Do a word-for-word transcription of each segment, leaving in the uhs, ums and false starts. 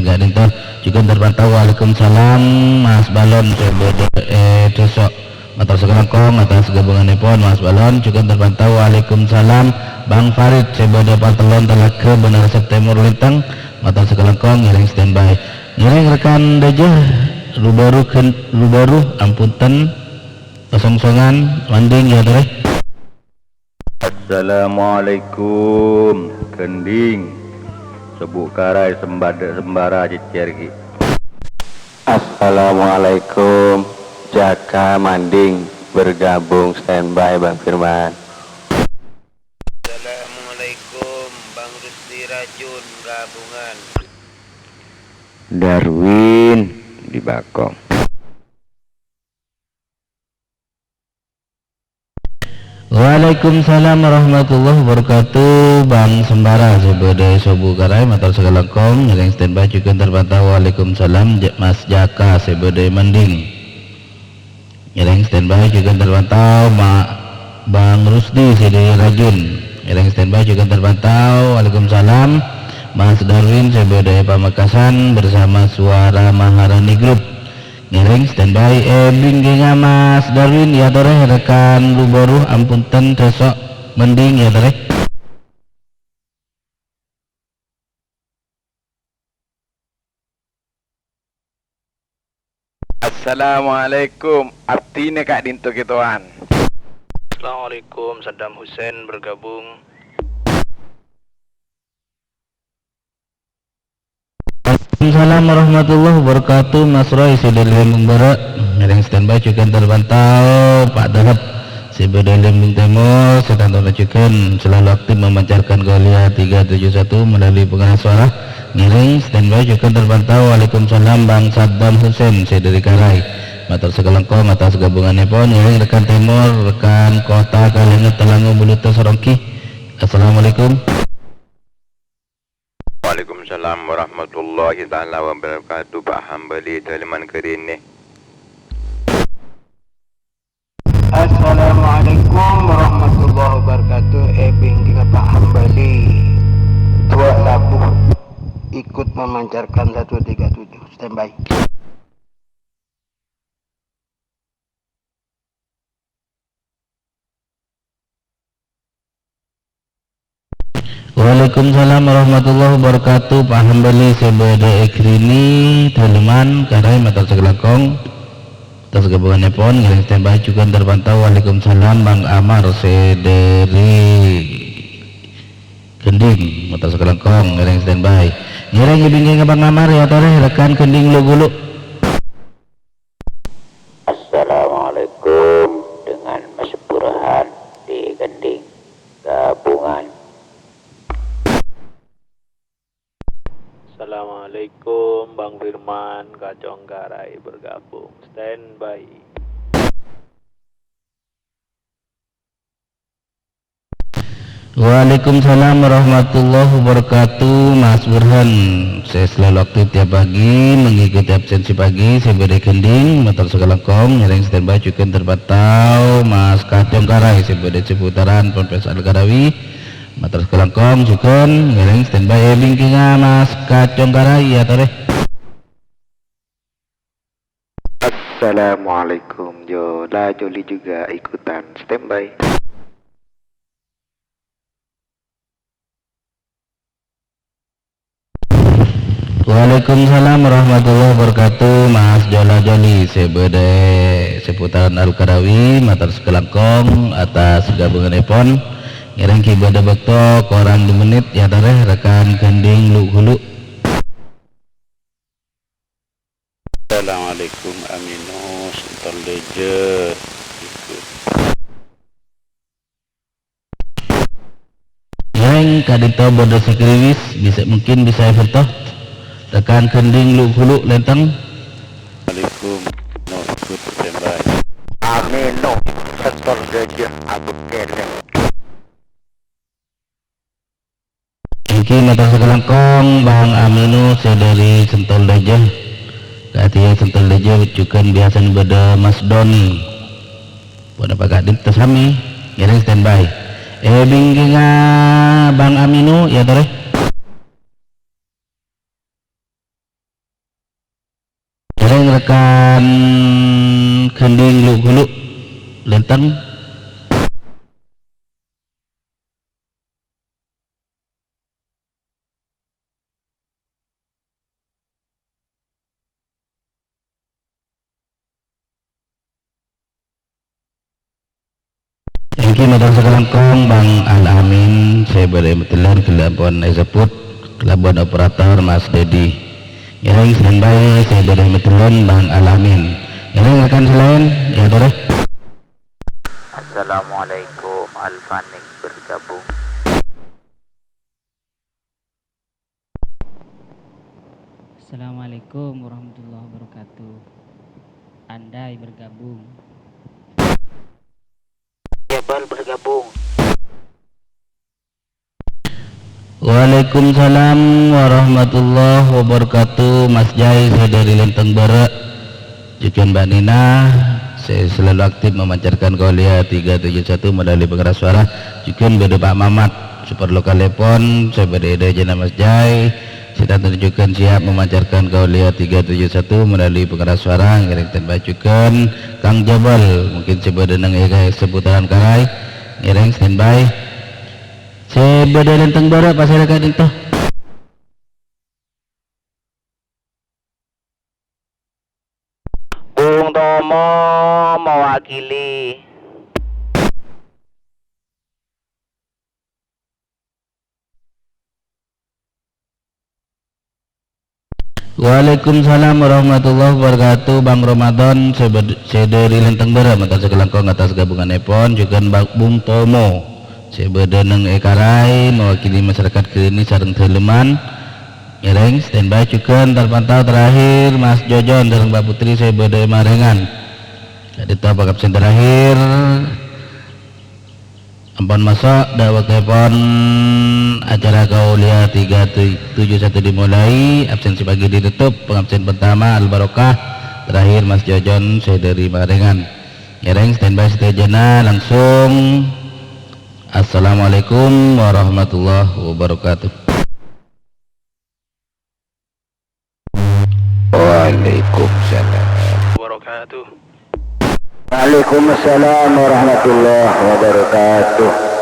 Ka'dinto, jhughân terpantau, waalaikumsalam, Mas Balon, sè bâdâ è Dusok. Mator sakalangkong atas ghâbhungannèpon, Mas Balon, jhughân terpantau, waalaikumsalam, Bang Farid, sè bâdâ Partellon Talaga, Bânerasep Tèmor Lintang. Mator sakalangkong, ngèrèng standby. Ngèrèng rekan Dâjâ, Rubaru, Gen-, Rubaru, ampun, Kasongsongan, Manding, yâ, torè. Assalamualaikum, Gending. Sobu' Karai sembada sembara cècèr ghi. Assalamualaikum, Jaka Manding bergabung standby, Bang Firman. Assalamualaikum, Bang Rusdi Rajun gabungan. Darwin di Bakong. Waalaikumsalam warahmatullahi wabarakatuh. Bang Sembara sè bâdâ è Sobu' Karai, mator sakalangkong, ngèrèng standby jhughân terpantau. Waalaikumsalam, Ja-, Mas Jaka sè bâdâ è Manding. Ngèrèng standby jhughân terpantau, Ma-, Bang Rusdi sè dâri Rajun. Ngèrèng standby jhughân terpantau. Waalaikumsalam, Mas Darwin sè bâdâ è Pamekasan bersama Suara Maharani Group. Ngèrèng standby, è, bingkèngnga Mas Darwin, yâ torè, rekan Rubaru, ampun ten, Dusok, Manding, yâ torè. Assalamualaikum, abdhina ka'dinto kètowan. Assalamualaikum, Saddam Hussein bergabung. Waalaikumsalam warahmatullahi wabarakatuh, Mas Roy, sè dâri Lembung Bârâ'. Ngèrèng standby jhughân terpantau, Pak Dahab, sè bâdâ è Lembung Tèmor, sè tantona jhughân selalu aktif memancarkan Kolia tiga tujuh satu melalui pengeras suara. Ngèrèng standby jhughân terpantau, waalaikumsalam, Bang Saddam Hussein, sè dâri Karai. Mator sakalangkong atas ghâbhungannèpon, ngèrèng rekan Tèmor, rekan Kota Kalenget, Talango, Buluto, Sorongki. Assalamualaikum. Waalaikumsalam warahmatullahi taala wabarakatuh, Pak Hambali, Daleman Kerine. Assalamualaikum warahmatullahi wabarakatuh. È bingkèngnga Pak Hambali, Dua Labu ikut memancarkan satu tiga tujuh. Standby. Waalaikumsalam warahmatullahi wabarakatuh. Pak Hambali sè bâdâ è Grini, Daleman, Karai, mator sakalangkong. Atas ghâbhungannèpon, ngèrèng standby jhughân terpantau. Waalaikumsalam, Bang Amar sè dâri Gending, mator sakalangkong, ngèrèng standby. Ngèrèng è bingkèngnga Bang Amar, yâ torè, rekan Gending Lu-Ghulu. Assalamualaikum, dengan Mas Burhan di Gending gabungan. Assalamualaikum, Bang Firman, Kacong Karai bergabung. Standby. Waalaikumsalam warahmatullahi wabarakatuh, Mas Burhan. Sè selalu aktif tiap pagi, mengikuti absensi pagi, sè bâdâ Gending, mator sakalangkong, ngèrèng standby jhughân terpantau, Mas Kacong Karai, sè bâdâ seputaran Ponpes Al-Karawi, mator sakalangkong, jhughân, ngèrèng standby è bingkèngnga, Mas Kacong Karai, yâ torè. Assalamualaikum, Jola Joli juga ikutan standby. Waalaikumsalam warahmatullahi wabarakatuh, Mas Jola Joli, sè bâdâ è seputaran Al-Karawi, mator sakalangkong atas ghâbhungannèpon. Ngèrèng ghi' bâdâ bâkto korang dua menit, yâ torè, rekan Gending Lu-Ghulu. Assalamualaikum, Aminu, Sentol Dâjâ. Yang ka'dinto bâdâ sè kriwis, bisa, mungkin bisa èberto. Rekan Gending Lu-Ghulu Lenteng. Assalamualaikum, no ikut standby. Aminu, Sentol Dâjâ, abut kènè. Èngghi mator sakalangkong, Bang Aminu sè dâri Sentol Dâjâ. Ka'dinto Sentol Dâjâ jhughân biyasana bâdâ Mas Doni. Ponapa ka'dinto samè, ngèrèng standby. È bingkèngnga Bang Aminu, yâ torè. Kan gendhing lu-ghulu, lenteng. Èngghi mator sakalangkong Bang Al-Amin, sè bâdâ è Medellan ghellâ' ampon èsebbhut kalabân operator Mas Dedi. Ngèrèng standby, sè bâdâ è Medellan Bang Al-Amin. Ngèrèng rekan sè laèn, ya torè. Assalamualaikum, Alfanik bergabung. Assalamualaikum warahmatullahi wabarakatuh. Andai bergabung. Jabal bergabung. Waalaikumsalam warahmatullahi wabarakatuh. Mas Jai, saya dari Lenteng Barat. Jhughân Mbak Nina, sè selalu aktif memancarkan Kauliya tiga tujuh satu melalui pengeras suara. Jhughân bâdâ Pak Mamat, super lokal Lepon, sè bâdâ è dâjâna Mas Jai, sè tanto jhughân siap memancarkan Kauliya tiga tujuh satu melalui pengeras suara. Ngèrèng standby jhughân Kang Jabal, mungkin sè bâdâ neng è seputaran Karai. Ngèrèng standby. Sè bâdâ Lenteng Barat, pasèra ka'dinto. Bung Tomo mewakili. Waalaikumsalam warahmatullahi wabarakatuh. Bang Ramadan, sè bâd-, sè dâri Lenteng Barat, mator sakalangkong atas gabunganèpon, jhughân Bang Bung Tomo. Sè bâdâ neng è Karai, mewakili masyarakat Grini sareng Daleman. Ngèrèng, standby jhughân, terpantau terakhir, Mas Jojon sareng Mbak Putri sè bâdâ è Marengan. Ka'dinto pangabsen terakhir. Ampon maso', dâ' bâktona acara Kauliya tiga tujuh satu dimulai. Absen sè pagi ditutup, pangabsen pertama Al-Barokah, terakhir Mas Jojon sè dâri Marengan. Ngèrèng, standby sadhâjâna, langsung. Assalamualaikum warahmatullahi wabarakatuh. Waalaikumsalam. Wabarakatuh. Waalaikumsalam warahmatullahi wabarakatuh.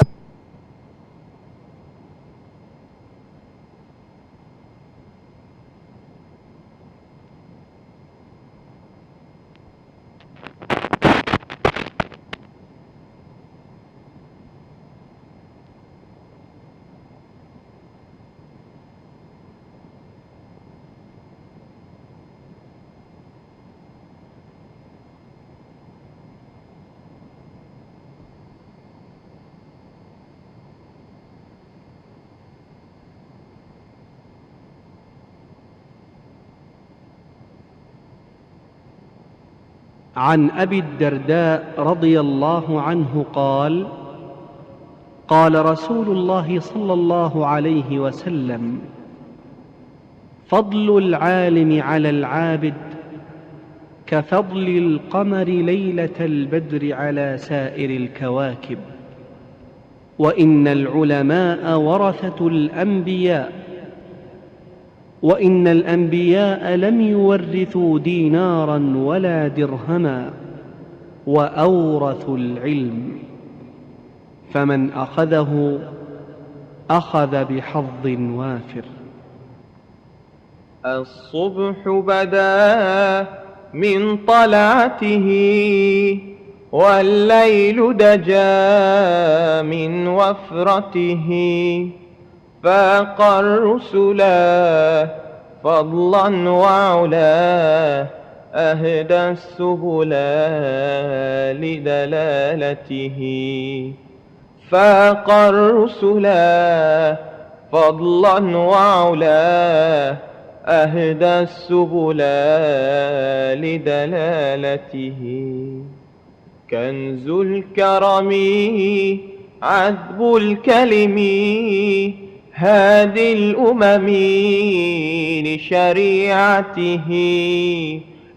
عن أبي الدرداء رضي الله عنه قال: قال رسول الله صلى الله عليه وسلم: فضل العالم على العابد كفضل القمر ليلة البدر على سائر الكواكب، وإن العلماء ورثة الأنبياء، وإن الأنبياء لم يورثوا دينارا ولا درهما، وأورثوا العلم، فمن أخذه أخذ بحظ وافر. الصبح بدا من طلعته، والليل دجا من وفرته، فاق الرسل فضلا وعلا، أهدى السبل لدلالته. فاق الرسل فضلا وعلا، أهدى السبل لدلالته. كنز الكرم عذب الكلم، هادي الأمم لشريعته.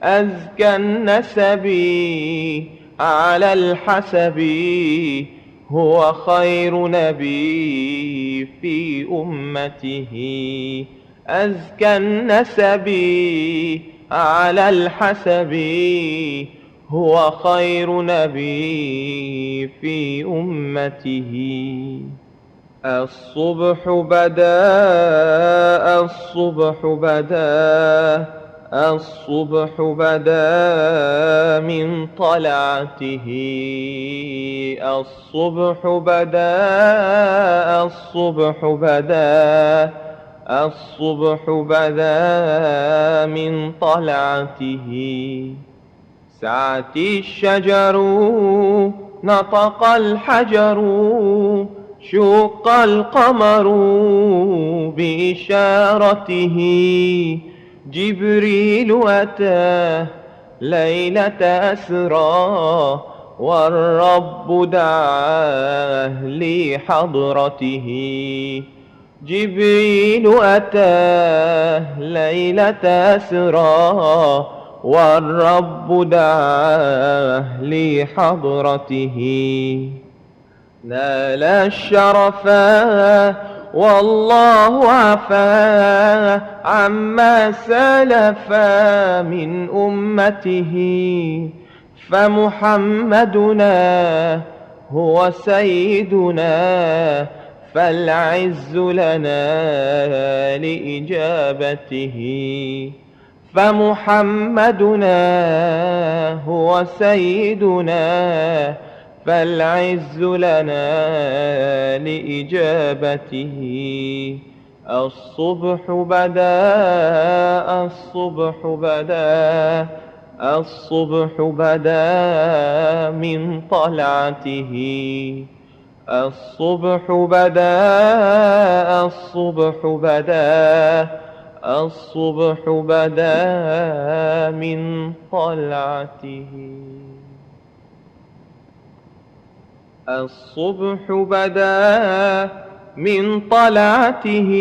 أزكى النسب على الحسب، هو خير نبي في أمته. أزكى النسب على الحسب، هو خير نبي في أمته. الصبح بدا، الصبح بدا، الصبح بدا من طلعته. الصبح بدا، الصبح بدا، الصبح بدا من طلعته. سعت الشجر، نطق الحجر، شق القمر بإشارته. جبريل أتى ليلة أسرى، والرب دعاه لحضرته. جبريل أتى ليلة أسرى، والرب دعاه لحضرته. نال الشرفا والله عفا عما سلفا من أمته. فمحمدنا هو سيدنا، فالعز لنا لإجابته. فمحمدنا هو سيدنا، فالعز لنا لإجابته. الصبح بدا، الصبح بدا، الصبح بدا من طلعته. الصبح بدا، الصبح بدا، الصبح بدا من طلعته. الصبح بدا من طلعته،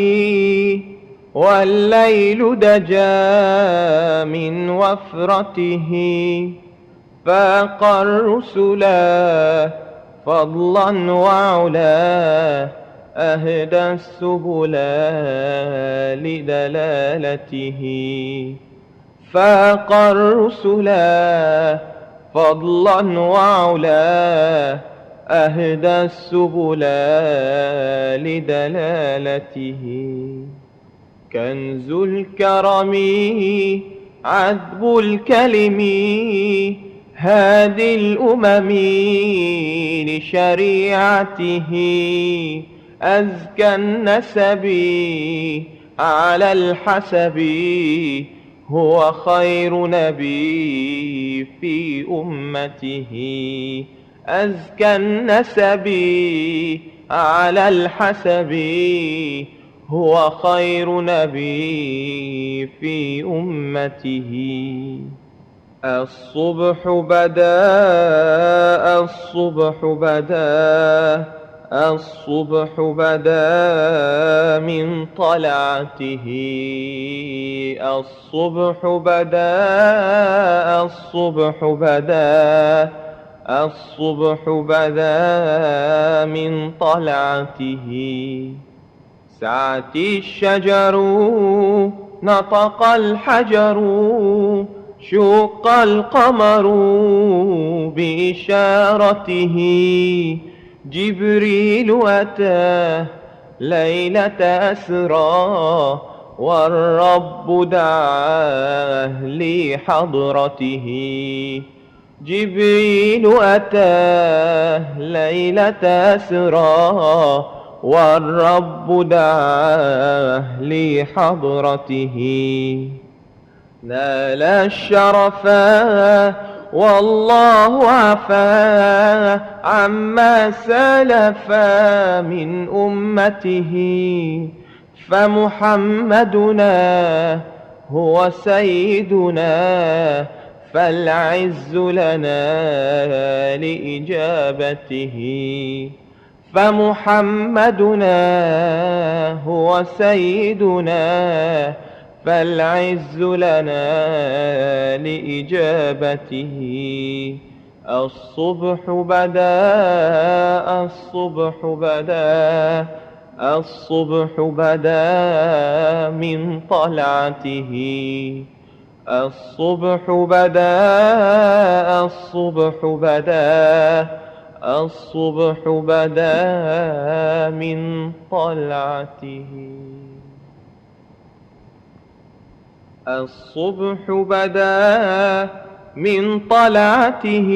والليل دجا من وفرته. فاق الرسل فضلا وعلا، أهدى السبل لدلالته. فاق الرسل فضلا وعلا، أهدى السبل لدلالته. كنز الكرم عذب الكلم، هادي الأمم لشريعته. أزكى النسب على الحسب، هو خير نبي في أمته. أزكى النسب على الحسب، هو خير نبي في أمته. الصبح بدا، الصبح بدا، الصبح بدا من طلعته. الصبح بدا، الصبح بدا، الصبح بدا من طلعته. سعت الشجر، نطق الحجر، شق القمر بإشارته. جبريل أتى ليلة أسرى، والرب دعاه لحضرته. جبريل أتى ليلة أسرى، والرب دعاه لحضرته. نال الشرفا والله عفا عما سلف من أمته. فمحمدنا هو سيدنا، فالعز لنا لإجابته. فمحمدنا هو سيدنا، فالعز لنا لإجابته. الصبح بدا، الصبح بدا، الصبح بدا من طلعته. الصبح بدا، الصبح بدا، الصبح بدا من طلعته. الصبح بدا من طلعته،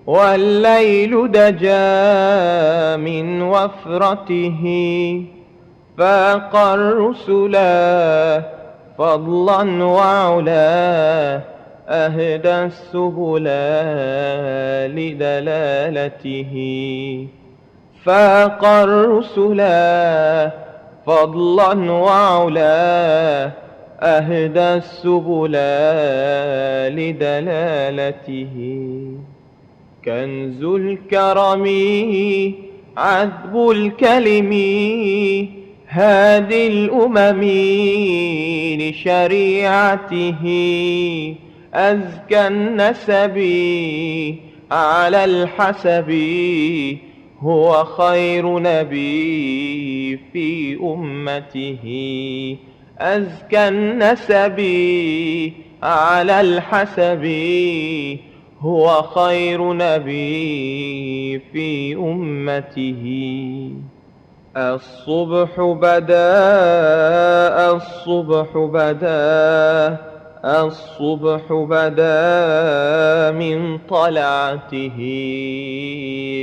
والليل دجا من وفرته. فاق الرسلا فضلا وعلا، أهدى السبلا لدلالته. فاق الرسلا فضلا وعلا، أهدى السبلا لدلالته. كنز الكرم عذب الكلم، هادي الأمم لشريعته. أزكى النسب على الحسب، هو خير نبي في أمته. أزكى النسب على الحسب، هو خير نبي في أمته. الصبح بدا، الصبح بدا، الصبح بدا من طلعته.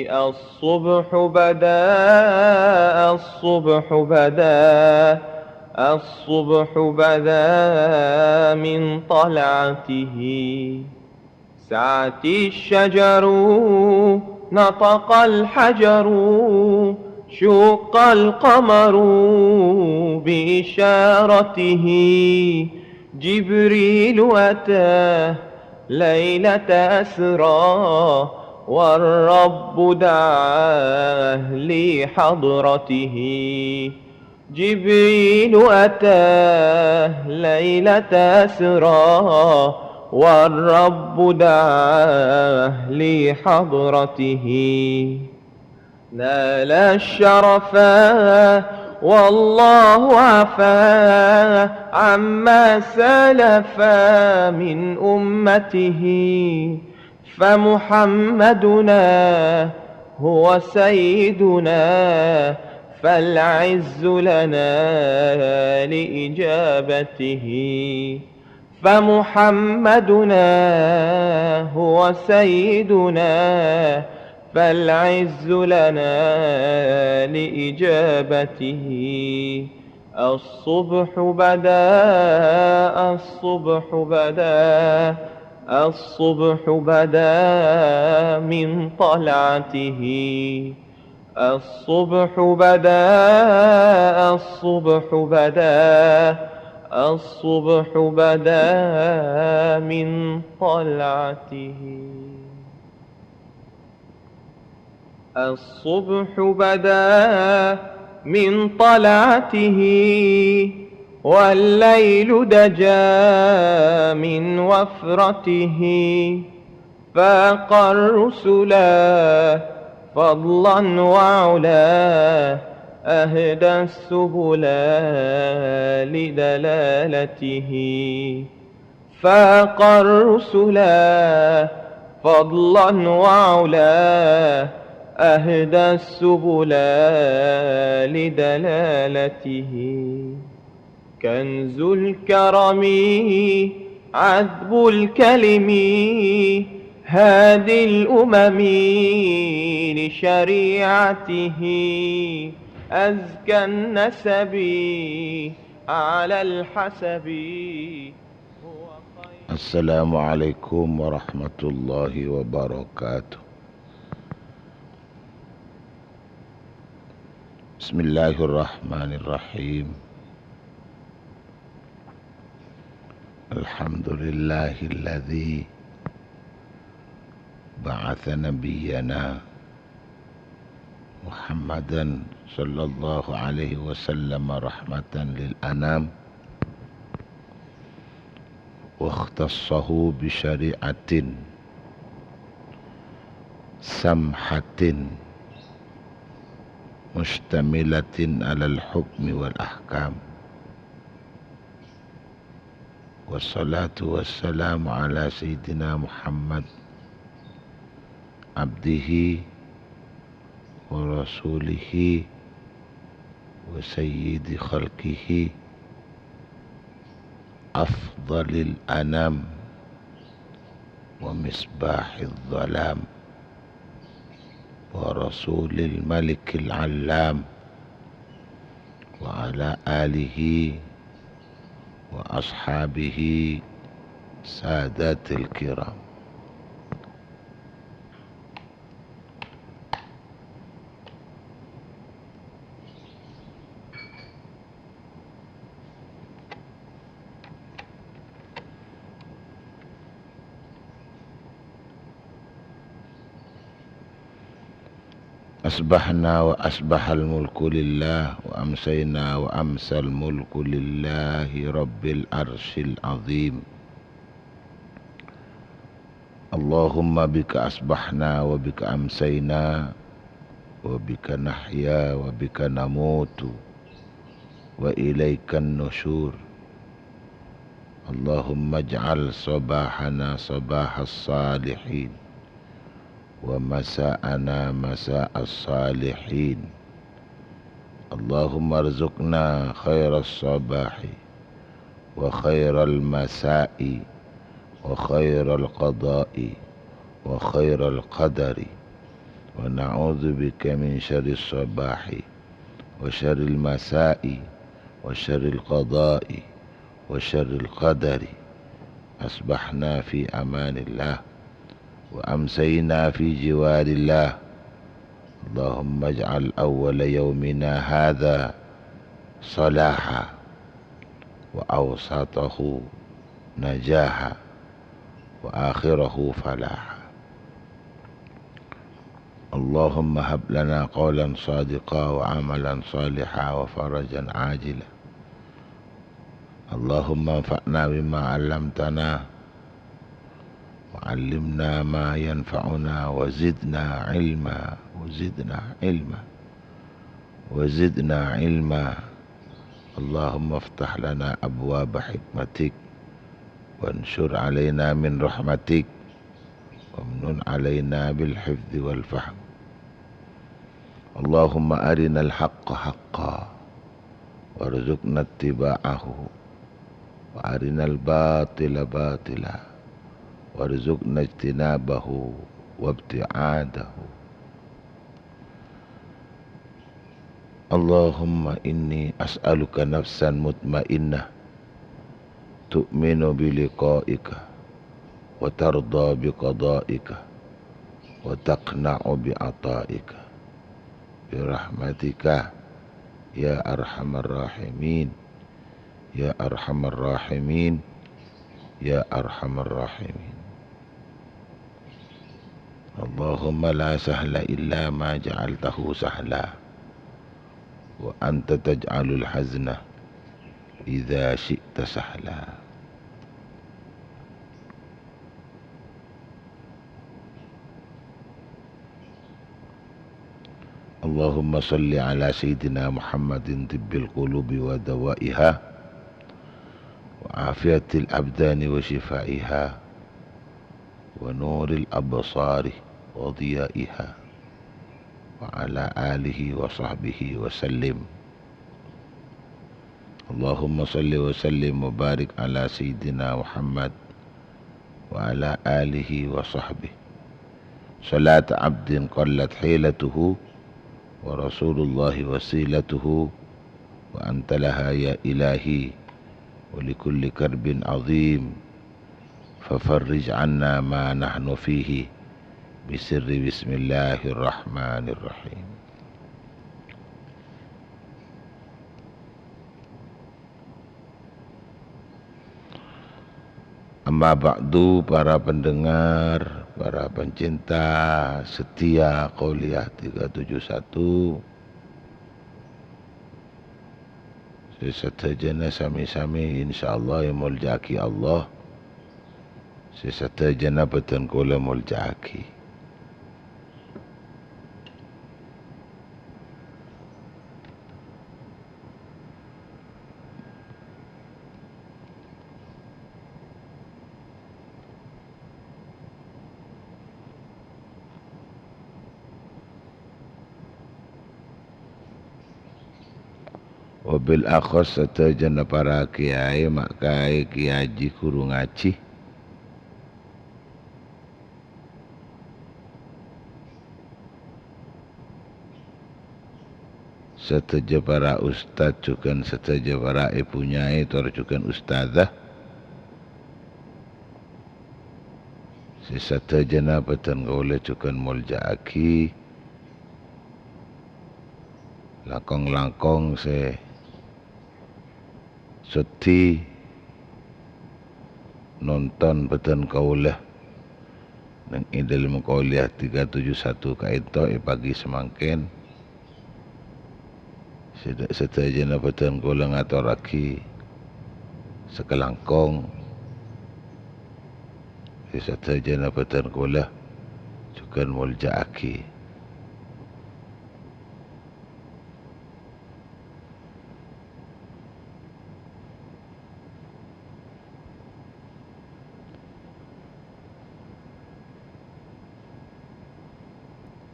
الصبح بدا، الصبح بدا، الصبح بدا من طلعته. سعت الشجر، نطق الحجر، شق القمر بإشارته. جبريل أتى ليلة أسرى، والرب دعاه لحضرته. جبريل أتى ليلة أسرى، والرب دعاه لحضرته. نال الشرفا والله عفا عما سلفا من أمته. فمحمدنا هو سيدنا، فالعز لنا لإجابته. فمحمدنا هو سيدنا، فالعز لنا لإجابته. الصبح بدا، الصبح بدا، الصبح بدا من طلعته. الصبح بدا، الصبح بدا، الصبح بدا من طلعته. الصبح بدا من طلعته، والليل دجا من وفرته. فاق الرسلا فضلا وعلا، أهدى السبلا لدلالته. فاق الرسلا فضلا وعلا، أهدى السبلا لدلالته. كنز الكرم عذب الكلم، هادي الأمم لشريعته. أزكى النسب على الحسب. السلام عليكم ورحمة الله وبركاته. بسم الله الرحمن الرحيم. الحمد لله الذي بعث نبينا محمدا صلى الله عليه وسلم رحمة للأنام، واختصه بشريعة سمحة مشتملة على الحكم والأحكام. والصلاة والسلام على سيدنا محمد عبده ورسوله وسيد خلقه أفضل الأنام ومصباح الظلام ورسول الملك العلام وعلى آله وأصحابه سادات الكرام. أصبحنا وأصبح الملك لله، وأمسينا وأمسى الملك لله رب العرش العظيم. اللهم بك أصبحنا وبك أمسينا وبك نحيا وبك نموت وإليك النشور. اللهم اجعل صباحنا صباح الصالحين ومساءنا مساء الصالحين. اللهم ارزقنا خير الصباح وخير المساء وخير القضاء وخير القدر، ونعوذ بك من شر الصباح وشر المساء وشر القضاء وشر القدر. أصبحنا في أمان الله وأمسينا في جوار الله. اللهم اجعل أول يومنا هذا صلاحا وأوسطه نجاحا وآخره فلاحا. اللهم هب لنا قولا صادقا وعملا صالحا وفرجا عاجلا. اللهم انفعنا بما علمتنا وعلمنا ما ينفعنا وزدنا علما، وزدنا علما، وزدنا علما. اللهم افتح لنا أبواب حكمتك وانشر علينا من رحمتك وامنن علينا بالحفظ والفهم. اللهم أرنا الحق حقا وارزقنا اتباعه، وأرنا الباطل باطلا وارزقنا اجتنابه وابتعاده. اللهم إني أسألك نفسا مطمئنة تؤمن بلقائك وترضى بقضائك وتقنع بعطائك برحمتك يا أرحم الراحمين، يا أرحم الراحمين، يا أرحم الراحمين. اللهم لا سهل إلا ما جعلته سهلا، وأنت تجعل الحزن إذا شئت سهلا. اللهم صل على سيدنا محمد طب القلوب ودوائها، وعافية الأبدان وشفائها، ونور الأبصار وضيائها، وعلى آله وصحبه وسلم. اللهم صل وسلم وبارك على سيدنا محمد وعلى آله وصحبه. صلاة عبد قلت حيلته ورسول الله وسيلته وأنت لها يا إلهي، ولكل كرب عظيم، ففرج عنا ما نحن فيه بسر بسم الله الرحمن الرحيم. Amma ba'du, para pendengar, para pencinta setia Qauliyah tiga tujuh satu, sè sadhâjâna sami-sami insyaallah èmoljâ'aghi Allah. Sè sadhâjâna bhâdhân kaulâ moljâ'aghi. Wabil akhos sadhâjâna para kiai, ma' kaè kiai ghuru ngajhi. Sadhâjâ para ustad jhughân sadhâjâ para èbhu nyai tor jhughân ustadzah. Sè sadhâjâna bhâdhân kaulâ jhughân molja'aghi langkong-langkong sè soddhi nonton bhâdhân kaulâ neng è dhâlem kuliah tiga tujuh satu ka'ènto è pagi samangkèn. Sè dâ-, sadhâjâna bhâdhân kaulâ ngatorraghi sakalangkong. Sè sadhâjâna bhâdhân kaulâ jhughân molja'aghi.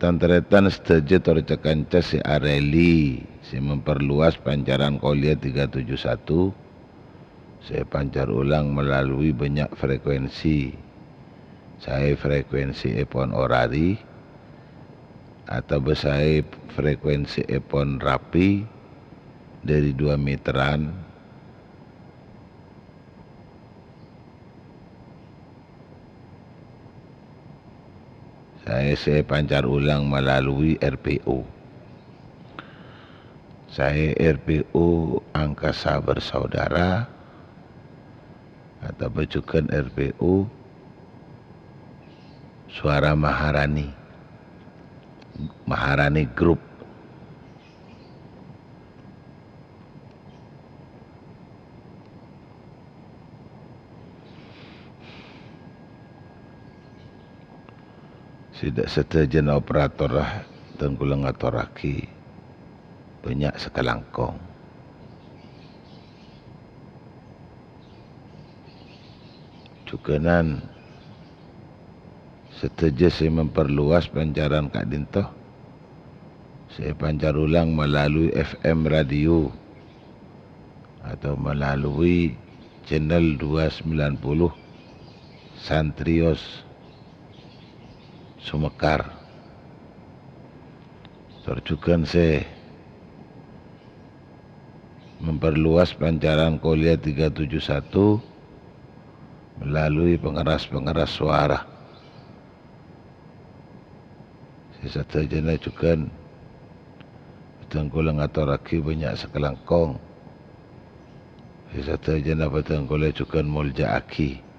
Tan-tarètan sadhâjâ tor ca-kanca sè arèli, sè memperluas pancaran kuliah tiga tujuh satu, sè èpancar ulang melalui bânnya' frekuensi. Saè frekuensièpon orari, atabâ saè frekuensièpon rapi dhâri dua meteran, saè sè èpancar ulang melalui R P U. Saè R P U Angkasa Bersaudara, atabâ jhughân R P U Suara Maharani, Maharani Group. Sè dâ-, sadhâjâna operator, ah, dhân kaulâ ngatorraghi bânnya' sakalangkong. Jhughânan sadhâjâ sè memperluas pancaran ka'dinto, sè èpancar ulang melalui F M radio atau melalui channel dua sembilan puluh Santrios Sumekar. Tor jhughân sè memperluas pancaran kuliah tiga tujuh satu melalui pengeras-pengeras suara. Sè sadhâjâna jhughân bhâdhân kaulâ ngatorraghi bânnya' sakalangkong. Sè sadhâjâna bhâdhân kaulâ jhughân molja'aghi.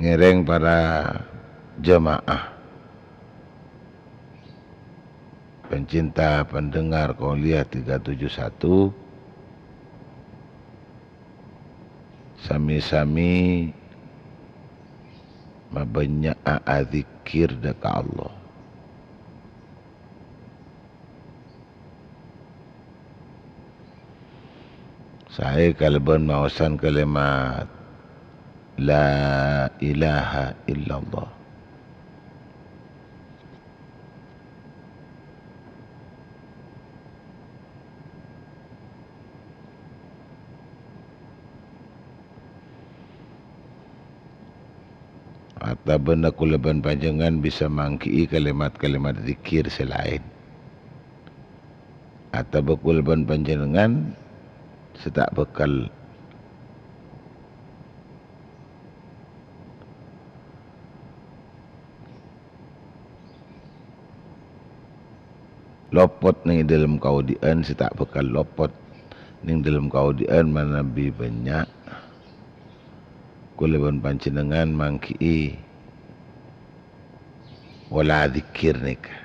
Ngèrèng para jemaah, pencinta pendengar kuliah tiga tujuh satu, sami-sami mabânnya'a adzikkèr dâ' ka Allah. Saè kalabân maosan kalimat, "La ilaha illallah." Atabâna kaulâ bân panjhennengngan bisa mangghi'i kalimat-kalimat dzikir sè laèn. Atabâ kaulâ bân panjhennengngan sè ta' bhâkal lopot neng è dhâlem kaodi'ân, sè ta' bhâkal lopot neng dhâlem kaodi'ân manabi bânnya'. Kaulâ bân panjhennengngan mangghi'i pola dzikir nèka.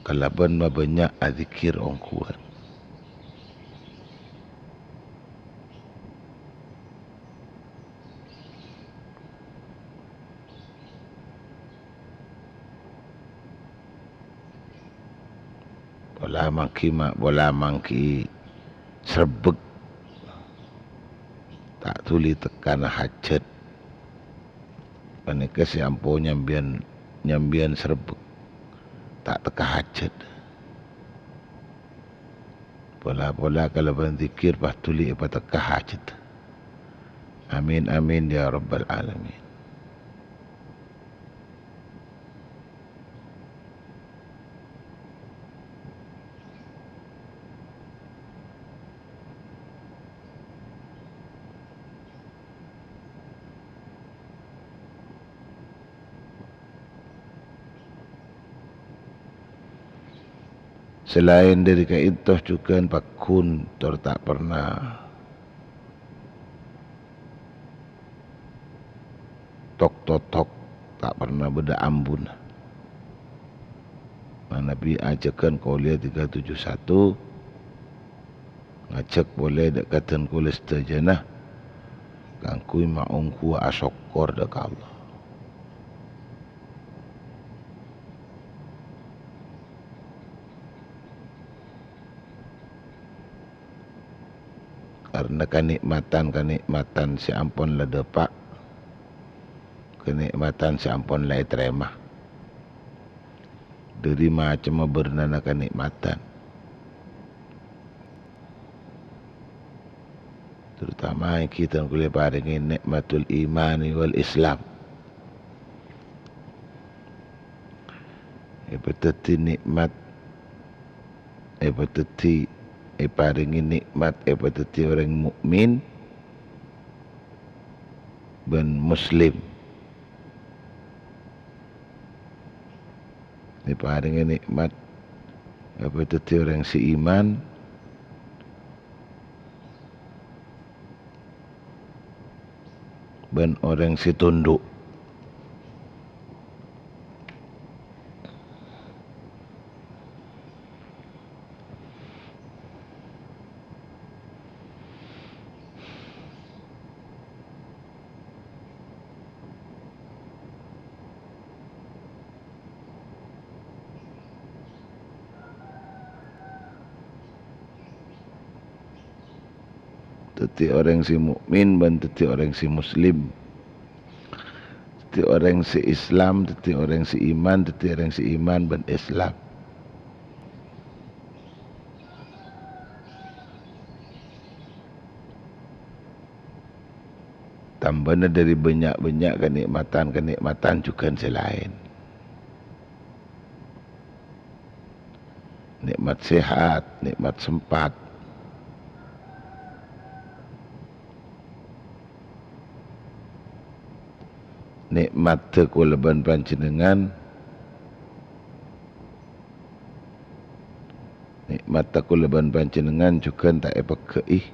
kalabân mabânnya' adzikkèr ongghuwân. Pola mangghi ma-, pola mangghi srebbek, ta' dhuli tekkana hajat. Panèka sè ampo nyambiyân, nyambiyân srebbek, ta' tekka hajat. Pola-pola kalabân dzikkèr pas dhuli èpatekka hajat. Amin, amin, ya rabbal alamin. Salaèn dhâri ka'ènto jhughân pagghun tor ta' perna tok-totok, ta' perna bâdâ ambuna. Manabi ajhâghân Qauliyah tiga tujuh satu, ngajhâk polè dâ' kadhân kaulâ sadhâjâna kaangghuy maongghuwâ asokkor dâ' ka Allah. Karna kanè'matan-kanè'matan sè ampon la dâpa', kanè'matan sè ampon la ètarèma. Dhâri macemma bârnana kanè'matan. Terutama èngghi dhân kaulâ èparèngè ni'matul imani wal islam. Èpadhâddhi ni'mat, èpadhâddhi, èparèngè ni'mat, èpadhâddhi orèng mukmin bân muslim. Èparèngè ni'mat, èpadhâddhi orèng sè iman, bân orèng sè tondhu'. Dhâddhi orèng sè mukmin bân dhâddhi orèng sè muslim. Dhâddhi orèng sè Islam, dhâddhi orèng sè iman, dhâddhi orèng sè iman bân Islam. Tambâna dhâri bânnya'-bânnya' kanè'matan-kanè'matan jhughân sè laèn. Ni'mat sehat, ni'mat sempat. Ni'mat kaulâ bân panjhennengngan, ni'mat kaulâ bân panjhennengngan jhughân ta' èpeggâ'i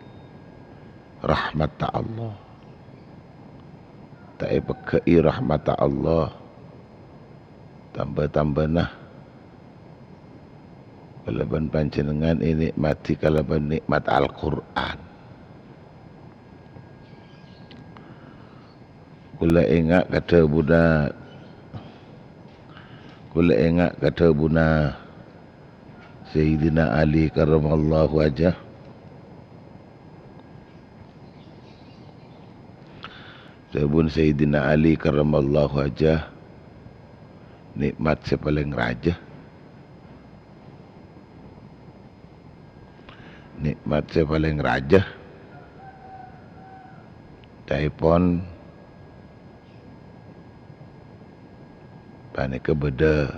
rahmatta Allah. Ta' èpeggâ'i rahmatta Allah. Tambâ-tambâna kaulâ bân panjhennengngan èni'mati kalabân ni'mat Al-Qur'an. Kaulâ enga' ka dhâbuna, kaulâ enga' ka dhâbuna Sayyidina Ali karramallahu wajhah. Dhâbuna Sayyidina Ali karramallahu wajhah, ni'mat sè palèng rajâ. Ni'mat sè palèng rajâ, ca'èpon panèka bâdâ,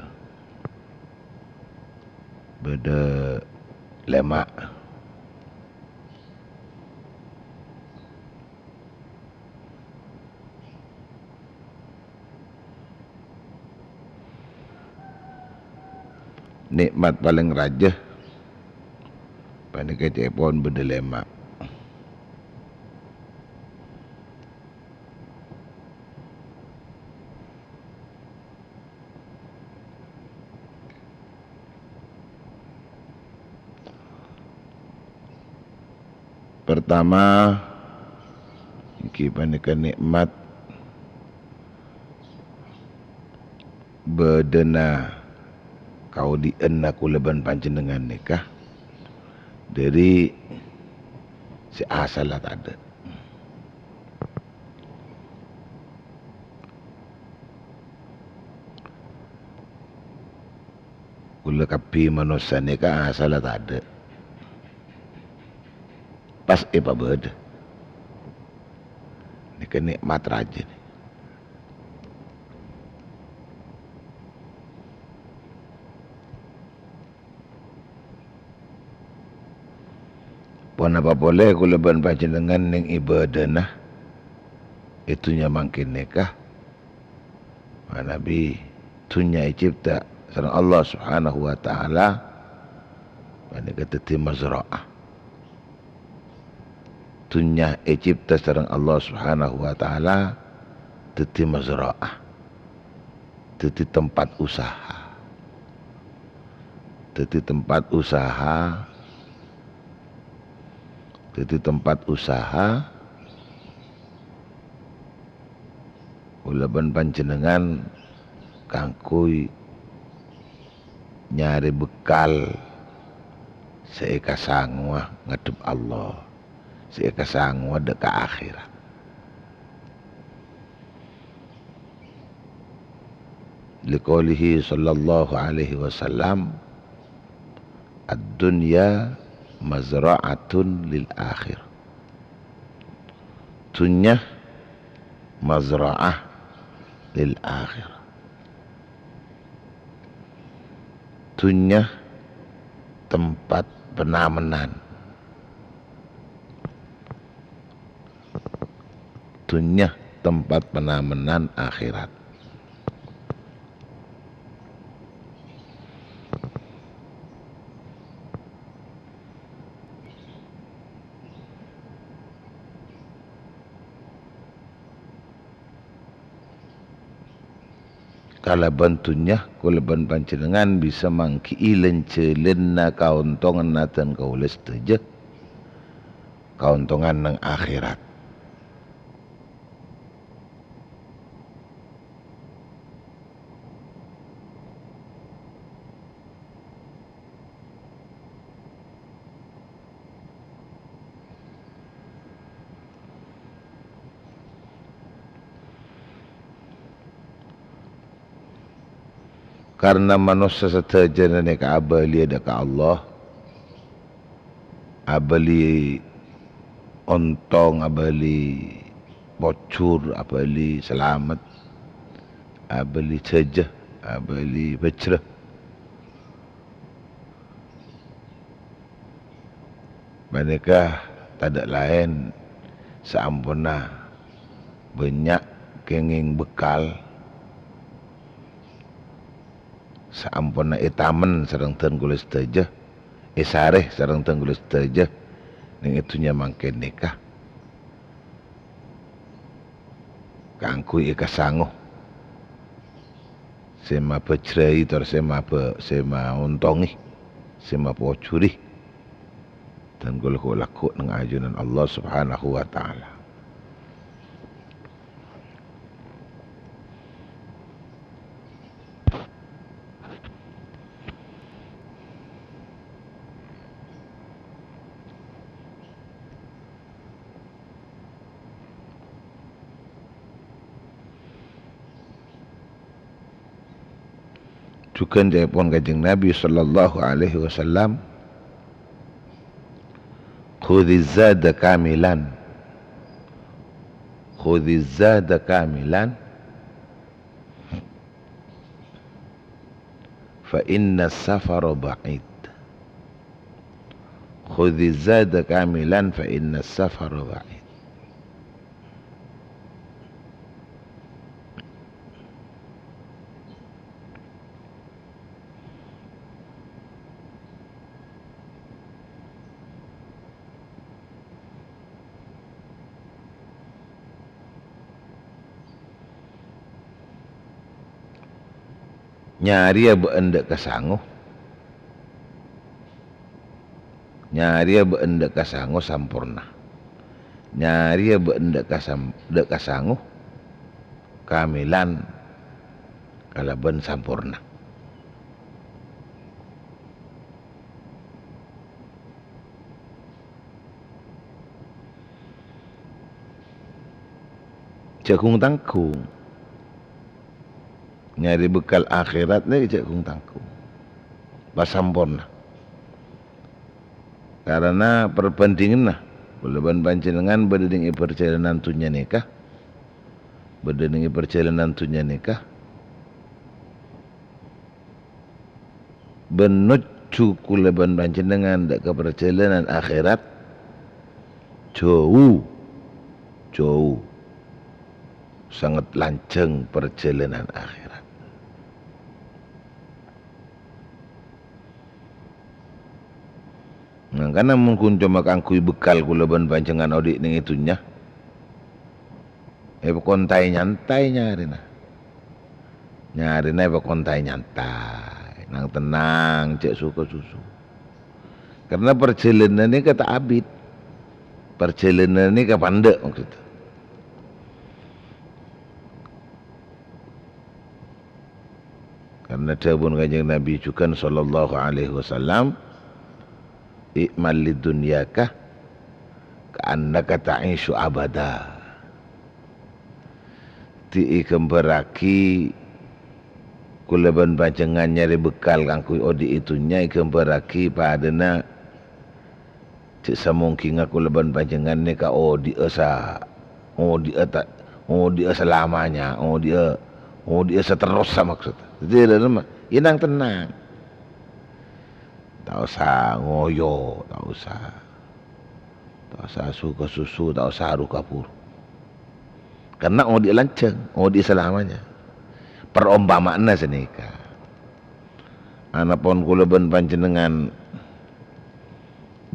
bâdâ lèma'. Ni'mat palèng rajâ panèka ca'èpon bâdâ lèma'. Pertama, èngghi panèka nè'mat bâdâna kaodi'ânna kaulâ bân panjhennengngan nèka dâri sè asalla tadâ'. Kaulâ kabbhi manossa nèka asalla tadâ'. Pas èpabâdâ. Nèka nè'mat rajâ nè. Ponapa polè kaulâ bân panjhennengngan neng ibâdâna è dhunnya mangkèn nèka? Manabi dhunnya ècèpta sareng Allah Subhanahu wa Ta'ala, panèka dhâddhi mazra'ah. Dhunnya ècèpta sareng Allah Subhanahu wa Ta'ala dhâddhi mazra'ah, dhâddhi tempat usaha. Dhâddhi tempat usaha, dhâddhi tempat usaha kaulâ bân panjhennengngan kaangghuy nyarè bekkal sè èkasangowa ngaddhep Allah, sè èkasangowa dâ' ka akhèrat. Liqoulihi sallallahu alaihi wasallam, "Ad-dunya mazra'atun lil akhir." Dhunnya mazra'ah lil akhir. Dhunnya tempat panamenan. Dhunnya tempat panamenan akhèrat. Kalabân dhunnya, kaulâ bân panjhennengngan bisa mangghi'i lan-jhâlânna kaontonganna dân kaulâ sadhâjâ, kaontongan neng akhèrat. Karna manossa sadhâjâna nèka abâliyâ dâ' ka Allah, abâli ontong, abâli pojhur, abâli salamet, abâli jhâjâ, abâli bhâjrâ. Panèka tadâ' laèn saamponna bânnya' kèngèng bekkal, saamponna ètamen sareng dân kaulâ sadhâjâ, èsarè sareng dân kaulâ sadhâjâ neng è dhunnya mangkèn nèka. Kaangghuy èkasango sè mabhâjrâi tor sè mabhâ-, sè maontongè, sè mapojhurè. Dân kaulâ ghu'-lagghu' neng ajunan Allah Subhanahu wa Ta'ala. Jhughân ca'èpon Kanjeng Nabi sallallahu alaihi wasallam, "Khudhiz zada kamilan." "Khudhiz zada kamilan, fa inna safara ba'id." "Khudhiz zada kamilan, fa inna safara ba'id." Nyarèya bâ'na dâ' ka sango. Nyarèya bâ'na dâ' ka sango samporna. Nyarèya bâ'na dâ' ka sam-, dâ' ka sango, kamilan kalabân samporna. Jhâ' ghung-tangghung. Nyarè bhâkal akhèrat nèka jhâ' ghung-tangghung. Pas samporna. Karana perbandhinganna, kaulâ bân panjhennengngan bâdâ nèng è parjhâlânan dhunnya nèka, bâdâ nèng è parjhâlânan dhunnya nèka, bân nojjhu kaulâ bân panjhennengngan dâ' ka parjhâlânan akhèrat, jhâu, jhâu, sanget lanjhâng parjhâlânan akhèrat. Mangkana mon ghun coma kaangghuy bhâkal kaulâ bân panjhennengngan odi' nèng è dhunnya, èpakontaè nyantai nyarèna. Nyarèna èpakontaè nyantai, nang-tennang, jhâ' soko-soso. Karna parjhâlânan nèka ta' abit. Parjhâlânan nèka pandâ', maksudnya. Karna dhâbuna Kanjeng Nabi jhughân, sallallahu alaihi wasallam, "I'mal lidunyaka ka'annaka ta'isyu abada." Dhi-, èghâmbhârraghi kaulâ bân panjhennengngan nyarè bhâkal kaangghuy odi' è dhunnya, èghâmbhârraghi padâna jhâ' samongghing kaulâ bân panjhennengngan nèka odi'â sa-, odi'â ta-, odi'â salamanya, odi'â, odi'â saterrossa maksud. Dhâddhi, iyâ, nang-tennang. Ta' osa ngoyo, ta' osa, ta' osa soko-soso, ta' osa aru-kaburu. Karna odi' lanjhâng, odi' salamanya. Parompama'anna sanèka. Anapon kaulâ bân panjhennengngan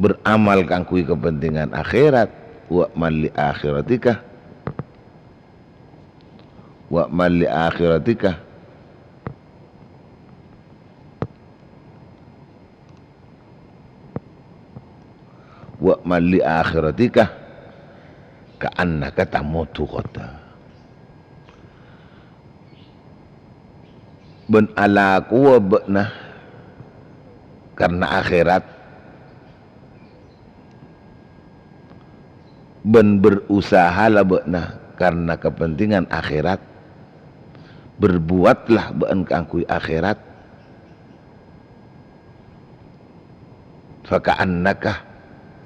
beramal kaangghuy kapentingan akhèrat, "Wa'mal li akhiratika." "Wa'mal li akhiratika." "Wa'mal li akhiratika ka'annaka tamutu ghadan." Bân alakowa bâ'na karna akhèrat, bân berusahala bâ'na karna kapentingan akhèrat, berbuatlah bâ'na kaangghuy akhèrat, "Faka'annaka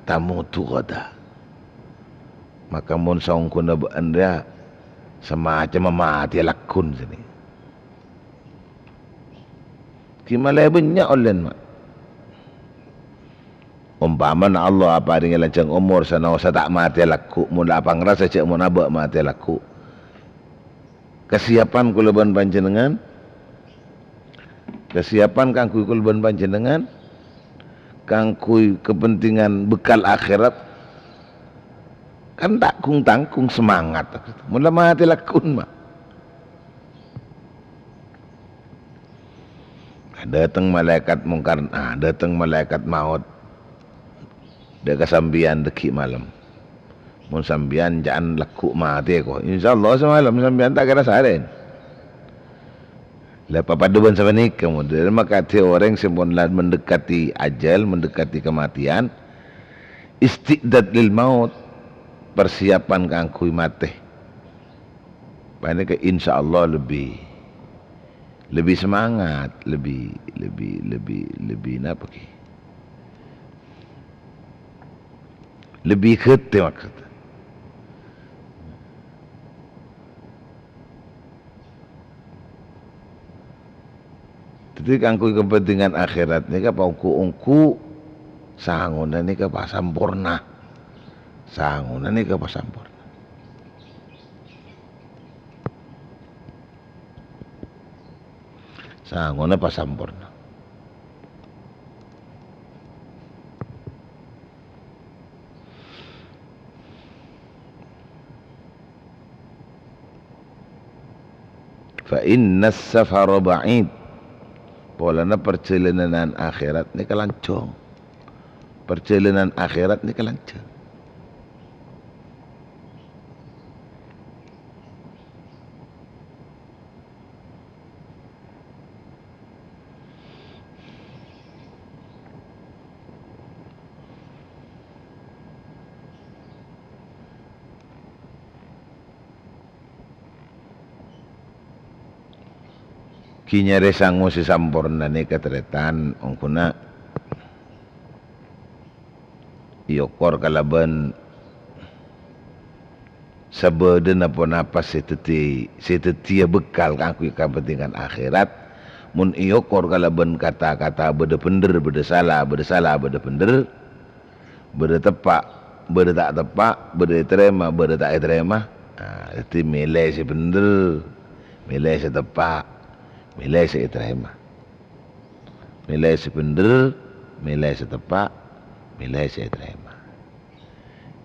tamutu ghadan." Maka mon saongghuna bâ'na rèya samacemma matè lagghun sanè. Ghi' malè bânnya' ollèna, ma'. Ompamana Allah aparèngè lanjhâng omor sanaossa ta' matè lagghu', mon la apangrasa jhâ' mon abâ' matè lagghu'. Kasiyapan kaulâ bân panjhennengngan, kasiyapan kaangghuy kaulâ bân panjhennengngan, kaangghuy kapentingan bhâkal akhèrat, kan ta' ghung-tangghung semangat. Mon la matè lagghun, ma'. Dâteng malaèkat mungkar, ah, dâteng malaèkat maot. Dâ' ka sampèyan dâggi' malem. Mon sampèyan jhâ' lagghu' matè, ko', insyaallah samalem sampèyan ta' kèra sarè. La papadâ bân sapanèka, model makadhi orèng sè pon la mendekati ajal, mendekati kematian, isti'dad lil maut, persiapan kaangghuy matè. Panèka insyaallah lebbi, lebbi semangat, lebbi, lebbi, lebbi, lebbi napa, ghi? Lebbi ghâtè maksud. Dhâddhi, kaangghuy kapentingan akhèrat nèka paongghu-ongghu sangona nèka pasamporna. Sangona nèka pasamporna. Sangona pasamporna. "Fa innas safara ba'id." Polana parjhâlânan akhèrat nèka lanjhâng. Parjhâlânan akhèrat nèka lanjhâng. Ghi nyarè sango sè samporna nèka tarètan, ongghuna èokor kalabân sabâdâna ponapa sè dhâddhi, sè dhâddhiyâ bekal kaangghuy kapentingan akhèrat. Mon èokor kalabân kata-kata bâdâ bhendher, bâdâ sala, bâdâ sala, bâdâ bhendher, bâdâ teppa', bâdâ ta' teppa', bâdâ ètarèma, bâdâ ta' ètarèma. Ah, dhâddhi mèlè sè bhendher, mèlè sè teppa', mèlè sè ètarèma. Mèlè sè bhendher, mèlè sè teppa', mèlè sè ètarèma.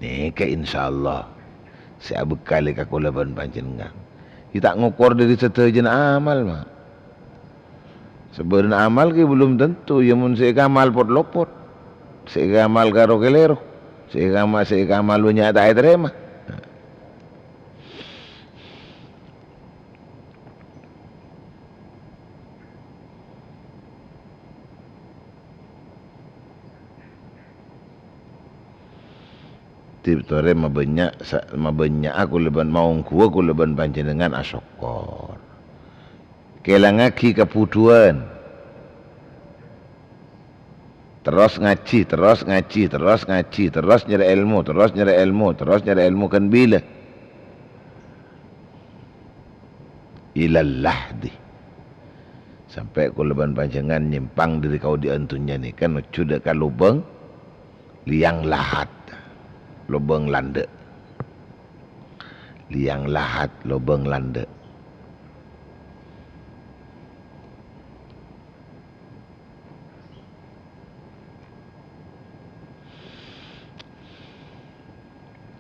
Nèka insyaallah sè abekkalè ka kaulâ bân panjhennengngan. Ghi' ta' ngokor dâri sadhâjâna amal, Ma'. Sabâdâna amal ghi' belum tentu, ya mon sè èkamal pot-lopot. Sè èkamal karo kèlèro. Sè èkama-, sè èkamal bânnya' ta' ètarèma. Dhâddhi torè mabânnya' sa-, mabânnya'a kaulâ bân maongghuwâ kaulâ bân panjhennengngan asokkor. Kèlangaghi kabhudhuwân. Terros ngajhi, terros ngajhi, terros ngajhi, terros nyarè èlmo, terros nyarè èlmo, terros nyarè èlmo ghân bilâ. Ilal lahdi. Sampè' kaulâ bân panjhennengngan nyèmpang dâri kaodi'ân dhunnya nèka nojjhu dâ' ka lobâng liang lahat. Lobâng landhâ'. Liang lahat, lobâng landhâ'.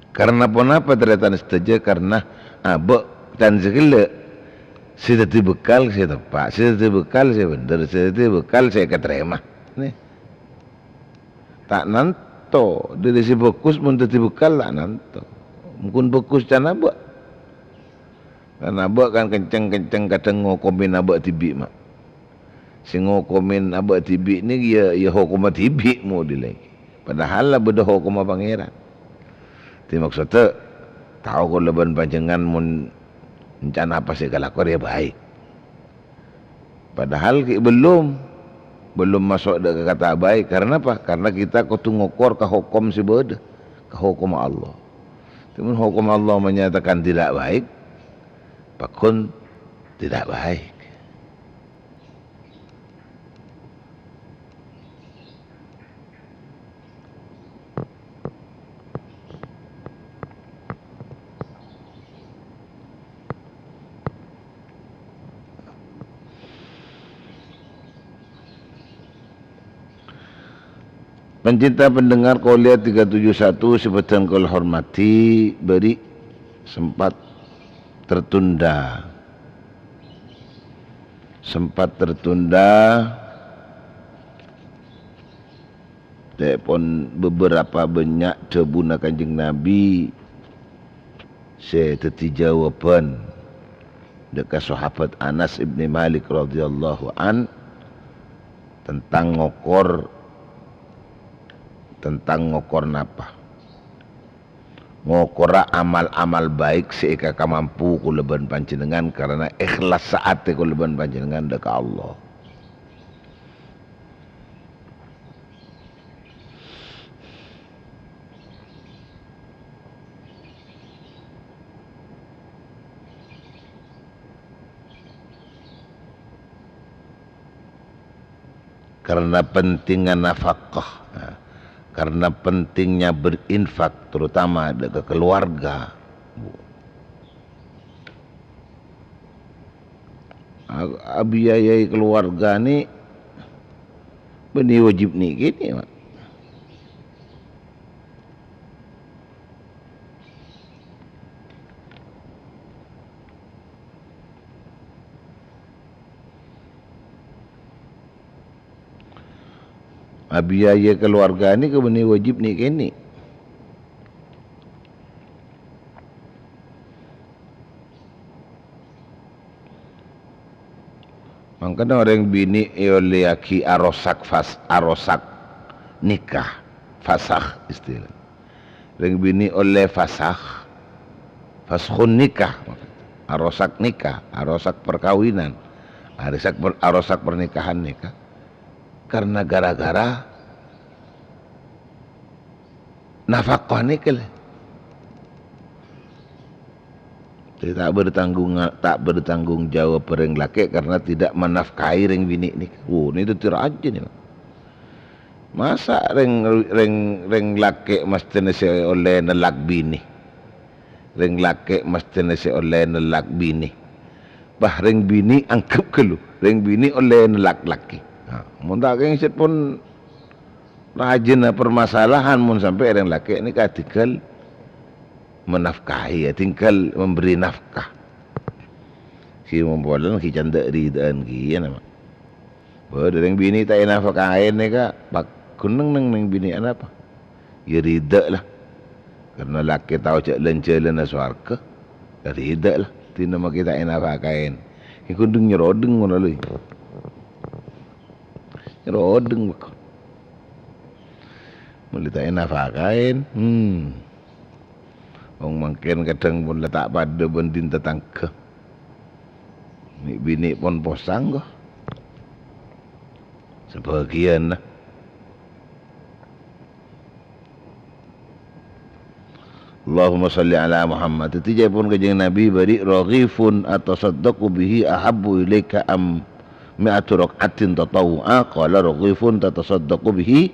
Karna ponapa, tarètan sadhâjâ? Karna abâ' can sè ghellâ'. Sè dhâddhi bekal sè teppa', sè dhâddhi bekal sè bhendher, sè dhâddhi bekal sè èkatarèma. Nè. Ta' nanto, dâri sè bhâghus mon dhâddhi bekal ta' nanto. Mon bhâghus can abâ'. Kan abâ' kan kenceng-kenceng kadhâng ngokomè abâ' dhibi', Ma'. Sè ngokomè abâ' dhibi' nèka ya, ya hokomma dhibi' modèla. Padahal la bâdâ hokomma Pangèran. Dhâddhi maksodda, tao kaulâ bân panjhennengngan mon èncana apa sè èkalako rèya baik. Padahal ghi' belum, belum maso' dâ' ka kata baik. Karna apa? Karna kita kodhu ngokor ka hokom sè bâdâ, ka hokomma Allah. Dhâddhi mon hokomma Allah menyatakan tidak baik, pagghun tidak baik. Pencinta pendengar Kolia tiga tujuh satu sè bhâdhân kaulâ hormadhi, bâri' sempat tertunda. Sempat tertunda. Dhâddhi pon bhâbhârâpa bânnya' dhâbuna Kanjeng Nabi sè dhâddhi jâwâbhân dâ' ka sahabat Anas ibni Malik radhiyallahu an tentang ngokor, tentang ngokor napa? Ngokorra amal-amal baik sè èkakamampo kaulâ bân panjhennengngan karana èhlas saatè kaulâ bân panjhennengngan dâ' ka Allah. Karena pentingnya nafkah, nah, karena pentingnya berinfak, terutama dâ' ka keluarga. A-, abiayai keluarga nè bânnè wajib nè kènè, Ma'. Abiayai keluarga nè ka bânnè wajib nè kènè. Mangkana orèng binè' èollèyaghi arosak fas-, arosak nikah, fasakh istilah. Rèng binè' ollè fasakh, faskhun nikah, arosak nikah, arosak perkawinan, Arosak per-, arosak pernikahan nèka karena gara-gara nafakah nèka lè. Jadi ta' bertanggung, ta' bertanggung jawab rèng lakè' karena tidak menafkahi rèng binè' nèka. Wo, nèka dhâddhi rajâ nèka. Masa' rèng, rèng, rèng lakè' mastèna sè ollè nellak binè? Rèng lakè' mastèna sè ollè nellak binè. Bâh, rèng binè' angghep ghâllu, rèng binè' ollè nellak lakè. Nah, mon ta' kèngèng sè pon rajâna permasalahan mon sampè' rèng lakè' nèka tinggal menafkahi, ya, tinggal memberi nafkah. Sè mompolana ghi' candhâ ridhâ'ân kèya, nama. Bâdâ rèng binè' ta' ènafakaè nèka, pak-, ghun neng-neng rèng binè' anapa? Ya ridhâ la. Karena lakè tao jhâ' lan-jhâlânna sowarghâ, ya ridhâ la. Dina makè ta' ènafakaè. È ghun dhing nyèrodheng ngono lè. Nyèrodheng bhâko. Mèlè ta' ènafakaè. Hmm. Wong mangkèn kadhâng pon la ta' padâ bân dhin tatangghâ. Mè' binè' pon posang, ko. Sabâgiyân, nah. Allahumma shalli ala Muhammad. Dhâddhi, ca'èpon Kanjeng Nabi bâri', "Raghifun atasaddaqu bihi ahabbu ilaika am mi'atu rak'atin tatawwu'a?" Qala, "Raghifun tatasaddaqu bihi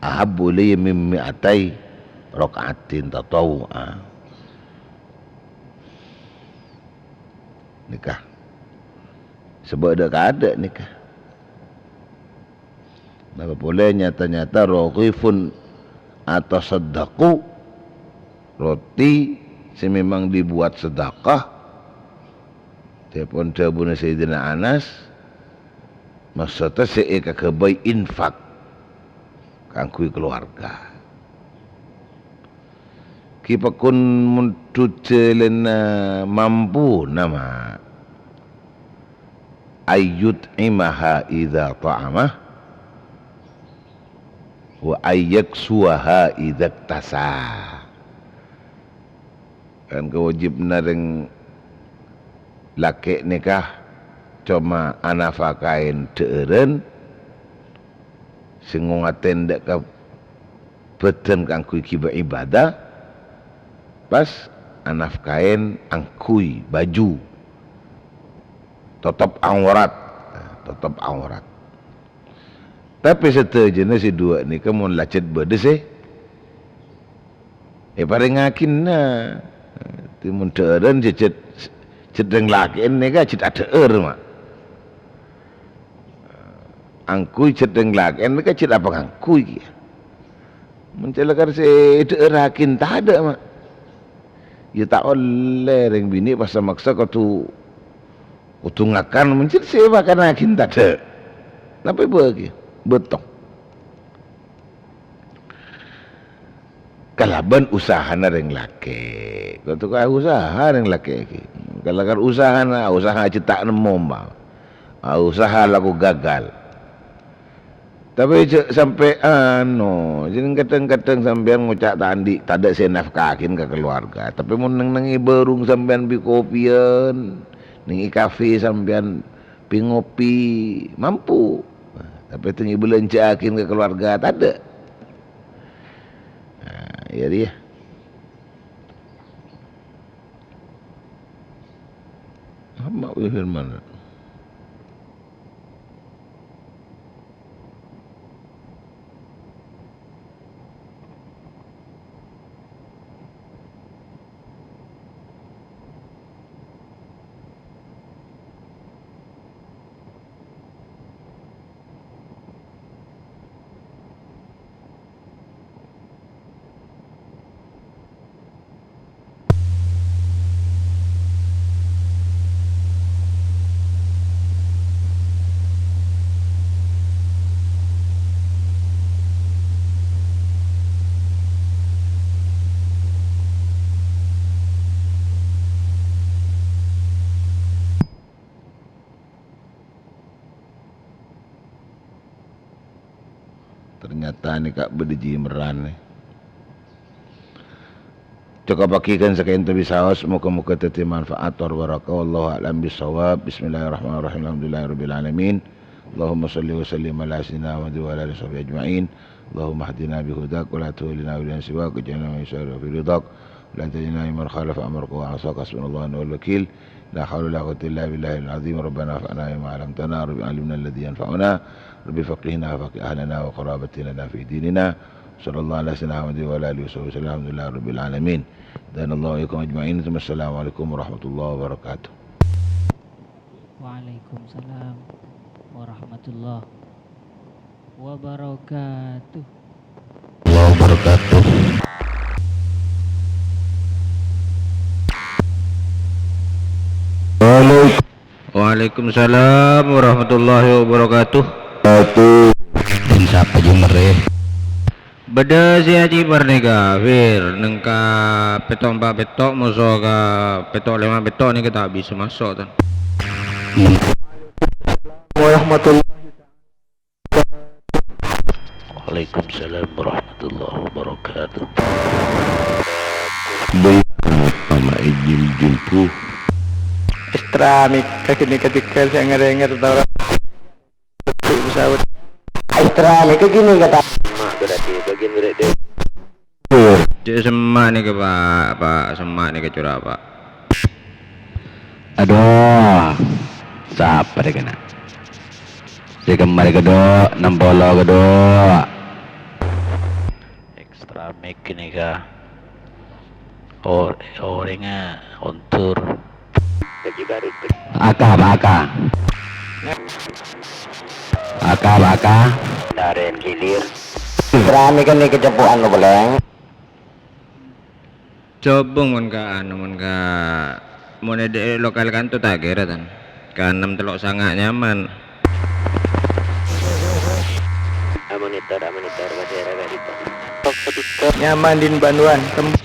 ahabbu ilayya min mi'atai rak'atin tatawwu'a." Nèka. Sabâ' dâ'-kadâ' nèka. Napa polè nyata-nyata raghifun atasaddaqu, roti sè memang dibuat sedekah. Ca'èpon dhâbuna Sayyidina Anas, maksodda sè èkaghâbây infak kaangghuy kalowarga. Ghi' pagghun mondhut jhâlânna mampuna, ma'. Ayyut'imaha idza ta'amah, wa ayyaksuwaha idza iktasa. Kan kawâjibhânna rèng lakè' nèka coma anafakaè dhâ'ârân, sè ngowatè dâ' ka bhâdhân kaangghuy ghibâ ibadah, pas anafkaè angghuy bhâju, totop aurat, totop aurat. Tapè sadhâjâna sè duwâ' nèka mon la cèt bâdâ sè èparèngngaghi, na. Mon dhâ'ârân jhâ-, jhâ-, jhât rèng lakè'en nèka jhât adhâ'âr, ma'. Angghuy jhât rèng lakè'en nèka jhât apangangghuy kèya. Mon cè' lakar sè èdhâ'ârraghi tadâ', ma'. Ya ta' ollè rèng binè' pas maksa kodhu, kodhu ngakan, mon jhât sè èpakannaghi tadâ'. Tapè bâgi, bâto. Kalabân usahana rèng lakè'. Kodhu ka usaha rèng lakè' ghi. Kalakar usahana, usaha jhât ta' nemmo, ma'. Usaha lagghu gagal. Tapè jhâ' sampè' ano, jhâ' kadhâng-kadhâng sampèyan ngoca' ta' andi', tadâ' sè nafkahaghi ka kalowarga. Tapè mon neng-neng è bârung sampèyan bi-kopiyan, neng è kafe sampèyan bi-ngopi, mampu. Tapè teng èbâlânjhâ'aghi ka kalowarga, tadâ'. Nah, iyâ rèya. Apa firman? Ternyata nèka bâdâ jhimèran, nè. Cokobhâghi ghân saka'ḍinto bisaos, moghâ-moghâ dhâddhi manfaat tor barokah. Wallahu a'lam bissawab. Bismillahirrahmanirrahim. Alhamdulillahirabbil alamin. Allahumma shalli wa sallim ala sayyidina Muhammad wa ala alihi washabihi ajma'in. Allahumma hdina bi hudak wa la tuwallina waliyan siwak, waj'alna mimman yusari'u fi ridhak, wa la taj'alna mimman khalafa amraka wa 'asak. Hasbunallahu wa ni'mal wakil. La haula wa la quwwata illa billahil azim. Rabbana anfa'na bima 'allamtana, Rabbi 'allimna alladzi yanfa'una, Rabbi faqqihna wa faqqih ahlana wa qarabatina fi dinina. Sallallahu ala sayyidina Muhammad wa ala alihi washabihi wasallam. Alhamdulillahirabbil alamin. Hadanallahu wa iyyakum ajma'in. Assalamualaikum warahmatullahi wabarakatuh. Waalaikumsalam warahmatullahi wabarakatuh. Wabarakatuh. Waalaikum- Waalaikumsalam warahmatullahi wabarakatuh. Wabarakatuh. Din sapa jumere? Bâḍâ sè ajibâr nèka, Fir, neng ka pètto' empa' pètto', moso ka pètto' lèma pètto' nèka ta' bisa maso', tan. Warahmatullahi. Waalaikumsalam warahmatullahi wabarakatuh. Bâi apa ma' èjim-jimpu? Istra mèka ghânèka dhika sè ngèr-ngèr tara. Pesawat. Istra mèka ghânèka ta'. Ma' berarti bagian dari. Cè' semma' nèka, Pak. Pak, semma' nèka, cora', Pak. Adhu, sapa rè kèna? Sè kemma rè kèḍo', ennem polo kèḍo'. Extra mic nèka. Or-, orèngnga ondur. Aka, Pak, aka. Aka, Pak, aka. Daren gilir. Rame kan nèka cepo'an lo, Beleng. Cobung mon ka anu, mon ka, mon è ḍâ' lokal kanto ta' kèra, tan. Ka ennem tello' sanga' nyaman. Amonitor, amonitor, masih ada gak itu? Nyaman din banduan, tem-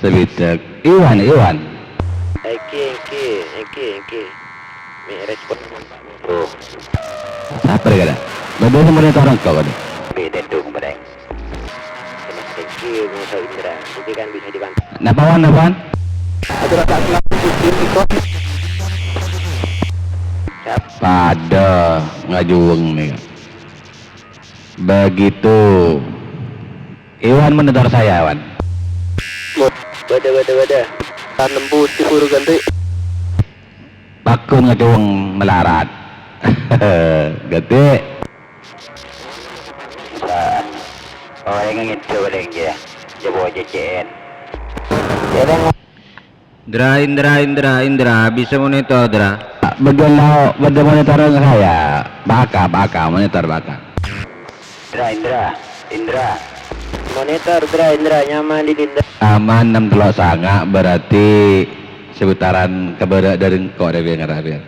Sabidhâk. Iwan, Iwan. Èngghi, èngghi, èngghi, èngghi. Mi' respon. Tuh. Sapa rè kèra? Bâḍâ sè monitor engko' kèra. Beda dong, Bray. Èngghi, Musa Indra. Itu kan bisa dibantu. Napa, Wan, napa, Wan? Adu rata kelas itu, itu. Siap. Paḍâ ngajuweng nèka. Begitu. Iwan monitor saya, Wan. Wadah, wadah, wadah. Tanembus di buru ganti. Pakun ngacoweng melarat. Ganti. Sa-, oh, yang ngedo paling dia. Jabo cecen. Dra, Indra, Indra, Indra, bisa monitor, Dra? Bâḍâ lao-, bâḍâ monitor saya. Baka, baka, monitor baka. Dra, Indra, Indra. Monitor, Dra, Indra, nyaman di Indra. Aman ennem tello' sanga', berarti seputaran ka bârâ' ḍâri engko' rè, Beng, arè, Beng.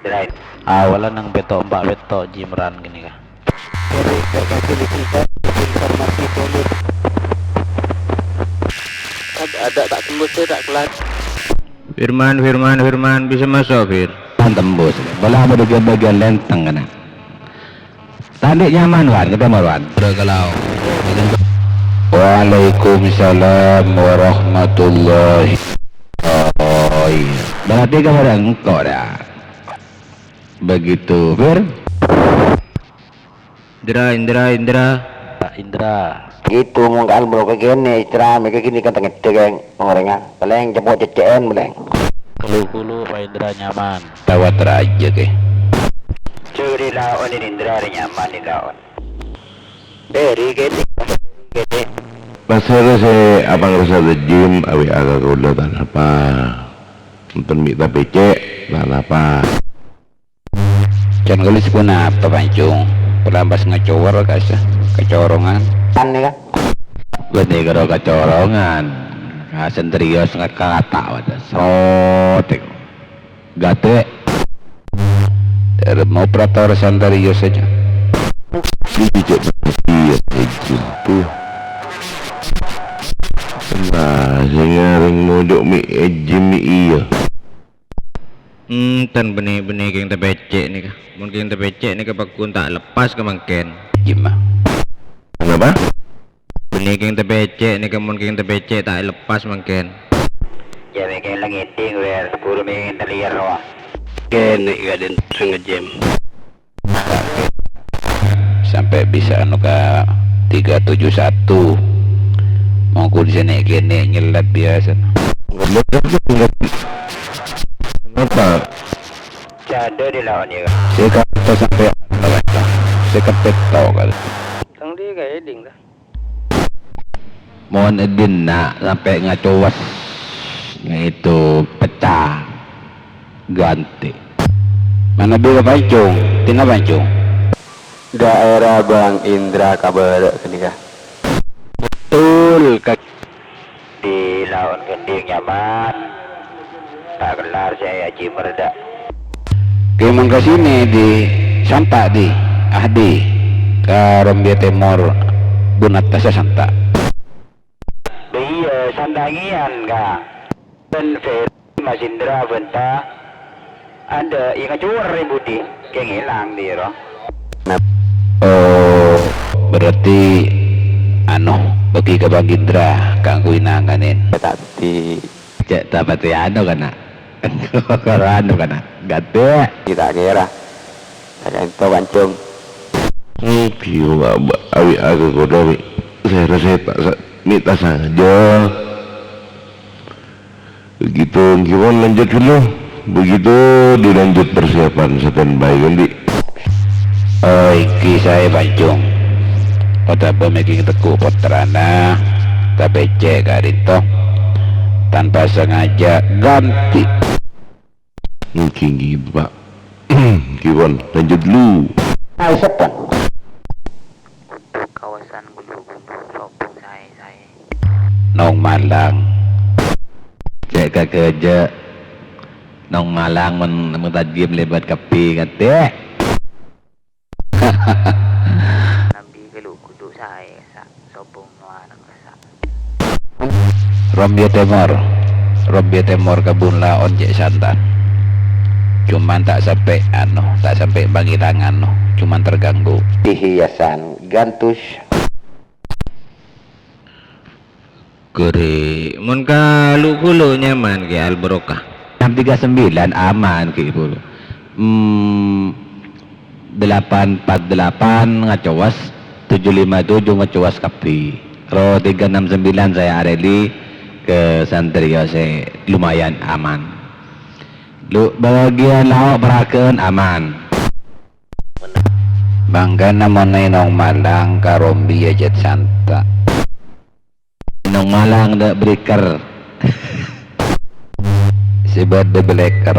Dra, Indra. Awalla neng pètto' empa' pètto' Jimran ghânèka. Ad-, ada tak tembus, ya, tak kelar. Firman, Firman, Firman, bisa masuk, Fir? Kan tembus. Bola apa di bagian lenteng, kan? Tadi nyaman, Wan, ketemu, Wan. Udah kalau. Waalaikumsalam warahmatullahi. Oh, iya. Berarti kabar engko' dah. Begitu, Fir. Indra, Indra, Indra. Indra. Gitu, mongkaan bro, kagene, Isra, mega gini kan tengedde, keng, ngorengan. Paling cepok cecen, paling. Kulu-kulu, Pak Indra nyaman. Tawat raja, ke. Curi lawan ini Indra, ada nyaman di lawan. Beri gini, gini. Pasal saya apa ngerasa dejim, awi aga kaula tanapa. Enten mi' tapece', tanapa. Can gelis ponapa, Pancung? Pelambas ngecowor kasa, kecorongan. Kan, ya, kan? Bene karo kecorongan. Nah, senterius ngekata, wadah. Sotek. Gate. Mau operator senterius saja. Ini cek iya, ejim tuh. Nah, sing ngareng modok mi' ejim mi' iya. Enten bene-bene keng tapece' neka. Mon keng tapece' neka paggun ta' lepas ka mangken. Jimma. Kenapa? Nèkèng tapècè', nèkè mon kèng tapècè' ta' èlepas mangkèn. Jhâ' mèkèng la ngèdhing, Wer, buru mèkèng talèyèr rowa. Kènè' ghâdhèn sè ngejjhem. Sampè' bisa anu ka tiga tujuh satu. Mongkon sè nè'-kènè' nyellèp biyasa. Kenapa? Jhâ' dâ' di laon, yâ. Sè kata sampè' sè kepetto kali. Tang di kaeding, ta? Mon è dinna' sampè' ngacowes, itu pecah, ganti. Manabi ka pancung, tina pancung. Daerah Bang Indra ka bârâ' ghânèka. Betul, Kak. Di laon ghândhing nyaman. Ta' kellar sè Haji Merda. Kèmon ka sinè, di Santa', di, ah, di, ka Rombia Tèmor, bun attassa Santa'. Bâ iyâ, Santa' ngèyan, Ka. Bân Ferry, Mas Indra, bân ta'. Anda, inga cuwèr è budi, kèng èlang, di, ro. Oh, berarti, anu, bâgi ka Bang Indra, kaangghuy nanganin. Ta' di Cè' ta' patè anu kana'. Anu kana'. Ghântè'. Kita kira. Saka'ènto, Pancung. Oke, Bapak. Awi aga kodo, wi. Saya rasa tak sa-, minta saja. Begitu, gimana lanjut dulu? Begitu dilanjut persiapan standby, kan, Di? Oh, èngghi saè, Pancung. Otabâ mèkèng tegghu' pottrana, tapècè' ka'dinto. Tanpa sengaja ganti. Èngghi, èngghi, Pak. Èngghi, pon. Lanjut dulu. Ayo, Sepon. Untuk kawasan Gulu-Gulu, sobung saè-saè. Nong Malang. Cè' kakejjhâ'. Nong Malang mon, mon tajjhim lèbât kabbhi, katè. Nambi gulu-gulu saè kassa', sobung noarang kassa'. Rombia Tèmor. Rombia Tèmor kebun laon cè' Santa'. Cuman ta' sampè', anu, ta' sampè' bângè tangan, no. Cuman terganggu. Hiasan gantus. Ghârè'. Mon ka lu-ghulu nyaman kè Al-Barokah. Enam tiga sembilan aman kè, Bro. Hmm, delapan empat delapan ngacowas, tujuh lima tujuh ngacowas kabbhi. Ro tiga enam sembilan saya areli ke Santrio sè lumayan aman. Lu bagian laok Paragen aman. Mangkana mon è Nong Malang ka Rombia cè' Santa'. Nong Malang dâ' breaker. Sè bâdâ bleker.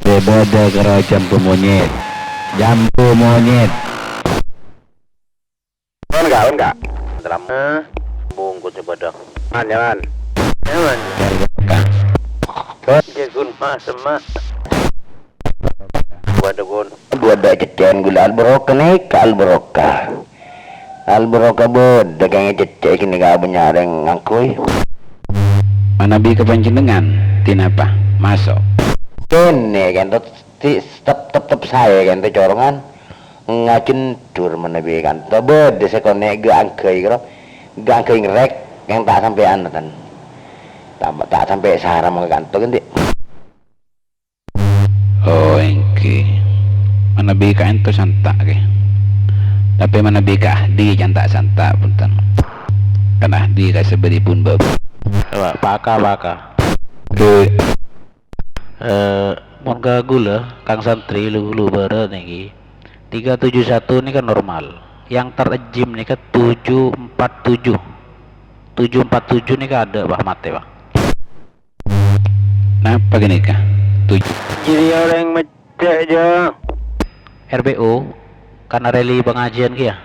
Sè bâdâ karo jambu monyet. Jambu monyet. Pon, Kak, pon, Kak. Dalam. Hah? Bungkus sè bâdâ. Man, ya, man. Ya, man. Jagun mas, emak. Bâdâ, Gun. Bâdâ cèccèn ghulâ Al-Barokah, nèka Al-Barokah. Al-Barokah bâdâ kèngèng cèccè' kènè' ka bânnya' rèng ngangghuy. Manabi ka panjhennengngan, dinapa? Maso'. Kènè' kènto ti-, tep-, tep-, tep saè kènto corongan. Ngajhundur manabi kènto bâdâ sè konè' ghâ' angghâi karo. Ghâ' angghâi ngerrèk kèng ta' sampè' anatan. Ta', ta' sampè' sara mangka kènto, ghi'. Oh, èngghi. Manabi ka'ènto Santa', ghi. Tapè manabi ka Ahdi cè' ta' Santa', bhunten. Kan Ahdi ka sabâripun bâbu. Coba, paka, paka. Oke. Eh, mon ka ghulâ, Kang Santri, lu-ghulu bârâ' nèkè. Tiga tujuh satu nèka normal. Yang terejim nèka tujuh empat tujuh. Tujuh empat tujuh nèka adâ', Pak, matè, Pak. Napa ghânèka? Tuj- Jadi orang mecek aja. R B O, karena rally pengajian kèya.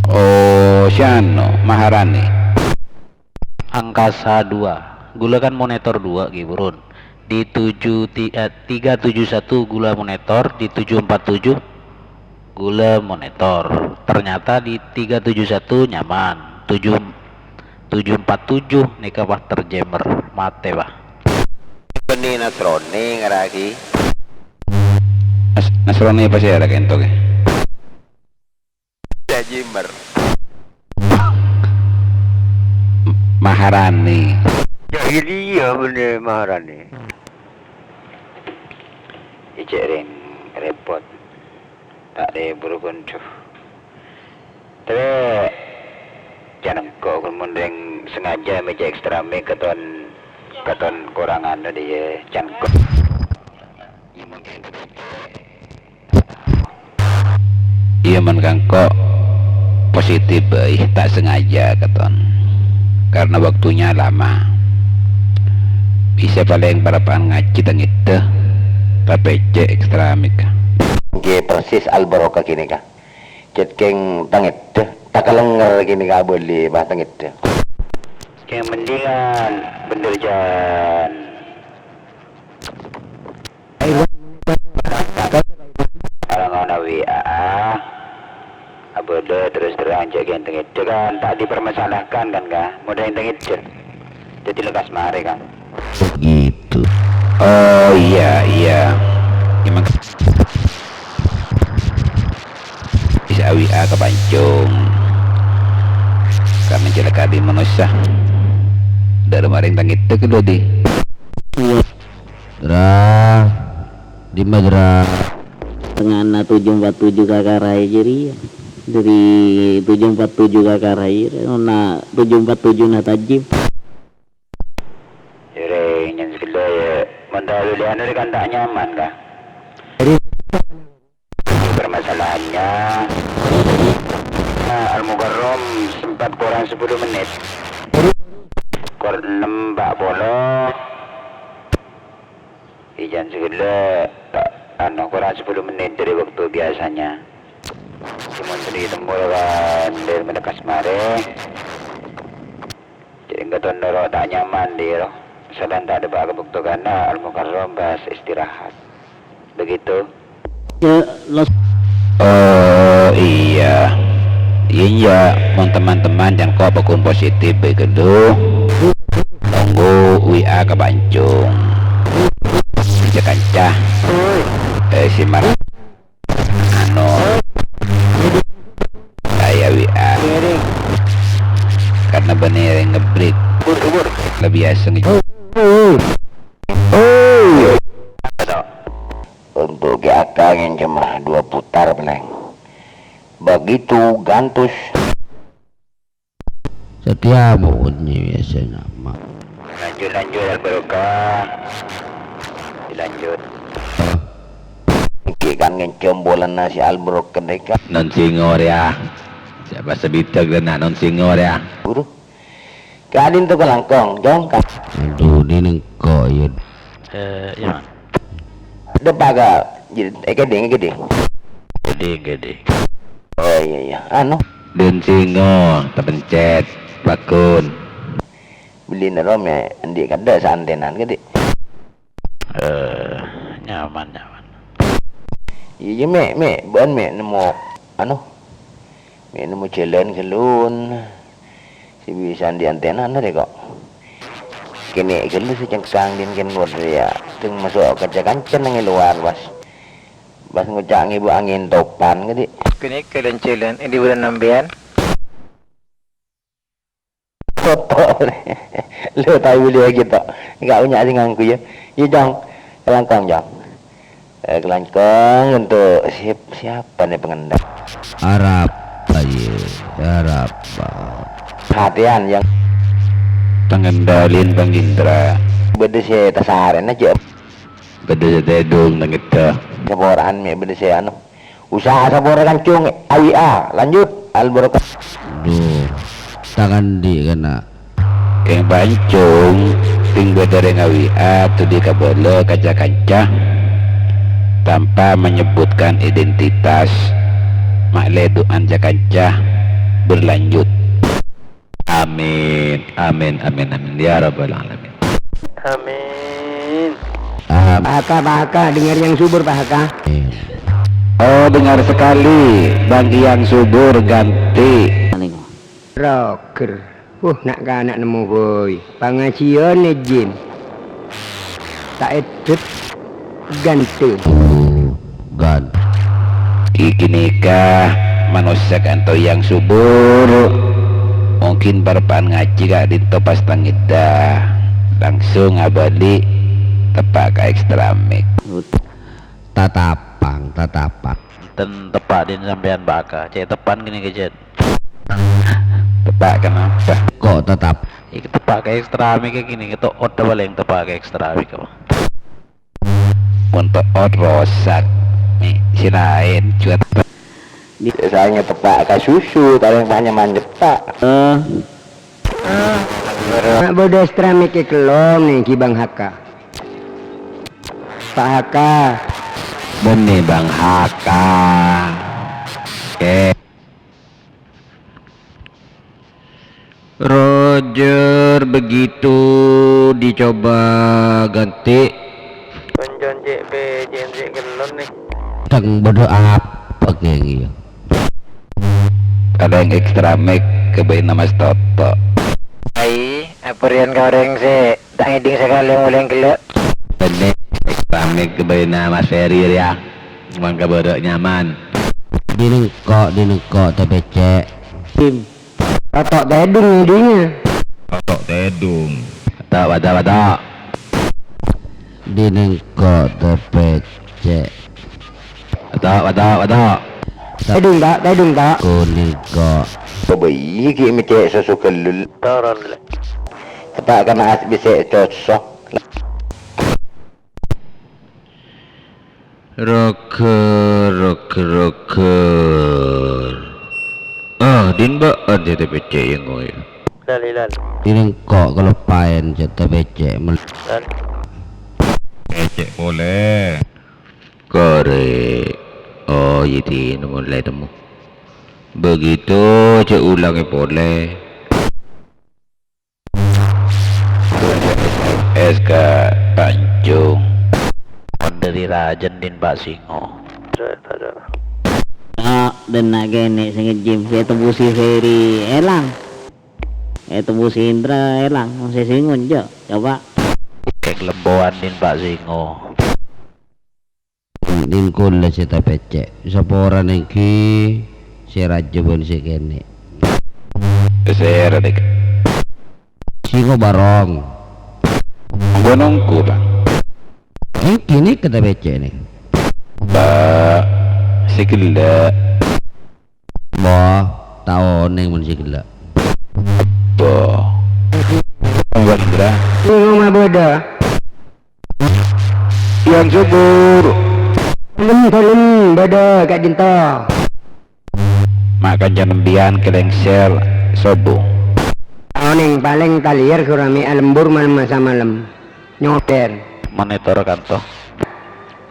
Oh, siano, Maharani. Angkasa dua. Ghulâ kan monitor dua, ghi, burun. Di tujuh ti-, eh, tiga tujuh satu ghulâ monitor, di tujuh empat tujuh ghulâ monitor. Ternyata di tiga tujuh satu nyaman. Tujuh, tujuh empat tujuh nèka pas terjammer, matè, Pak. Bânnè Nasroni ngaragi. Nas-, Nasroni apa sih ada kento ke? Jammer. Maharani. Jahiliyah bânnè Maharani. Ijâ' rèng rèpot. Ta' rè buru konco. Tapè can engko' ghun mon rèng sengaja mèjâ ekstra mic katon, katon korang anu dhi, iyâ, can engko'. Iyâ, mon ka engko' positif bhâi, ta' sengaja katon. Karena waktunya lama. Bisa palèng parappa'an ngajhi ta' ngèdhâ, tapè cè' ekstra mic. Èngghi persis Al-Barokah ghânèka. Cè' kèng ta' ngèdhâ, ta' kalènger ghânèka abâli, pas ta' ngèdhâ. Kèng mendingan, bhender, Jan. Arang ana W A, abâdâ terus terang, cè' kèng ta' ngèdhâ kan, ta' dipermasalahkan kan, Ka? Modâ ènta ngèdhâ. Dhâddhi lekkas marè, Ka. Begitu. Oh, iyâ, iyâ. Emang bisa W A ka pancong. Karena celaka di manossa. Dâ' remma rèng ta' ngèdhâ ghâllu dhi. Dra, dimma, Dra? Tengnga'na tujuh empat tujuh K K Raya jârèya. Dâri tujuh empat tujuh K K Raya, nona tujuh empat tujuh na Tajib. Jârèya, nyen sè ghellâ', iyâ, mon ta' lèlèyan rè kan ta' nyaman, Ka? Permasalahannya, Al-Mukarram sempat kurang sepuluh menit. Kor ennem empat puluh. Ijân sè ghellâ', anu, kurang sepuluh menit dari waktu biasanya. Cuma tadi temur kan dari Menekas mare. Jadi, engko' ton noro' ta' nyaman, dhi, ro. Salan ta' dâpa' ka bâkto kana Al-Mukarram pas istirahat. Begitu. Ya, los. Oh, iya. Iya, iya. Mon teman-teman can ko' paggun positif bhâi ghâllu. Tonggu W A ka pancong. Kanca-kanca. Eh, si Mar-, Anu, saya W A. Karena bânnè rèng ngebreak. Lebih aseng. Untuk G A K ngèncèm dua putar palèng. Begitu gantus. Satèya mon nyè biasa nama. Lanjut, lanjut, Al-Barokah. Dilanjut. Iki kan ngèncèm bolana si Al-Barokah deka. Non singo rèya. Siapa sebitek dan nak non singo rèya? Buru. Ka'dinto kalangkong, Jong, ka. Aduh, ini nengko, ya. Eh, iya, Man. Dâpa' ka, eh, gede, gede. Gede, gede. Oh, iya, iya. Anu. Dun singo, tapencet, bakun. Bellina ro, mè', andi' kadâ' saantenan, gede. Eh, nyaman, nyaman. Iya, iya, mè', mè', bâ'ân, mè', nemmo, anu, mè' nemmo jhâlân ghâllu. Sè bisa andi' antenana rè, ko'. Kènè' ghâllu sè cengkang din kèn luar rèya. Teng maso' kanca-kanca neng è lowar, pas. Pas ngoca' ngèbu angèn topan, kadhi. Kènè' kalèn-cèlèn, è dhi bârâ' sampèyan? Foto. Lo, tahu dia gitu. Enggak punya sing nganggu ya. Iya, Jong. Kelangkong, Jong. Eh, kelangkong untuk siap-, siapa nih pengendara? Arapa, ye? Arapa? Perhatian yang pengendalian pengindra. Bâdâ sè tasarèn aja. Bâdâ sè tèdung nang èdâ. Saporaan mè' bâdâ sè anu. Usaha sapora kancong, A W A. Lanjut, Al-Barokah. Duh, tangan di kena. Kèng pancong, pèng bâdâ rèng A W A, todi kabâlâ kanca-kanca tanpa menyebutkan identitas. Ma'lè du'an ca-kanca berlanjut. Amin, amin, amin, amin. Ya Rabbal Alamin. Amin. Am- Pak Haka, Pak Haka, dengar yang subur, Pak Haka. Oh, dengar sekali, Bang Yang Subur ganti. Roger. Huh, na'-kana' nemmo bhâi. Pangajiyân, ijin. Ta' èdhep ganti. Tuh, gan. Iki nèka manossa ka'anto Yang Subur. Mungkin bârâmpa'an ngajhi ka'dinto pas tengngèdâ, langsung abâli teppa' ka extra mic. Tatapang, tatapang. Enten teppa' dhin sampèyan, Pak Aka. Cè' teppa'an kènè' kèjhât. Teppa' kenapa? Kok tetap? Iki teppa' ka extra mic kènè', kèto' oddhâ palèng teppa' ka extra mic apa? Mon to'ot rosak, mi' sè laèn, cuwet. Biasanya teppa' ka susu, tarèng manyem-manyem, Pak. Eh. Mak bâdâ extra mic è kello' nèng ghi' Bang Haka. Pak Haka. Bânnè Bang Haka. Oke. Roger, begitu dicoba ganti. Koncon cè' pècè'en sè kellon, nè. Tang bâdâ apa kèng iyâ? Palèng extra mic kabâjâna Mas Toto. Ai, apa rèyan ka orèng sè ta' ngèdhing sakalè molèng ghellâ'? Bânnè extra mic kabâjâna Mas Ferry rèya. Mangka bârâ' nyaman. Dinengko', dinengko' tapècè'. Tim. Toto' tèdung ngèdhingngâ. Toto' tèdung. Wato', wato', wato'. Dinengko' tapècè'. Wato', wato', wato'. Tèdung, ta', tèdung, ta'. Kunèngko'. Coba iya ghi' mècè' soso ghellâ'. Toron, lè. Apa kana as bisa cocok? Roger, roger, roger. Ah, din bâ'ân cè' tapècè' yâ ngoy. Lali, lali. Dinengko' kaloppaèn cè' tapècè' mel-, lali. Pècè' polè. Korè'. Oh, iyâ, dina molaè temmo. Begitu, cè' ulangè polè. Es ka Tanjung. Mon dâri rajâna din Pak Singo. Tok, dâ' enna' kènè' sè ngejim, sè ètembusè Ferry èlang. Ètembusè Indra èlang, sè Singo enjâ'. Coba. Kèng lembowan din Pak Singo. Dingkol sè tapècè', saporana èngghi sè rajâ bân sè kènè'. Sèra, Dik. Singo barong. Ghun ongghu, Bang. Èngghi nèka tapècè' nè. Ba, sè ghellâ'. Bo, ta' onèng mon sè ghellâ'. Bo. Singo mabâdâ. Yang subur. Dalem-dalem bâdâ ka'dinto. Ma' kanca nembiyân kalèngsèr sobung. Onèng palèng talèyèr ghârâmè alembur malem samalem. Nyodèr. Monitor kanto.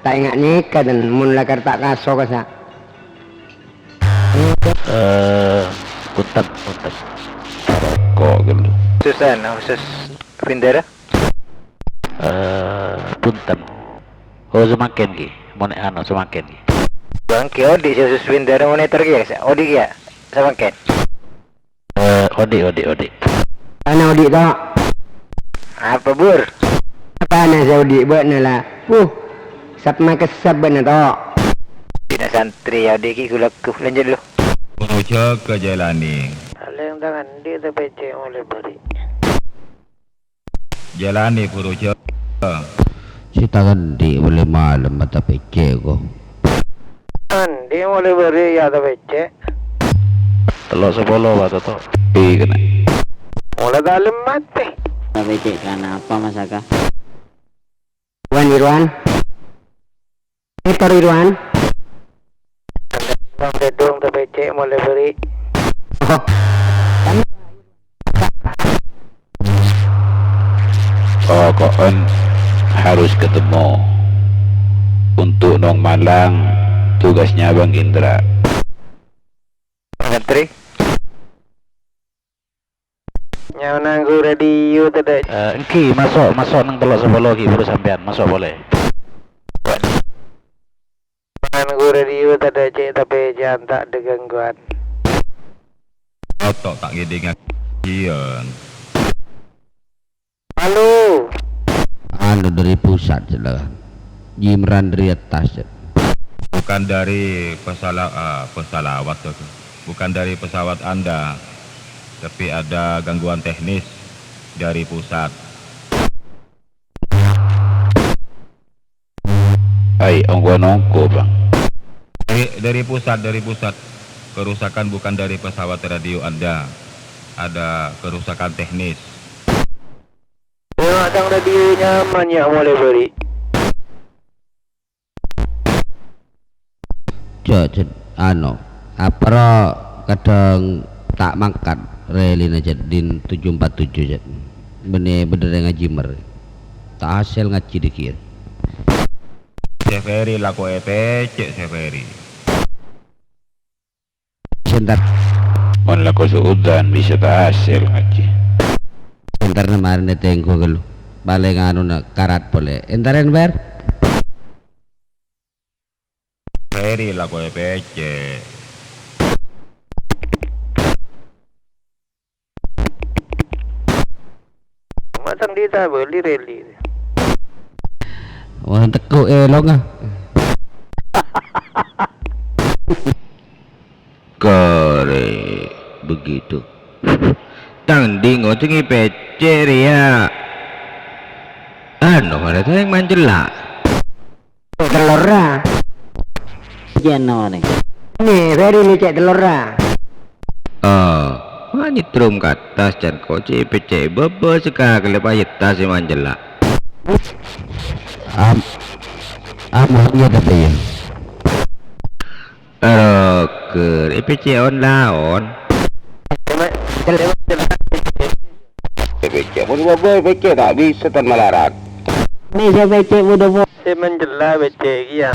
Ta' enga' nèka, dân, mon lakar ta' kaso kassa'. Eh, punten, punten. Roko' ghâllu. Khusus anu, khusus Vindara? Eh, punten. Oh, samangkèn ghi. Mon anu, samangkèn ghi. Bang, ghi odi' sè khusus Vindara monitor ghi yâ, sa-, odi' ghi yâ, samangkèn. Eh, odi', odi', odi'. Ana odi' to'. Apa, Bur? Apana sè odi' bâ'na la? Uh, sap makessap bâ'na to'. Dina santri yâ odi' ghi' ghulâ-, ghulâ-, lanjut lu. Poro jâgâ Jalani. Palèng tang andi' tapècè' molè bâri'. Jalani poro jâgâ. Sè tang andi' bâli malem tapècè' ko. Andi' molè bâri' yâ tapècè'. Tello' sapolo, Pak Toto. Pi kènè'. Molè dalem matè. Tapècè' kanapa, Mas Aka? Wan, Irwan. Monitor, Irwan. Bang Tedung tapècè' molè bâri'. Poko'en harus ketemu. Untuk Nong Malang, tugasnya Bang Indra. Menteri. Nyaman nganggo radio tadâ'. Eh, èngghi, maso', maso' neng tello' sapolo ghi' buru sampèyan, maso' polè. Nyaman nganggo radio tadâ' cè' tapècè'an ta' ada gangguan. Oto' ta' ngèdingngaghi, Yan. Halo. Anu dari pusat, Cèt, lah. Jimran dari atas, Cèt. Bukan dari pesala-, ah, pesalawat, Cèt. Bukan dari pesawat Anda. Tapi ada gangguan teknis dari pusat. Hai, ongko-nongko, Bang. Dari, dari pusat, dari pusat. Kerusakan bukan dari pesawat radio Anda. Ada kerusakan teknis. Memang sang radio nyaman ya, mulai beri. Jhâ', jhâ', ano, aparo kadhâng ta' mangkat rèlina, jhâ', din tujuh empat tujuh, jhâ'. Bânnè bhender ngaji mèr. Ta' hasèl ngajhi dhâggi'. Sè Ferry lako èpècè', sè Ferry. Sèntar. Mon lako su'udan bisa ta' hasèl ngajhi. Sèntar na marèna tèngghu ghâllu. Palèng anona karat polè. Èntar, èntar. Ferry lako èpècè'. Masang dita beli reli. Wah, teko' èlonga. Kare begitu. Tang dingo cengi pècè' rèya. Anu, ada tayang mancella'. Tellorra. Jana mane. Ni, Ferry ni cè' tellorra. Ah, mani trum ka attas can koci pècè' bâbâ saka kelep ayetta sè mancella'. Am, am, iya, tapi ya. Roger, èpècè' on-laon. Èpècè' mon bâbâ, èpècè' ta' bisa, Ton Malarat. Mè' sè pècè' budhu po-, sè mancella' pècè' kèya.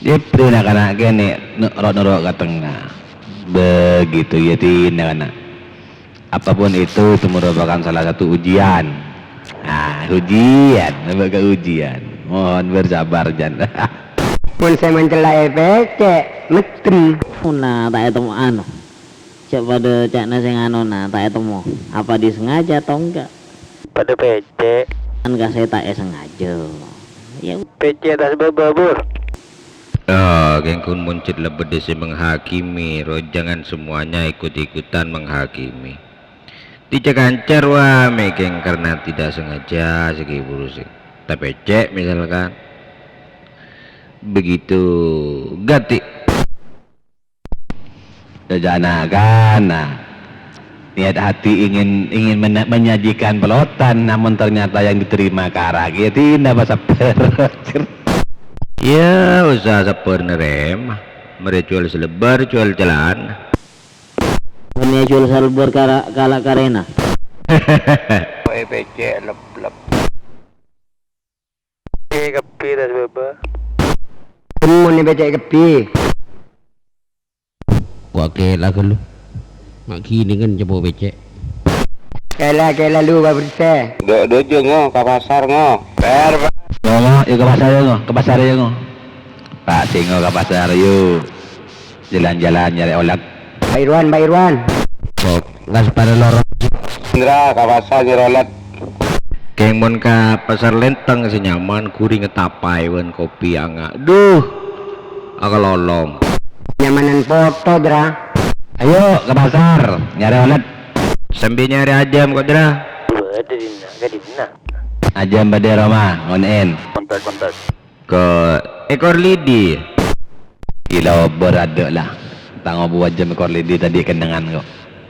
Èbri na'-kana' kènè' no-, ro'-noro' ka tengnga. Begitu ya, na'-kana'. Apapun itu, itu merupakan salah satu ujian. Ah, ujian, nampak ujian. Mohon bersabar, Jan. Pon sè mancella' èpècè', mèddem. Anona ta' ètemmo anu. Cè' padâ ca'na sè nganona ta' ètemmo. Apa disengaja atau enggak? Padâ pècè'. Kan ka sè ta' èsengaja. Ya. Pècè' ta' sabâb, Bur. Ah, kèng ghun mon cè' la bâdâ sè menghakimi, ro, jangan semuanya ikut-ikutan menghakimi. Dicèk-ancèr, wa, mè' kèng karena tidak sengaja, sè ghi' buru sè tapècè', misalkan. Begitu, ganti. Jana-kana. Niat hati ingin, ingin mena-, menyajikan pelotan, namun ternyata yang diterima karak. Ya, dinah pas sabbhâr. Ya, usaha sabbhâr narèma. Marè juwâl salèbâr, juwâl calana. Bânnè juwâl salèbâr kala-, kala karèna. Èpècè' lep-lep. Èpècè' kabbhi, ta' sabâb. Mon èpècè' kabbhi. Wa kèla ghâllu. Ma' ghiningan cèpo pècè'. Kèla, kèla lu, Pak Bersè. Dâ-, dâjâ ngo, ka pasar ngo. Per, Pak. Ngo, ngo, yu ka pasar yu ngo, ka pasar yu ngo. Pak, sè ngo ka pasar yu. Jalan-jalan nyarè olèt. Pak Irwan, Pak Irwan. Kok ngas pada lorong. Indra, ka pasar nyarè olèt. Kèng mon ka Pasar Lenteng sè nyaman, ghuring tapai bân kopi anga'. Duh, akalolong. Nyamanan poto, Dra. Ayo ka pasar, nyarè olèt. Sambi nyarè ajâm kok, Dra. Bâdâ dinna', ka dinna'. Ajâm bâdâ è roma, ngonè'èn. Kontak, kontak. Ka Ekor Lidi. Gila, obor adâ' la. Tang obu ajâm Ekor Lidi tadi kennengngan kok.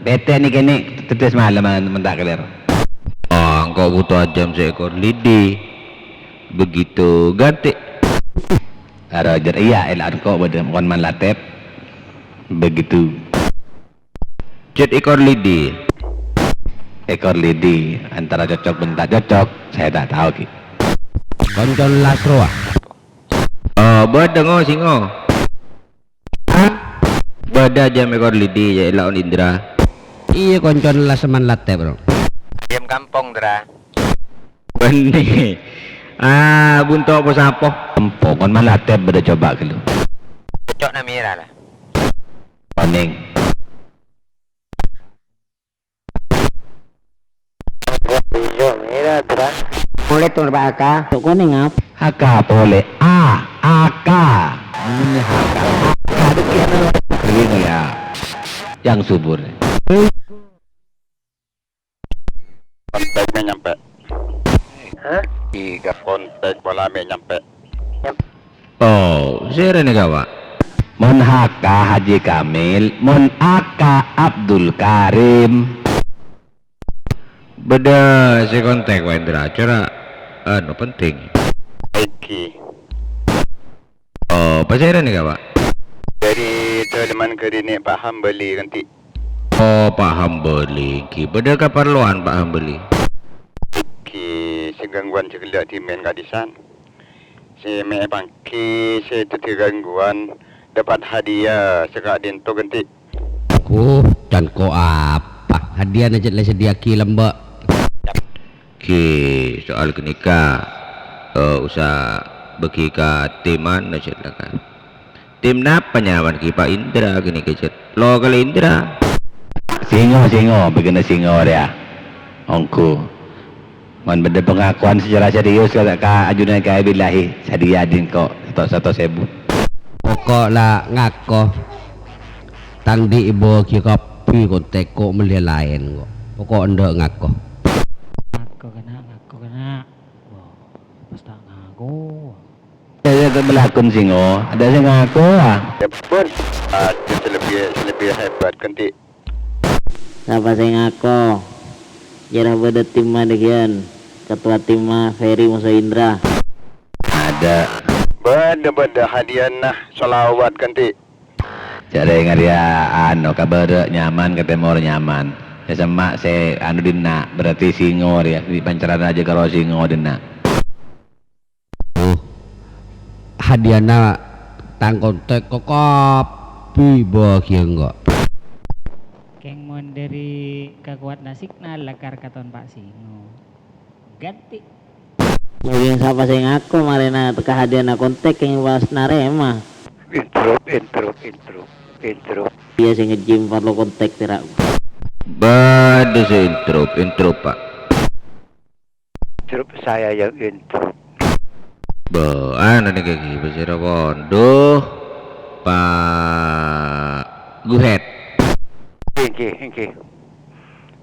Bete' ni kene' tetes malem mon ta' keler. Ah, engko' buto ajâm sè Ekor Lidi. Begitu ganti. Aro jer, iya, ela engko' bâdâ kon man latep. Begitu. Cèt Ekor Lidi. Ekor Lidi, antara cocok bân ta' cocok, saya tak tahu, Ki. Koncon las rowa. Oh, bâdâ ngo, singo. Hah? Bâdâ ajâm Ekor Lidi, ya, ela on Indra. Iyâ, koncon las man latep, bro. Ajâm kampong, Dra. Bânnè. Ah, bunto apa sapo? Kampong, kon man latep bâdâ coba ghâllu. Cocok na mira la. Kuning. Iya, mira, Dra. Mulai turun Pak A K. Tok kuning apa? A K boleh. A, A K. Ini A K. A K itu yang, ini ya. Yang subur. Ka kontak pola me' nyampe. Oh, sèrè nèka, Pak? Mon H K Haji Kamil, mon A K Abdul Karim. Bâdâ sè kontak, Pak Indra, acara, anu, penting. Iki. Oh, pasèra nèka, Pak? Dâri Daleman Karine Pak Hambali kanti. Oh, Pak Hambali, èngghi. Bâdâ kaparlowan, Pak Hambali? Èngghi, sè gangguan sè ghellâ' dhimèn ka'dhissan. Sè me' èpangghi sè dhâddhi gangguan, dapat hadiah sè ka'dinto kanti. Ku, can ko apa? Hadiahna cè' la èsadhiyâaghi lambâ'. Ghi, soal ghânèka, eh, usa bâgi ka timanna cè' la ka. Tim napa nyaman ghi Pak Indra ghânèka cè'? Lo kalè Indra. Singo, singo, bâgiyânna singo rèya. Ongghu. Mon bâdâ pangakowan secara serius ka, ka ajunan kaè billahi, sadhiyâ dhin ko' satos, satos èbu. Poko' la ngako. Tang dhi' èbâghi kabbhi kontak ko' mellè laèn ko'. Poko' endâ' ngako. Ngako kèna, ngako kèna. Wah, pas ta' ngako. Saya ke belakun singo, ada sè ngako, ah. Ya, pun. Ada sè lebbi, sè lebbi hebat kanti. Sapa sè ngako? Jârèya bâdâ timma dhâgiyân. Ketua timma Ferry Musa Indra. Ada. Bâdâ, bâdâ hadiahna sholawat kanti. Jârèya ngarèya, anu, ka bârâ' nyaman, ka tèmor nyaman. Sè semma' sè, anu, dhinna', berarti singo rèya, pancaran rajâ karo singo dhinna'. Oh. Hadiahna tang kontak ko' kabbhi bâgiyân ko'. Kèng mon dâri kakowadhânna signal lakar katon Pa' Singo. Ganti. Mungkin sapa sè ngako marèna teka hadiahna kontak kèng pas narèma. Intrup, intrup, intrup, intrup. Iyâ sè ngejim parlo kontak tèra'. Bâdâ sè intrup, intrup, Pak. Grup saya yang intro. Bo, anu nèka ghi, pasèra pon? Duh, Pak Guhet. Èngghi, èngghi.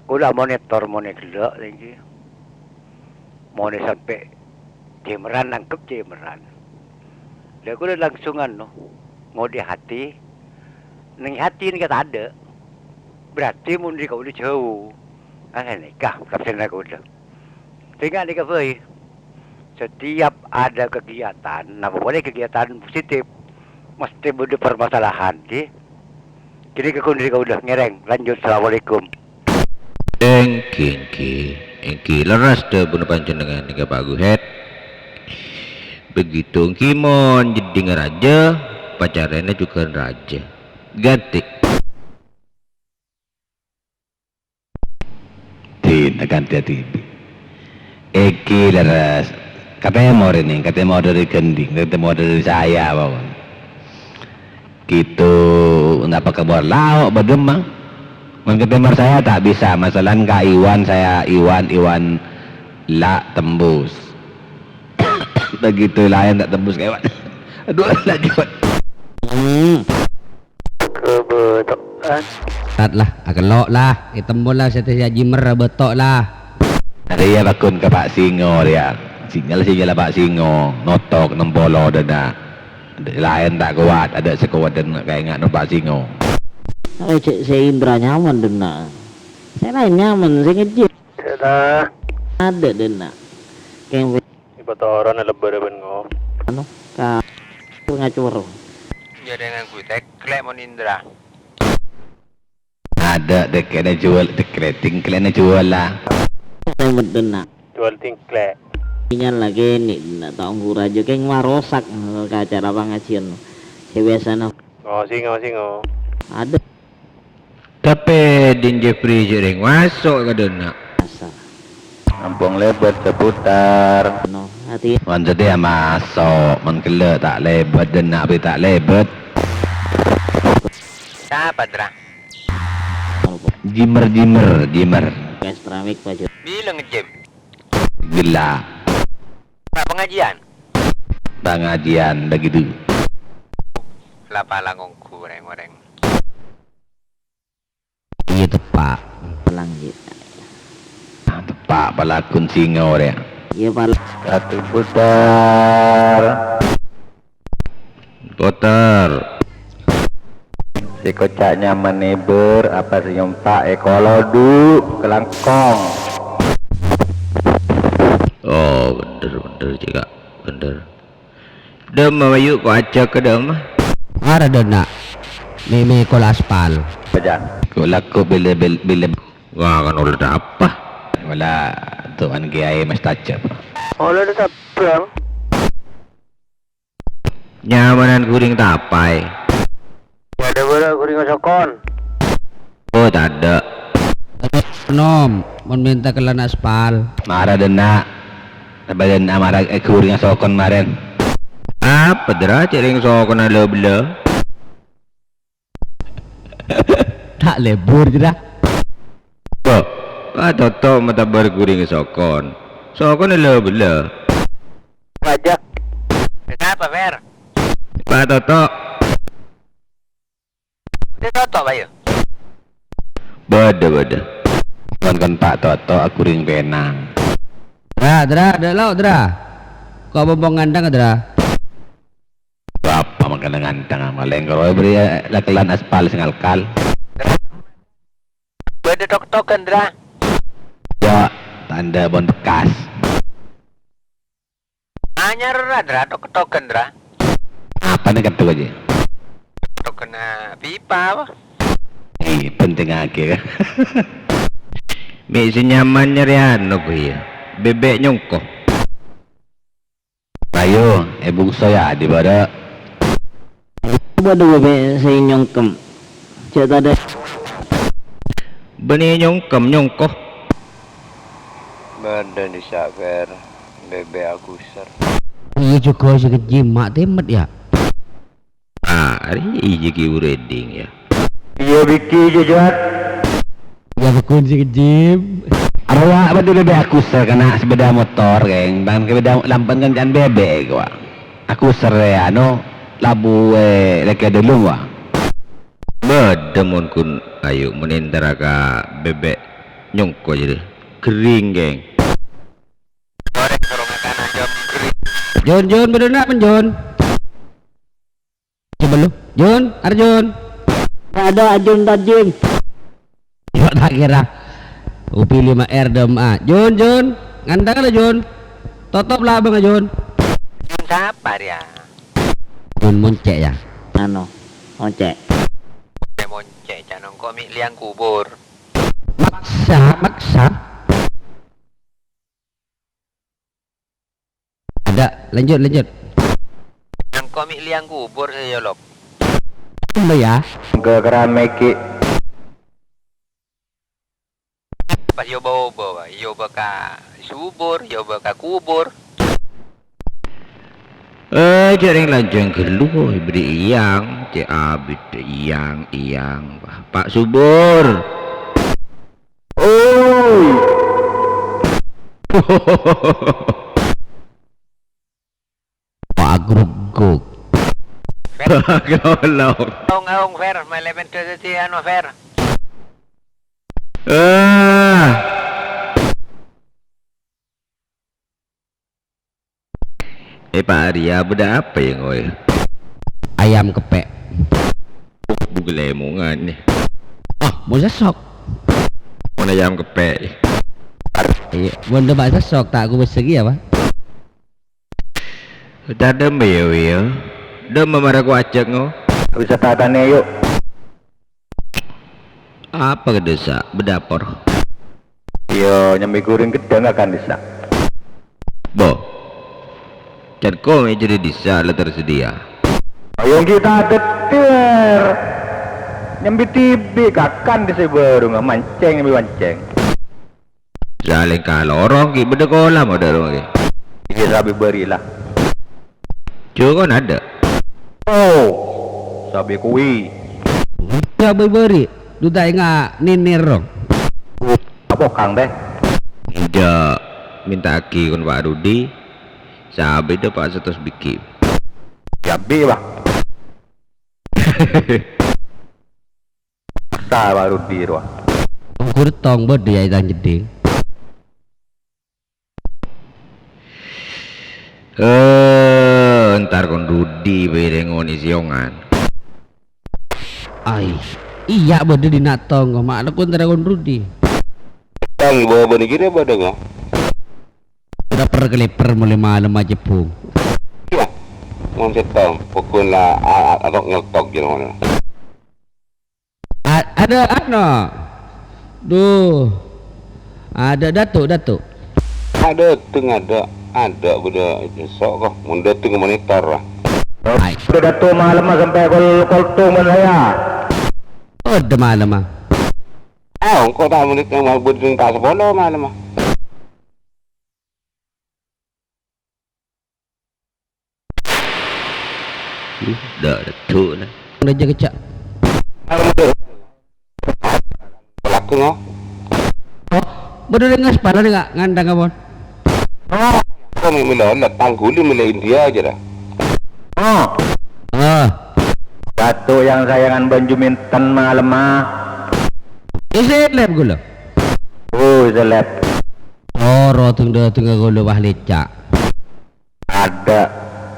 Kaulâ monitor monè ghellâ', èngghi. Monè sampè' jhâmèrran, nangkep jhâmèrran. Lha, kaulâ langsungan, no, ngodâ hati. Neng hati nèka tadâ'. Berarti mon dâri kaulâ jhâu. Ah, nèka tafsirna kaulâ. Sènga' nèka bhâi. Setiap ada kegiatan, napa polè kegiatan positif, mesti bâdâ permasalahan, ghi. Kènè' ka ghun dâri kaulâ ngèrèng. Lanjut, assalamualaikum. Èngghi, èngghi. Èngghi, lerres dhâbuna panjhennengngan nèka, Pak Guhet. Begitu èngghi mon jeddhingnga rajâ, pacarèna jhughân rajâ. Ganti. Dina ganti ati. Èngghi lerres. Ka tèmor ini, ka tèmor dâri ghendhing, ka tèmor dâri saya, pokokna. Gitu, napa ka bâr lao' bâdâ, Mang? Mon ka tèmor saya tak bisa, masalan ka Iwan saya, Iwan, Iwan la' tembus. Begitu laèn ta' tembus ka Iwan. Aduh, lagi, Iwan. Hmm. Kebetulan. Tat lah, akello' lah, ètemmo lah, sè tè jhâjhi merra bâto' lah. Arèya pagghun ka Pa' Singo rèya. Sinyal, sinyal Pa' Singo, notok ennem polo dâna. Laèn ta' kowat, adâ' sè kowat dâna kaènga' no Pa' Singo. Oh, cè' sè Indra nyaman dâna. Sè laèn nyaman, sè ngejjit. Sè la. Adâ' dâna. Kèng Ipa toronna lebbârâ bân ngo. Anu, ka ngacor. Jârèya ngangghuy teklek mon Indra. Adâ' teklekna juwâl, teklek, tingklekna juwâl la. Medden, nak. Juwâl tingklek. Sinyal lagi ni, nak, ta' ongghu rajâ kèng marosak ka acara pangajiân. Sè biasana. Ngo, singo, singo. Adâ'. Tapè Din Jeffrey jhâ' rèng maso' ka dâna'. Asal. Ampon lèbât seputar. No, hati. Mon satèya maso', mon ghellâ' ta' lèbât, dâna' bi' ta' lèbât. Sapa, Tra? Jimer, jimer, jimer. Gas tramik, Pak Jur. Bilâ ngejjim. Ghellâ'. Pak pengajian. Pengajian begitu. Lapa la ngongghu rèng-orèng. Iyâ, teppa'. Pelang, Ji. Teppa' palaghun singo rèya. Iyâ, pal. Satu putar. Putar. Sè koca' nyaman nèbâr, apa sè nyompa' è kolodu, kalangkong. Oh, bhender, bhender, cè' Ka'. Bhender. Dâ'emma, Bayu, ko' ajhâk ka dâ'emma? Ara dâ' enna'. Mè-, mè' kola aspal. Apa, Jan? Ko' lako bilâ, bil-, bilâ. Wah, kan ola dâpa'. Wala, tuan kiai mustajab. Ola dâpa', Bang. Nyamanan ghuring tapaè. Bâdâ bârâ' ghuring sokon. Oh, tadâ'. Nom, mon mènta kellan aspal. Mara dâ' enna'. Bâdâ enna' mara è ghuring sokon marèn. Apa, Dra, cè' rèng sokonna la-bella? Ta' lebur, Dra. Bo, Pa' Toto' matabâr ghuring sokon. Sokonna la-bella. Wajah. Kenapa, Fer? Pa' Toto'. Udah Toto', Bayu? Bâdâ, bâdâ. Kon, kon Pa' Toto' aghuring pènang. Dra, Dra, dâ' lao', Dra. Ko' pompong ngandhâng, Dra. Bapa mangkana ngandhâng amalèng, karo bâri', eh, la-, kellan aspal sè ngalkal. Bâdâ tok-tokan, Dra. Ya, tandhâ bon bekas. Anyar ra, Dra, tok-tokan, Dra. Apa nih kento aja? Token, eh, pipa apa? Ih, penting aja. Mè' sè nyaman nyarè anu, ghâ' iyâ. Bèbè' nyongko. Ayo, è bungso ya, di bara. Bâdâ bèbè' sè nyongkem. Cè' tadâ'. Bânnè nyongkem, nyongko. Bâdâ dissa' Fer, bèbè' aguser. Iyâ jhughân sè kejjhi ma' tèmet, ya. Ah, arèya iyâ ghi' ureding, ya. Iyâ, Biki, Jejat. Iyâ, Bukun sè kejjhi. Arwah bâdâ bèbè' aguser kana' sepeda motor, geng. Bân sepeda lamban kanca'an bèbè', gua. Aguser, ya, anu, labu, eh, lèkè dâlem, gua. Bâdâ mon ghun, ayo, mon entara ka bèbè' nyongko jârèya. Ghering, geng. Jun, Jun, bâdâ na', men, Jun. Coba lu. Jun, Arjun. Ada Arjun Tajim. Yo, tak kira. Upi lima R dâ'emma. Jun, Jun. Ngandhâng la, Jun. Totop la abângnga, Jun. Jun sapa, rèya? Jun Moncè', ya. Anu, Moncè'. Moncè', Moncè', can engko' mè' lèyang kubur. Maksa, maksa. Ada, lanjut, lanjut. Engko' mè' lèyang kubur sè yolok. Iya, ya. Ke keramik ki. Pas yoba-oba, wa. Yoba ka subur, yoba ka kubur. Eh, jârèng lanjhâng ghâllu, wa, bâdâ iyang, cè' abit iyang, iyang. Wah, Pa' Subur. Oi. Pagruguk. Golok. Aung, aung, Fer, mele men dadi anu, Fer. Ah. Eh, Pak Arya, bâdâ apa ya, ngoy? Ayam kepek. Buka lemongan nih. Ah, mau sesok. Mana ayam kepek? Iya, bunda Pak sesok, tak aku besegi ya, Pak? Tadâ' mè' ya, Wi, ya. Dâ' mè' mara ku ajhâk, ngo. Bisa tatane, yuk. Apa ke desa, bedapor? Iya, nyambi guring gedang akan desa. Bo. Can ko mè' jârèya disa la tersedia. Ayo kita adet, Wer. Nyambi tibi kakan disa baru, nggak mancing, nyambi mancing. Salèng kalorong ghi' bâdâ kolam adâ' rong ghi'. Iyâ, sabè bâri' la. Jhuko adâ'. Oh, sabè kuwi. Sabè bâri', duta enga' nènèr rong. Apa kang teh? Enjâ', mènta'aghi kon Pak Rudi, sabè dâ' Pak satos bighi'. Sabè, Pak. Sa Pak Rudi rowa. Onggur tong bâdâ ya tang jeddhing. Eh, entar kon Rudi bâi rèng onè sèyongan. Ai, iyâ bâdâ dinna' tong, ma' la kon entar kon Rudi. Tang, bâbâ nèkè bâdâ, nga? Udah per-keleper mulai malem aja, Bung. Iyâ. Mon sèttong, pokokna a-, a-, atok nyeltok jârèya ngono. A-, ada ano. Duh. Ada Datuk, Datuk. Ada, teng ada. Ada bâdâ sèssok kok. Mon dâteng monitor lah. Ai. Udah Datuk malem sampai kol-, koltong bân saya. Oh, ada malem, ah. Ah, engko' ta' menit yang mau bâdâ ta' sapolo malem, ah. Dâ', dâ', dâ'. Raja kecak. Laku, no? Oh, bâdâ rèng ngaspal rèng ngandhâng apa? Oh, kok mè' mèlo lettang guli mèlo India aja dah. Oh. Ah. Datuk yang sayangan Banjuminten malem, ah. Isi lem gula. Oh, seleb. Oro teng-dâtengnga ghâllu wah lecak. Ada.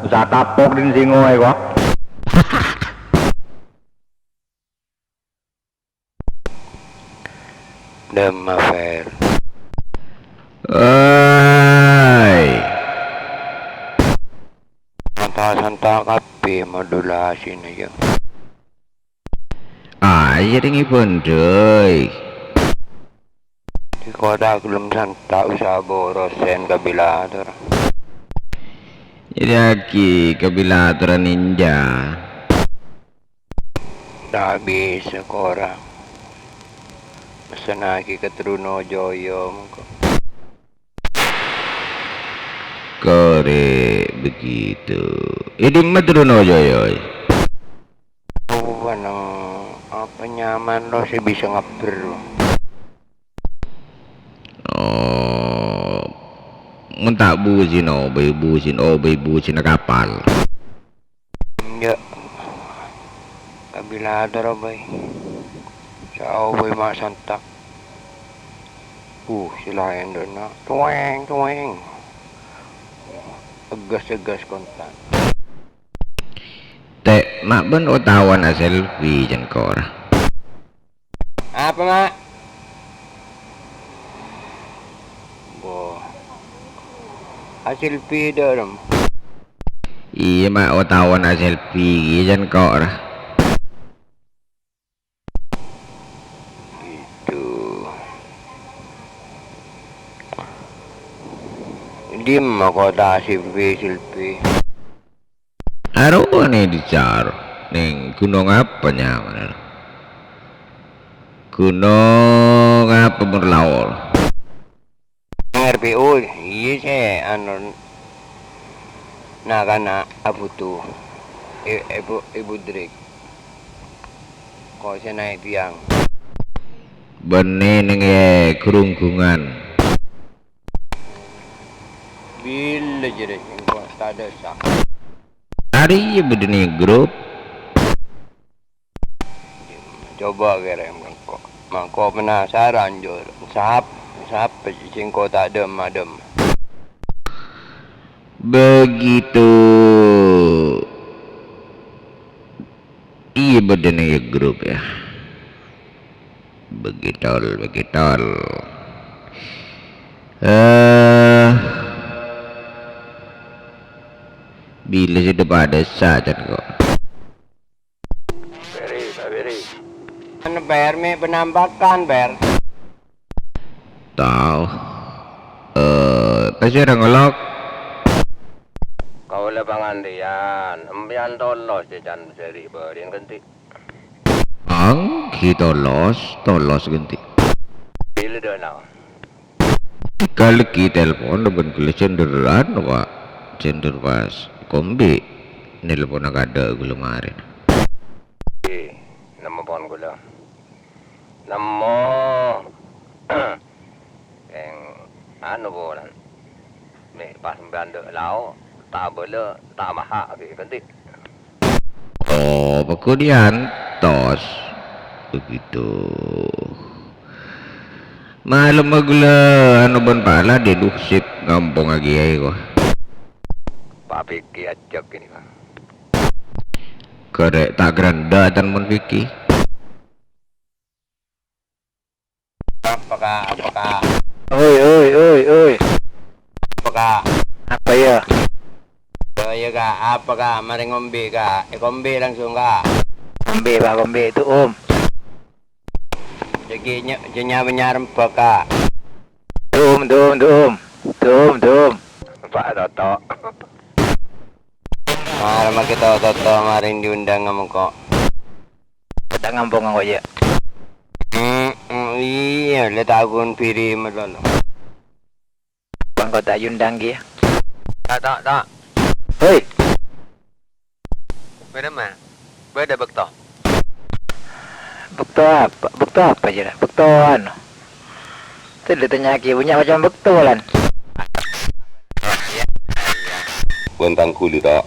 Usah tapok din singo ae kok. Dâmma fair. Oi. Santa-santa kabbhi modulasina, ya. Ayo ringèpon, Doi. Di kota gelem santa' usaha borosen kabilator. Jadi aki kabilator ninja. Ta' bisa kora. Messenagi ka Trunojoyo mengko. Kore begitu. Ini mah Trunojoyo. Oh, ano, apa nyaman lo sih bisa ngeber lo. Oh, ngentak busin, oh, bai busin, oh, bai busin kapal. Enjâ'. Kabilator bhâi. Sao bhâi ma' santa'. Uh, sè laèn dâ' enna'. Cuèng, cuèng. Egas-egas kontan. Tè', ma' bân otawana selfie jân kora. Apa, Ma'? Wah. Aselfie dâ' remma. Iyâ, Ma', otawana selfie jân kok ra. Gitu. Dimma kota selfie, selfie? Arowa neng dhisar, neng gunong apa nyamana? Gunong apa mon laor? R P U, iyâ sè anu, na'-kana' abutu. I-, Ibu, Ibu Drik. Ko' sè naè' biyang. Bânnè neng è Grunggungan. Bilâ jârèya engko' tadâ' sa-, Arèya bâdâ neng grup. Coba kèrèm engko'. Mangko penasaran, Jur. Sap-, sapa sè engko' ta' dâmma-dâmma? Begitu. Iyâ, bâdâ neng è grup, ya. Begitol, begitol. Eh, bilâ sè dâpa' dâ' sa' can ko'. Beri, Pak Beri. Anu, Per, mè' penampakan, Per. Tao. Eh, pasèra ngolok? Kaulâ pangandhiyân, empèyan tolos, cè' can sèri' bâri'en ghânti. Angghi tolos, tolos ghânti. Bilâ dâ' na'? Kalèghi telpon bân ghellâ' senderan, Pak. Sender pas kombi nelponna kadâ' ghulâ marèna. Ih, nemmo pon ghulâ. Nemmo. Kèng anu, polana. Mè' pas bândhâ lao, ta' bâlâ, ta' maha' ghi' ghânti. Oh, pagghun èantos. Begitu. Malemma ghulâ anu bân pala dhi' dusip ngampongngaghi aè, ko'. Pèkkè ajhâk kènè', Ka'. Karè' ta' granda tan mon pèkkè. Apa, Ka'? Apa, Ka'? Oi, oi, oi, oi. Apa, Ka'? Apa, ya? Yo, ya, Ka'. Apa, Ka'? Marè ngombè, Ka'. Eh, kombè langsung, Ka'. Kombè, Pak, kombè. Itu, Om. Jhâ' ghi' nya-, jhâ' nya-, nyarembhâk, Ka'. Dum, dum, dum. Dum, dum. Pak Toto. Mara makè to-, Toto marè diundang ka mongko. Kita ngampong kok, ya. Hmm, hmm, iyâ, la ta' ghun biri melolo. Bang kok ta' yundang ghi. Ta', ta', ta'. Hei. Bâdâ ma? Bâdâ bâkto. Bâkto apa? Bâkto apa jârèya? Bâkto anu. Tadi ditanya'aghi bânnya' macam bâkto, lan. Bân tang ghuli, to'.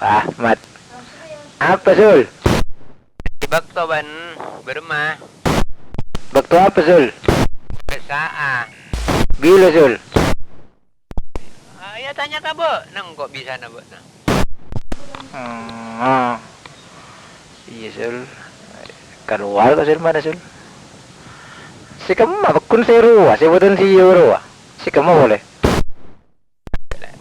Wah, Mat. Apa, Sul? Bâkto bân bârâmma. Bâkto apa, Sul? Pemeriksaan. Bilâ, Sul? Ah, ya tanya ka bâ'na, engko' bisana bâ'na. Hmm, ah. Iyâ, Sul. Kalowar kok, Sul, marè, Sul? Sè kemma, pèkkun sè rowa, sè bhunten sè iyâ rowa. Sè kemma polè.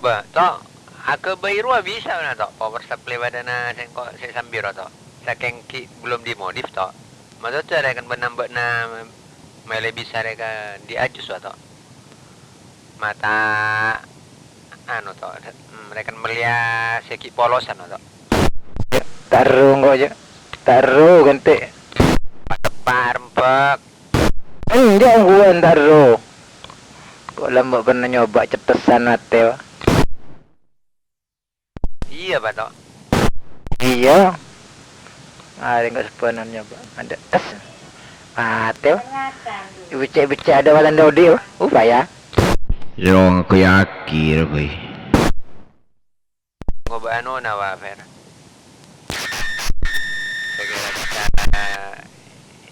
Bâ, To', aghâbây rowa bisa, na, To', power supply bâdâna sèngko' sè sambirâ, To'. Sakèng ghi' belum dimodif, To'. Maksodda rèken bân bâ'na mèlè bisa rèken diajus, wa, To'. Mata, anu, To', hmm, rèken mellèya sè ghi' polosan, wa, To'. Terro, engko', jâ. Terro, ghântè. Pateppa' rembhâk. Enjâ', ongghuwân terro. Ko' lambâ' pernah nyoba cettesan matè, wa. Iyâ, Pa', To'. Iyâ. Arèng kok sebbhânan nyoba. Adâ' tes. Matè, wa. Becce'-becce' adâ' watan dodi, wa. Upaya. Yo, aku yakin, Roy. Ngoba anona, wa, Fer. Sakèra bisa,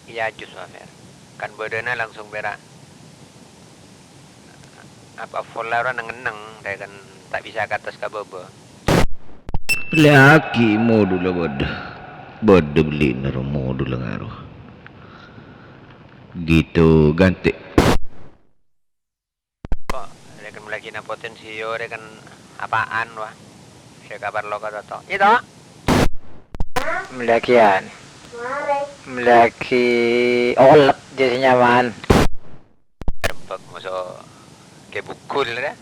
iyâ, ajus, wa, Fer. Kan bâdâna langsung pèra'. Apa full la rowa neng-enneng, rèken ta' bisa ka attas ka bâbâ. Belliyaghi modul bâdâ. Bâdâ bellina ro modul ngaro. Gitu, ghântè. Ko', rèken mellèyaghina potensio, rèken apaan, wa? Sè kaparlo ka To'. Iyâ, To'? Mellèyaghi an. Mellèyaghi olep, jâ sè nyaman. Rembhâk moso kè bukul, ya.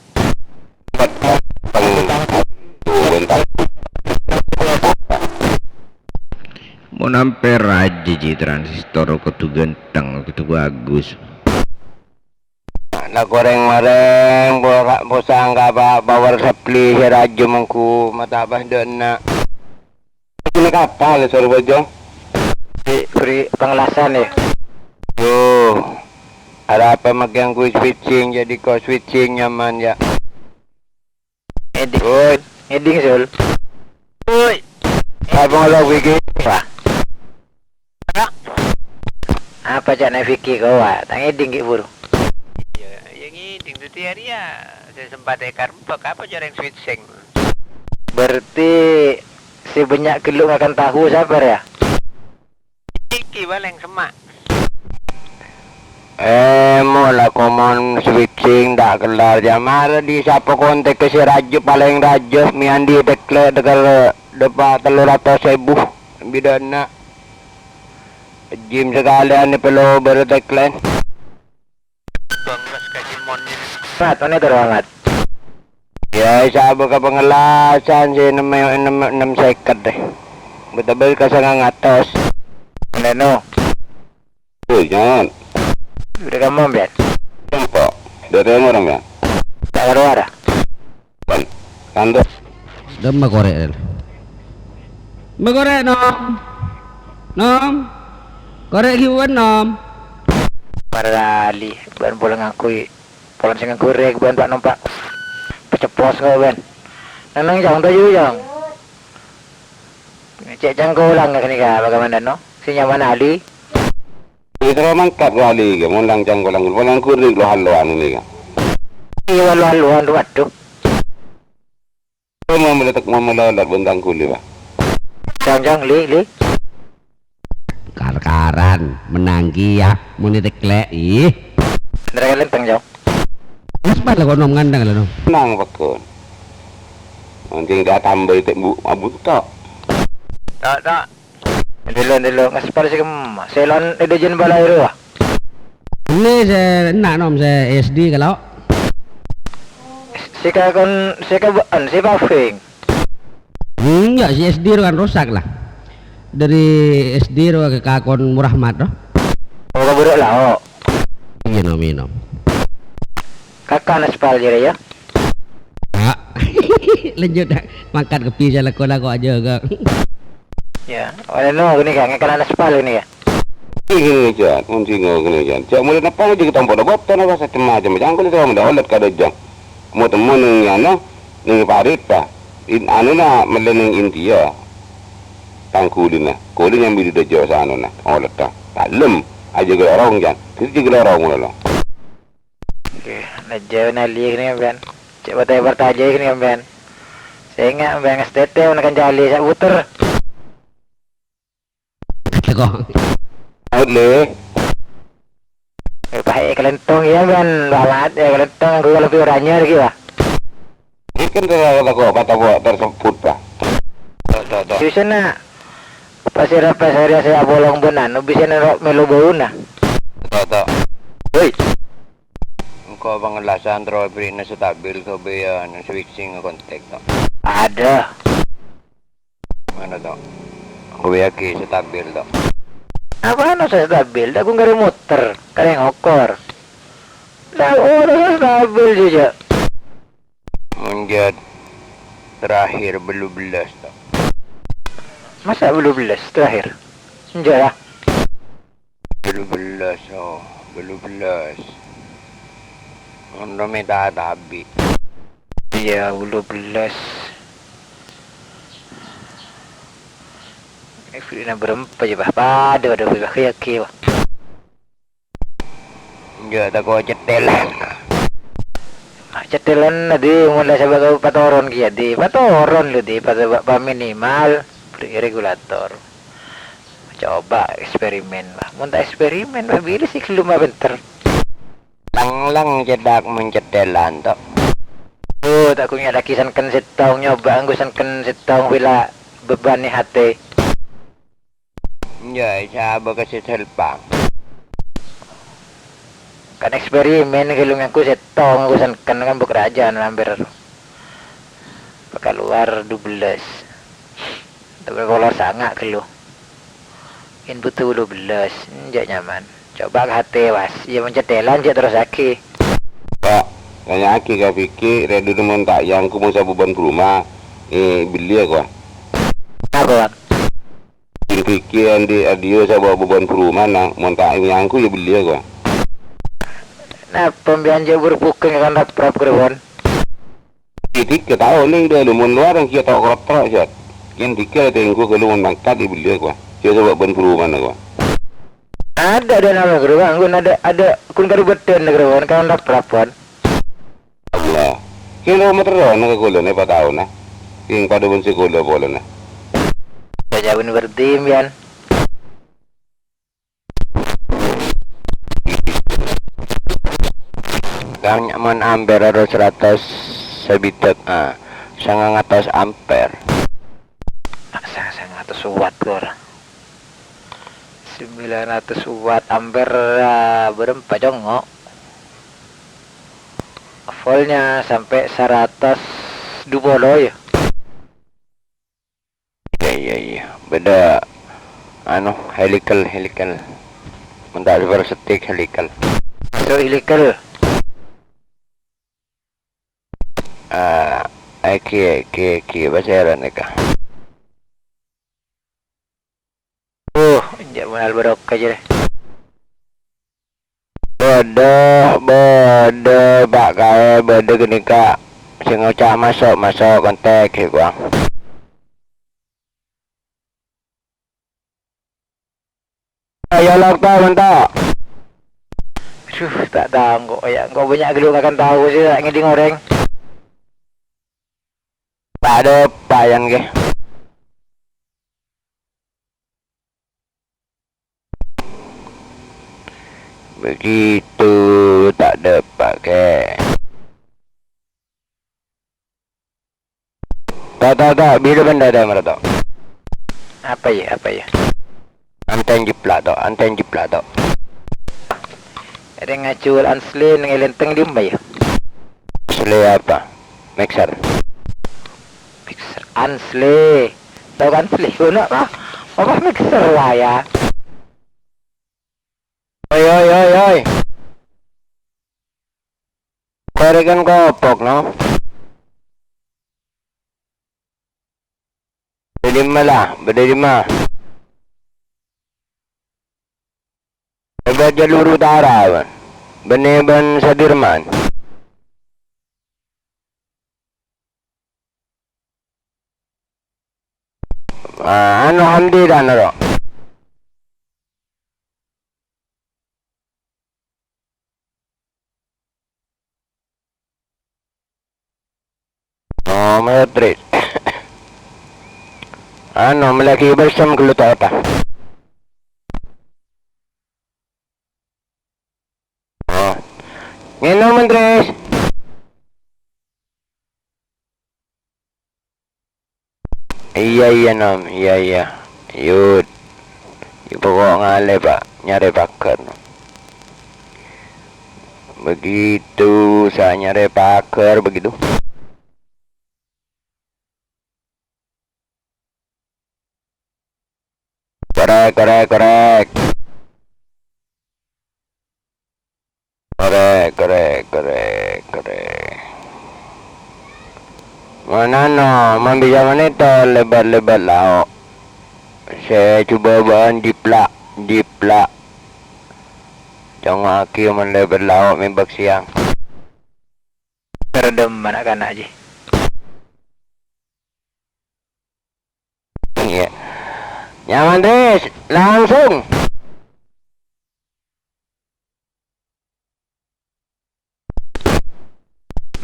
Mon ampè rajâ jiyâ transistor kodhu ghântheng, kodhu bagus. La korèng-marèng, pora-, posang ka pa-, power supply sè rajâ mongghu, mata pas dâ' enna'. Ini kapal, Sor Bojo. Di-, beri pengelasan, ya. Yo, arapa makè ngangghuy switching, jadi ko' switching nyaman, ya. Ngèdhing. Woi. Ngèdhing, Sul. Woi. Apa ngolah Wiki? Wah. Apa ca'na Vicky kowa? Ta' ngèdhing ghi' buru. Iyâ, iyâ ngèdhing. Dhâddhi arèya sè sempat èkarembhâk apa jârèng switching. Berarti sè bânnya' ghâllu ngakan tahu sapa, ya? Iki palèng semma'. Eh, mola komon switching ta' kellar, jâ mara di sapa kontak sè rajâ, palèng rajâ, mè' andi' tekle dekel depa' tello ratos èbu bidana. Jim sakalèyan pèlo bârâ teklen. Bangkas ka Cimon ini. Mat, one terro, Mat. Ya, sabâ ka pangelasan sè nem, nem, nem seket deh. Betabel ka sangang atos. Neno. Woi, jangan. Udah kamu, Bian? Tempo. Dari yang orang, ya? Tak keluar, ah? Kan. Kan, tuh. Dâmma korè', Rèl. Dâmma korè', Nom. Nom. Korè' ghi' bân, Nom. Parali, bân polè ngangghuy. Polana sè ngangghuy rèk bân, Pa', nompa'. Paceppos engko' bân. Nang, nang, Jang, toju', Jang. Cè' cangkolang ka ghânèka, bagaimana, no? Sè nyaman Ali. Terro mangkat ka Ali, mon lang cangkolang. Polana ngangghuy rèk lo hallo anu nèka. Walu-waluan, waduh. Mon meletek mon melolot bentang kuli, Pak. Jang, jang, li, li. Kar-karan, menanggi ya, muni teklek, ih. Bener kan lenteng, Jang? Mas, pas lah kono ngandang lah, no. Nang, Pak, kon. Anjing dah tambah itu, Bu, abut tok. Tak, tak. Dulu, dulu, ngaspal sih kemma. Selon ada jen balai ruah. Ini saya enak, nom, saya S D kalau. Si kakon, si kabaan, si paving. Enggak, si S D ro kan rusak lah. Dari S D ro ke kakon Murahmat ro. Oh, kaburu lah, oh. Iya, nom, iya, nom. Kakak ngaspal jadi ya? Pak. Lanjut, dah. Mangkat ke bisa laku-laku aja, kok. Ya, oleh no, gini kan, ngekal ngaspal gini ya. Gini, Jan. Mun singo gini, Jan. Cak mulai napa aja kita pun buat tanah bahasa cem-macem. Jangan kulit orang dah olat kada jang. Mau temen yang nyana, nih parit, Pak. In, anu na, melen yang India. Tangkulina. Kulin yang bidi dajo sana na. Olat ta. Talem. Aja gelorong, Jan. Kita aja gelorong, ngono lo. Oke, najjhâ' nali kènè sampèyan. Cè' bâtè partajâi kènè sampèyan. Sènga' sampèyan S T T mon kancali saputer. Teko. Aut, Le. Eh, paè kalèntong iyâ sampèyan, Pak Mat, iyâ kalèntong nganggo kalambhi oranyar ghi, Pak. Ikan teko, teko, teko tersebut, Pak. Tok, tok, tok. Bisa na. Pasèra-pasèra sè apolong bân anu bisa nèro' mèlo bâuna. Tok, tok. Woi. Engko' pangèllasan terro bèrri'na stabil kobâ iyâ anu switching kontak, tok. Ada. Mana, tok? Engko' bâ' iyâ ghi stabil, tok. Apa anu sè stabil? Dak ghun karè muter, karè ngokor. Dak ora stabil jhâ'. Mon jhât terakhir bâllu bellâs, tok. Masa bâllu bellâs terakhir? Enjâ', yâ. Bâllu bellâs, oh, bâllu bellâs. Mon romè ta-, tabi'. Iyâ, bâllu bellâs. Eh, bârâmpa jhâ', Bah? Padâ, padâ, Bah. Oke, oke, Bah. Jhâ' tako' cèttèlan. Cèttèlan, Di, mon la sabâ' patoron kèya, Di. Patoron, lo, Di, pa-, pa-, paminimal bâri' regulator. Coba eksperimen, Bah. Mon ta' eksperimen, Bah, bilâ sè ghellem ma' pènter. Lang-lang cèdak mon cèttèlan, to. Oh, ta' ghun nyaraghi sèngken sèttong, nyoba nganggo sèngken sèttong, pèla bebbanè hatè. Enjâ', sabâ' ka sè selpang. Kan eksperimen ghâllu nganggo sèttong, nganggo sèngken kan bâ' kerajaan hampir pakaluar dubellâs. Tapè kolor sanga' ghâllu. Input dubellâs, enjâ' nyaman. Coba ka hatè, Was. Iyâ, mon cèttèlan, jhâ' terrosaghi. Pak, tanya'aghi ka Vicky, rè dulu mon ta' èyangko mon sabâ' bân bârumah, eh, belliyâ, kowa. Napa, Bang? Vicky andi' adiyâ sabâ' bân bârumah, na, mon ta' èyangko, iyâ belliyâ, kowa. Napa, sampèyan jhâ' buru bhukeng kan rap-rap, Bang? Dhika tao neng dâlem mon lowar kèya to' krotro, Sat. Yen dhika tènggu ghâllu mon mangkat èbelliyâ, kowa. Jhâ' sabâ' bân bârumana, kowa. Ada, ada nama guru, Bang. Ghun ada, ada, ghun karè bâdân, guru, Bang. Kan rap-rapan. Allah. Kèng lo materrona ka kaulâ nè pataona. Kèng padâ bân sè kaulâ polana. Jhâ' jhâ' bân berdi, sampèyan. Kan mon ampèr aro saratos sabidhâk, ah, sangang atos ampèr. Sa-, sangang atos watt, Gor. Sembilan ratus watt ampèr, ah, bârâmpa, Congngo'? Voltnya sampai saratos dua puluh, yâ. Iyâ, iyâ, iyâ. Bâdâ, anu, helikel, helikel. Mon ta' super stick, helikel. Masuk helikel. Ah, èghi, èghi, èghi, pasèra nèka. Uh, enjâ' mènal barokah jârèya. Bâdâ, bâdâ, Pak Kaè, bâdâ ghânèka sè ngoca' maso', maso' kontèk, ghi, Bang. Ayo, lok, to, mantap. Duh, ta' tao engko', ya. Engko' bânnya' ghâllu ngakan tahu sih, ta' ngèdhing orèng. Padâ payan, ghi. Begitu tak dapat, ghi. Tok, tok, tok, bilâ bân dâ' dâ' mara, tok. Apa ya, apa ya? Antèn jiplak, tok, antèn jiplak, tok. Rèng ajhuwâl Ansley neng è Lenteng dimma ya? Ansley apa? Mixer. Mixer Ansley. Tao kan Ansley? Ono, Pak? Apa mixer wae ya? Oi, oi, oi, oi. Korèkan kopok, no. Bâdâ dimma la? Bâdâ dimma? È bâjâ Luru Utara, bân. Bânnè bân Sadirman. Ah, anu, Hamdi ta' noro'. Oh, Madrid. Anu, mellèaghi balsam ghâllu ta' apa? Oh. Ngènom, Andres. Iyâ, iyâ, Nom. Iyâ, iyâ. Yut. Yut, pokok ngalè, Pak. Nyarè paghâr. Begitu, saya nyarè paghâr, begitu. Korèk, korèk, korèk. Korèk, korèk, korèk, korèk. Manana, mabissa manèto lèbât-lèbât lao'. Sè jhubâ' bâ'ân jiplak, jiplak. Conga'aghi mon lèbât lao' mèmbâk sèyang. Terdem anak-anak ji. Iyâ. Nyaman, Tris. Langsung.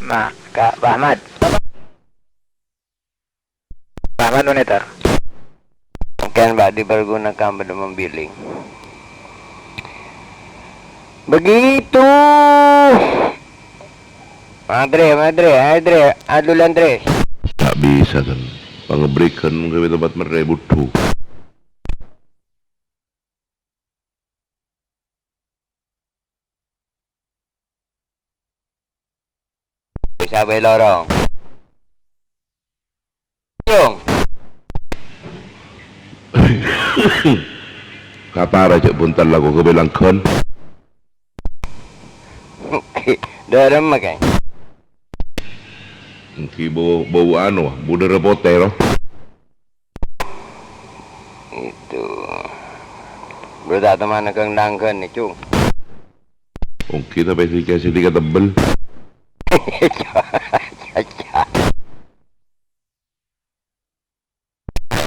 Nah, Kak Ahmad. Ahmad Monitor. Mungkin, Pak, dipergunakan pada membiling. Begitu. Matre, matre, matre, adulan, Tris. Ta' bisa, kan. Pangebrikan mungkin tempat merre budhu. Bisa bhâi lorong. Cung. Katara cè' buntal lako ka belangkon. Dâremma, Kang. Enggi bau, bau anu, budara potè, ro. Itu. Bâdâ ta' temana keng dangken ni, Cung. Ongki tapi sedikit, sedikit tebel.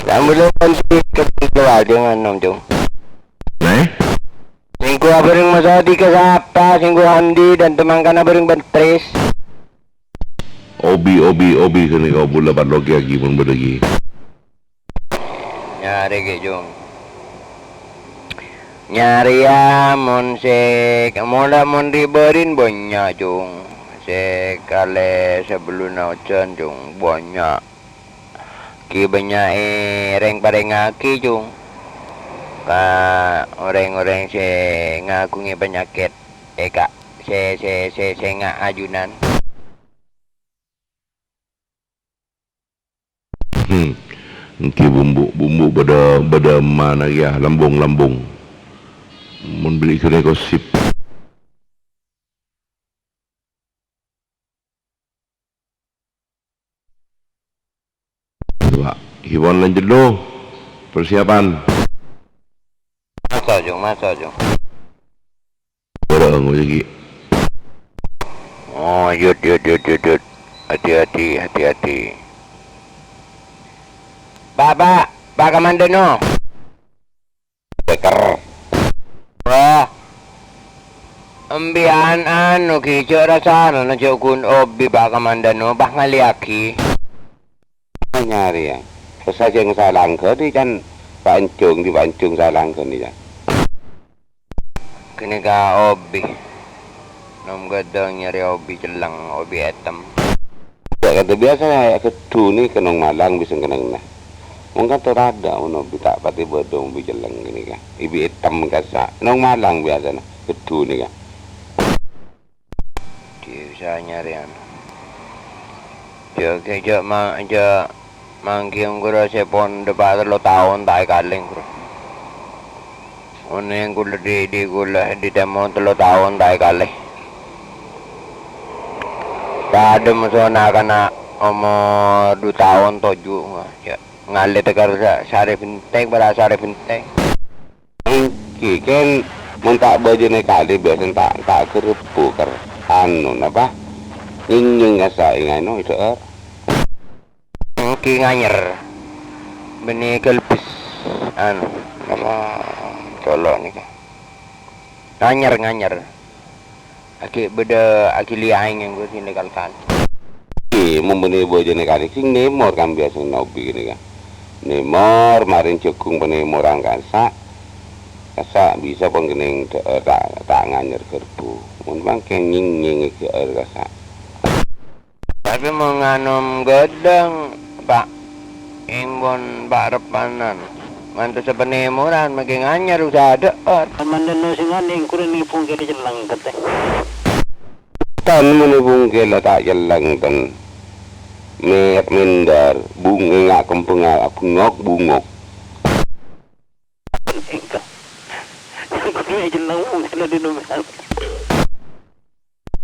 Rambut lu nanti keluar dengan nom, Cung. Eh? Sèngko' abhâreng Mas Adi ka sapa, sèngko' Hamdi dan temangkana abhâreng Bentris. Obi, obi, obi, kene kau pula parlogi agi pun bedegi. Nyarè ghi', Cung. Nyarèya mon sè, mon la mon ri-bârin bânnya', Cung. Sè kalè sabellunna ojhân, Cung, bânnya'. Ghi' bânnya'è rèng-parèngngaghi, Cung, ka orèng-orèng sè ngaghungè panyakèt, è, Ka', sè, sè, sè, sènga' ajunan. Hmm. Ènggi bumbu, bumbu bâdâ, bâdâ mana kèya, lambung-lambung. Mon beli kene gosip. Coba, hiburan lanjut dulu. Persiapan. Maso', Cung, maso', Cung. Ora ngono iki. Oh, yut, yut, yut, yut, yut. Hati-hati, hati-hati. Pak, Pak, Pak Kamandano. Beker. Wah. Embiyan anu ghi, jhâ' rasana jhâ' ghun obi Pa' Kamandano, pas ngalèyaghi. Nyarè, ya. Pas sajjheng salangghâ di can pancung, di pancung salangghâ ni, ya. Ghânèka obi. Nom ghâdhâng nyarè obi celleng, obi ètem. Jhâ' kadhi biyasana, ya, gheddhu ni kennèng malang bisa kennèng, nah. Mon kanto tadâ' mon obi ta' patè bâdâ obi celleng ghânèka. Obi ètem kassa'. Nong malang biyasana, gheddhu nèka. Dhi usaha nyarèyan. Jhâ' ghi, jhâ' ma-, jhâ' manggi ongghu sè pon dâpa' tello taon ta' èkalè, ghuru. Onèng kaulâ dhi, dhi kaulâ dhi tèmon tello taon ta' èkalè. Padâ mosona kana' omor dhu taon toju', jhâ'. Ngalè tekka sa-, sarè benteng, para' sarè benteng. Èngghi, kèng mon ta' bâjâna èkalè biyasana ta', ta' gherbhu kèr. Anu, napa? Nyèng-nyèng kassa' èngano, èdhâ'âr. Èngghi nganyer. Bânnè ghâlbis, anu, napa? Colo' nèka. Nganyer, nganyer. Aghi' bâdâ aghi' lèyaè ngangghuy sè nèkal-kal. È, mon bânnè bâjâna èkalè, sèng nèmor kan biyasana obi ghânèka. Nèmor, marèn jhâghung panèmoran kassa'. Kassa' bisa pon kennèng dâ-, ta', ta' nganyer gherbhu. Mon mangkèn nyèng-nyèng èdhâ'âr kassa'. Tapè mon nganom ghâdhâng, Pa', èngghi pon pa'-reppa'an. Ngantos sapanèmoran makè nganyer usaha dâ'âr. Mandano sè nganèng kurang nèbung kènè celleng katè. Tan mon nèbung kènè ta' celleng, tan. Mèr mèndâr, bung-, enga' kembhângnga bungok-bungok. Engka. Yang kudu celleng bung kènè di nomor.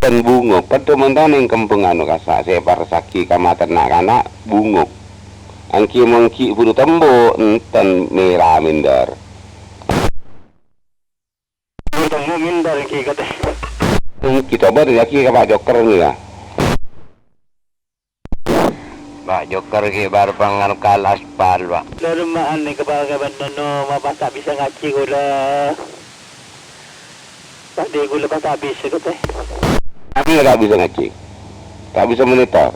Enten bungok, padâ mantanèng kembhâng anu kassa' sè èparessaghi ka matèna na'-kana' bungok. Èngghi mon ghi' buru tembo, enten mèra mèndâr. Buru tembo mèndâr èngghi katè. Èngghi coba tanya'aghi ka Pa' Joker nèka. Pa' Joker ghi' bar pangalkal aspal, Pa'. Lha, remma'an nèka, Pa', kabân nono, ma' pas ta' bisa ngajhi kaulâ. Pas dhi kaulâ pas ta' bisa, katè. Apa ta' bisa ngajhi? Ta' bisa monitor?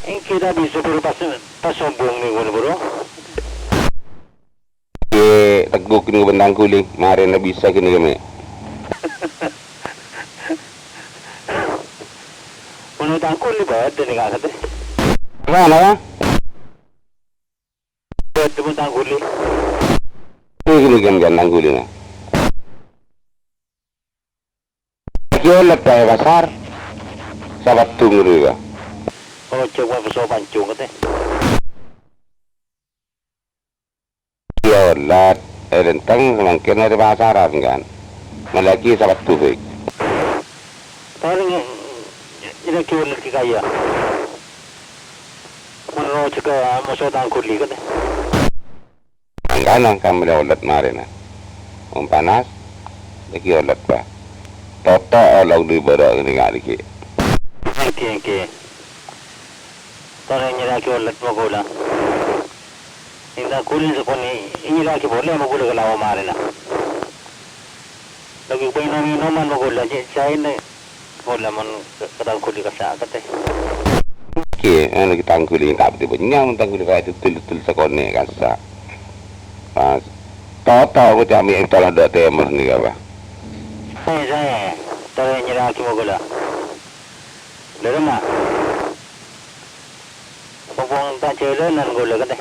Èngghi ta' bisa, buru pas, pas sombong nèko, buru. Yè, tegguk nèko bân tangguli, marèna bisa kènè kèmè. Mon tangguli bâdâ nèka, katè. Apa, apa? Bâdâ mon tangguli. Nèko kènè kan tangguli, nah. Ghi' olet bhâi pasar. Sapaddhung rèya. Oh, coba peso pancung, katè. Ghi' olet, è, lèntèng samangkèn arè pasaran, kan. Malaghi sapaddhu bhâi. Paling, eh, ini ghi' olet ghi' kaya. Mano jâgâ moso tangguli, katè. Mangkana kan malè olet marèna. Mon panas, laghi olet, Pa'. Toto' olok dhi bârâ' nèka dhiggi'. Èngghi, èngghi. Torè nyèrraghi olet ma' kaulâ. Èngghi, kaulâ sakonè' nyèrraghi polè ma' kaulâ ka lao marèna. Laghi bâi nom-ènoman ma' kaulâ, cè' saèna. Kaulâ mon ka-, ka tangguli kassa' katè. Èngghi, anu, ka tangguli ta' bhâdhi bânnya', mon tangguli kaya dul-dul sakonè' kassa'. Pas, toto' ko cami' ètola dâ' tèmor nèka, Pa'. Saè, saè, torè nyèrraghi ma' kaulâ. Dâremma. Pompong ta' jhâlânan kaulâ katè.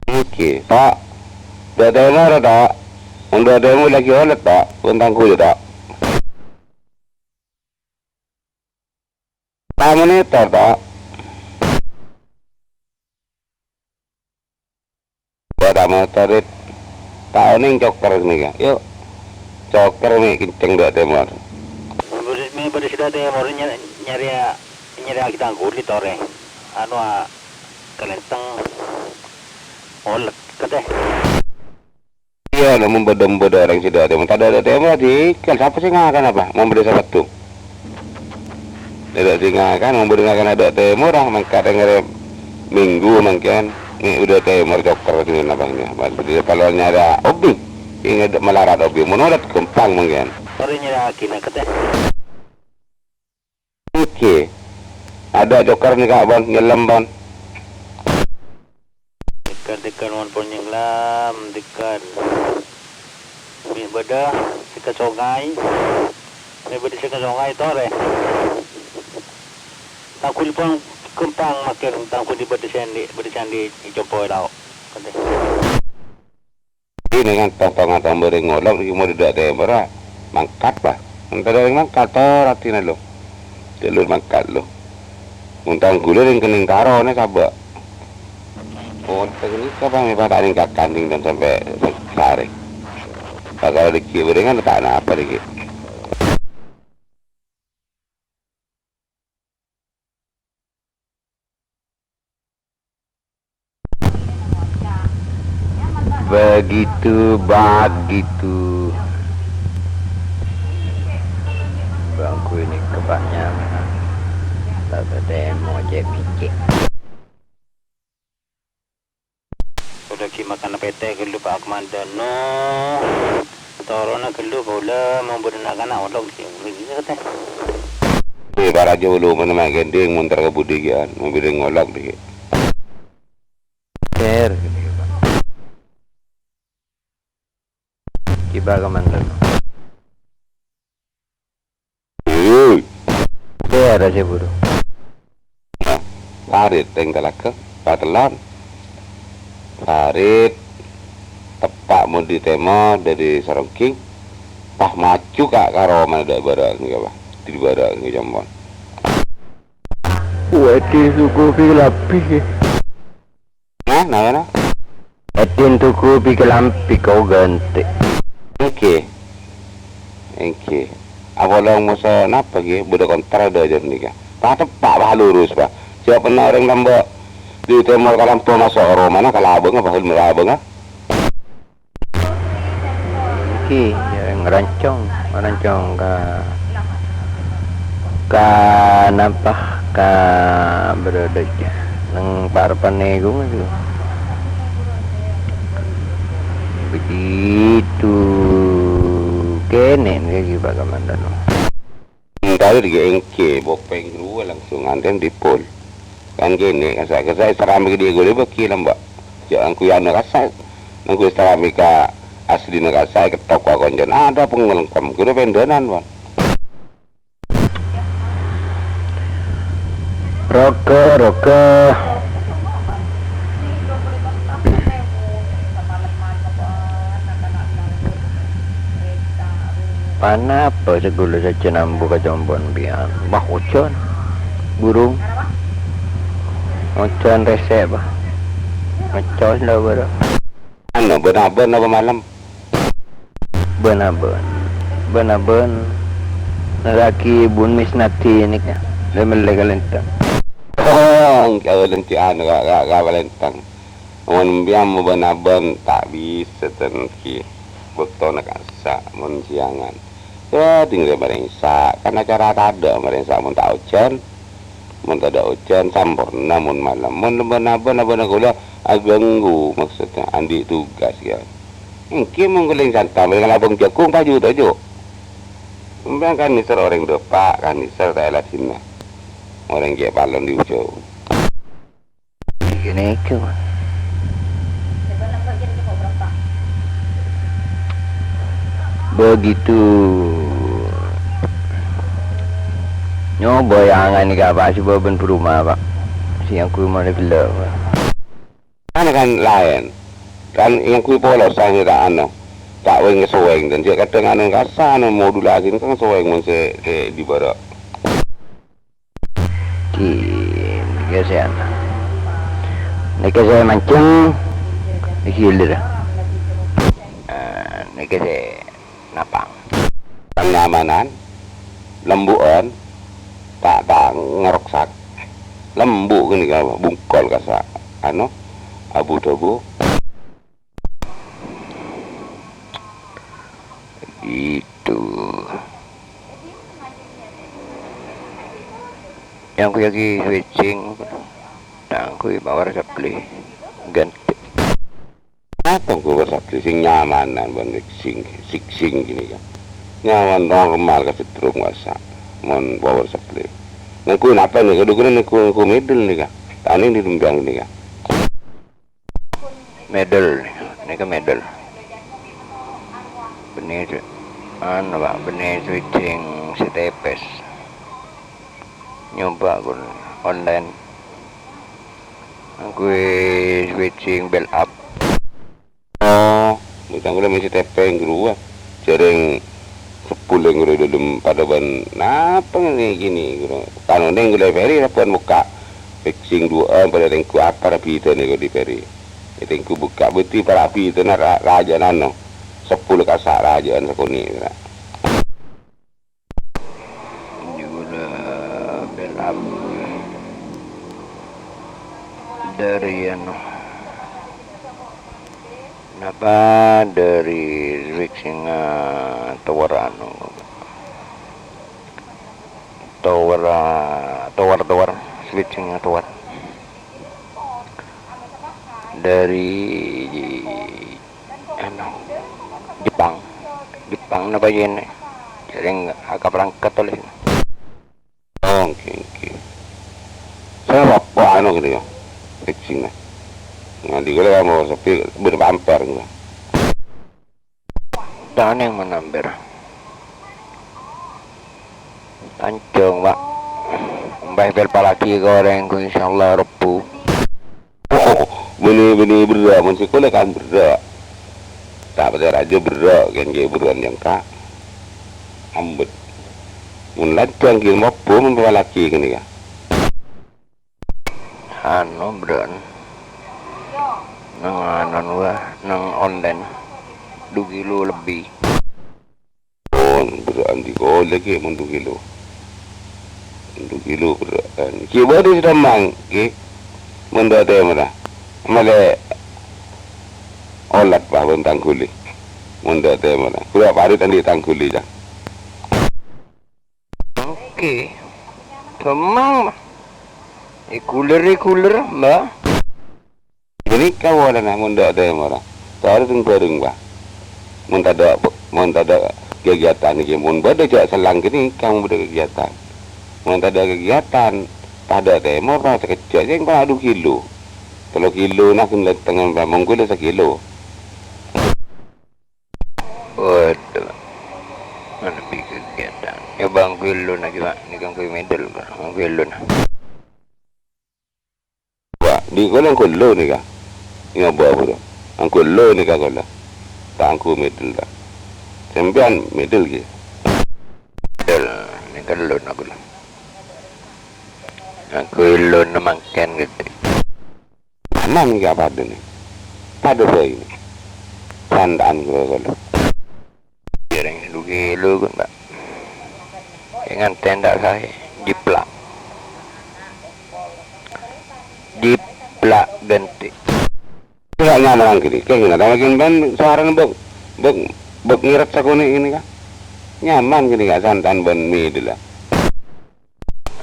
Èngghi, To'. Dâ' tèmor, To'. Mon dâ' tèmor laghi olet, To'. Bân tangguli, To'. Ta' monitor, To'. Ghi' ta' monitor, Rit. Ta' onèng cokèr nèka. Yu'. Cokèr mè' kencèng dâ' tèmor. Bâdâ, mè' bâdâ sè dâ' tèmor nyè-, nyèrè, nyèrè aghi tangguli torè. Anu, a, kalèntèng olet, katè. Iyâ, la mon bâdâ, bâdâ orèng sè dâ' tèmor, ta' dâ' tèmor, dikèl. Sapa sè ngakana, Pa'? Mon bâdâ sapaddhu. Dâ' sè ngakana, mon bâdâ ngakana dâ' tèmor, ah, mangkat ngèrèm minggu mangkèn. Nè' bâdâ tèmor cokèr sè napa nèka. Pas bâdâ palon nyarè obi. Ingat malarat obi, monorat gampang mangkèn. Torè nyèraghina kètè. Èngghi. Adâ' cokor nèka, Bon, nyellem, Bon. Dhikar, dhikar, mon pon nyenglam, dhikar. Mè' bâdâ sè ka songay. Mè' bâdâ sè ka songay, torè. Tanggul pon gampang, makkèn tanggul è bâdâ sè andi', bâdâ sè andi' è compo' lao'. Kadhi. Ini kan tong-tongan tambâreng ngolok nèka mon dâ' tèmorra mangkat, bâh. Mon tadâ' orèng mangkat, tor atèna, lo. Jalur mangkat, lo. Mon tanggulâ rèng-kennèng tarona sabâ'. Oh, teknik apa mè' pata'en kakanding dan sampai sarè. Bakal dikit bârengan ta' napa dikit. Begitu, begitu. Bangku ini kebanyakan. Tak ada yang mau cek-cek. Kaulâ ghi' makanna pètè ghâllu, Pa' Kamandano. Toronna ghâllu kaulâ, mon bâdâ na'-kana' olok ghi' ghâllu, katè. Dhi, para jolo mana ma' gending, montor ka budi ghi'an, mon bâdâ ngolok dhi. Ter, ghâllu, Pa'. Ghi' Pa' Kamandano. Hei. Kèra sè buru. Nah, Farid teng talaga, patellon. Farid teppa' mon dhi tèmor dâri Sarongging, pas maju ka, ka romana dâ' bârâ' nèka, Pak. Dhi bârâ' nèka, Jampon. Waduh, suku Pilapi. Nah, nah, nah. Èdin tugu bi' kalambi kau ganti. Èngghi. Èngghi. Apolong moso napa, ghi? Bâdâ kontra dâjâr nèka. Pateppa', pa lurus, pa. Jâ' pernah orèng lambâ' dhi tèmor kalambâ maso' romana kalabângnga, bahul malabângnga. Èngghi, jâ' ngarancong, ngarancong ka Ka napa? Ka bârâdhâjâ neng parebbhân nèko, nèko. Begitu. Kènè' nèka ghi, Pa' Kamandano. Entar ghi èngghi, bopeng rowa langsung anten dipol. Kan kènè', kassa'-kassa' èstarame ghi dhi' ghulâ bâgi lambâ'. Jâ' angghuy anu kassa', angghuy èstarame ka aslina kassa' èkettok ka koncon. Ada pengelengkem, ghuru pendhânan, Wan. Roga, roga. Panapa sè ghulâ sajân ambu ka compo'na bi'an? Wah, ojhân. Burung. Ojhân rèsè', Pak. Ngècos la bârâ'. Anu, bân-abân apa malem? Bân-abân. Bân-abân. Nerraghi Bun Misnadi nèka. Lè-mellè ka Lenteng. Oh, engko' lenti anu ka, ka, ka Lenteng. Mon bi'an bân-abân ta' bisa tèngghi. Bâktona kassa' mon siangan. Yâ, tinggal marèngsa'. Kan acara tadâ' marèngsa' mon ta' ojhân. Mon tadâ' ojhân, samporna mon malem. Mon bân-abân, abâna ghulâ aganggu, maksudnya, andi' tugas, yâ. Èngghi mon ghulâ santai, marèngsa' abâng jhâghung, paju toju'. Sampèyan kan nèser orèng dâpa', kan nèser ta' èladhinna. Orèng cè' palon diujung. Ghânèka, Pak. Begitu. Nyoba yâ, angan nèka, Pak, sè bâbân buru ma', Pak. Sè angghuy mon ghellâ', Pak. Kan, kan laèn. Kan angghuy polosan sè ta' anu. Ta' wèng-sowèng, dan jâ' kadhâng anu kassa', anu modulasi kan sowèng mon sè, sè dhi bârâ'. Di, nèka sè anu. Nèka sè mancèng, nèka hilir. Eh, nèka sè napang. Kenyamanan, lembu'an, ta', ta' ngaroksak. Lembu' ghânèka bungkol kassa', anu, abu-dhabu. Itu. Yang ku lagi switching, yang ku mawar supply ganti. Apa Power supply sing nyamanan bân fixing, fixing ghânèka. Nyaman normal ka setrum kasa'. Mon power supply. Nèko napa nèko? Dukun nèko, nèko middle nèka. Tane di Lembang nèka. Middle nèka. Nèka middle. Bânnè, anu, Pak, bânnè switching sè tèpès. Nyoba ghun online. Ngangghuy switching bell up. Oh, bhâjâng kaulâ mèsè tèpèng ghâruwa. Jhârèng seppulèng ghâruwa è dâlem padâ bân napa ngènè ghini ghâruwa. Kanonèng kaulâ è Pèri sabbhân bukka'. Fixing duwâ'ân padâ tèngghu apa ra bhidhâna è Pèri. È tèngghu bukka' bhâdhi para' bhidhâna ra-, rajâ'ân ano. Seppulo kasa' rajâ'ân sakonè', ra. Jhâ' ghulâ bell up dâri anu, napa, dâri switching, eh, tower anu, tower, eh, tower, tower, switching tower. Dâri anu, Jepang. Jepang napa iyâ nè? Jhârèng akaprangkat oleh. Oh, ngghi, ngghi. Sapa anu ghânèka? Fixing-na. Nganti kaulâ mau sepi, bâdâ pamper ghânèka. Tanèng manamber. Tancung, Pak. Mbah pel palagi ka orèng ku, insyaallah Rebbhu. Oh, bânnè, bânnè berrâ', mon sè kaulâ kan berrâ'. Ta' patè rajâ berrâ', kèng ghi' berrâ'ân nyangka. Ambet. Mon lanjhâng ghi' mobbu, mon palagi ghânèka. Anu, berrâ'ân. Nang anu, wah, nang online. Du kilo lebbi. Mon berrâ'ân di kaulâ ghi' mon du kilo. Mon du kilo berrâ'ân. Ghi' bâdâ sè dhâmmang, ghi'. Mon dâ' tèmorra. Malè olat, wah, bân tangguli. Mon dâ' tèmorra. Kaulâ parit andi' tangguli, jâ. Oke. Dhâmmang, Mbah. Reguler-reguler, Mbah. Ghânèka polana mon dâ' tèmorra. Torè rèng-bhâreng, Mbah. Mon tadâ', mon tadâ' kegiatan nèka, mon bâdâ jhâ' sellang ghânèka, mon bâdâ kegiatan. Mon tadâ' kegiatan, tadâ' tèmorra, sakejjhâ' sèngko' adu kilo. Tello kilona ghun lèntengngan, Mbah, mon kaulâ sakilo. Waduh. Mana bi kegiatan? Ya, bang kuwi lu lagi, Pak. Ini kan kuwi medal, Pak. Bang kuwi lu, nah. Wah, di kono angko lu nih, Kak. Nyoba, Bro. Angko lu nih, Kak, kono. Tak angko medal, Kak. Sampeyan medal, gitu. Medal. Ini kan lu, nah, aku lu. Angko lu, nah, mangkèn, gitu. Nyaman ghi' padâ nè. Padâ bhâi nè. Sandhâ'ân ghâllu. Jhârèng sè du kilo, Pak. Èngantèn ta' saè. Jiplak. Jiplak ghântè'. Iyâ, nyaman ghi'. Kèng nyaman ghi' bân sowarana bâk, bâk, bâk ngèrèt sakonè' ghânèka. Nyaman ghânèka sandhâ'ân bân medal la.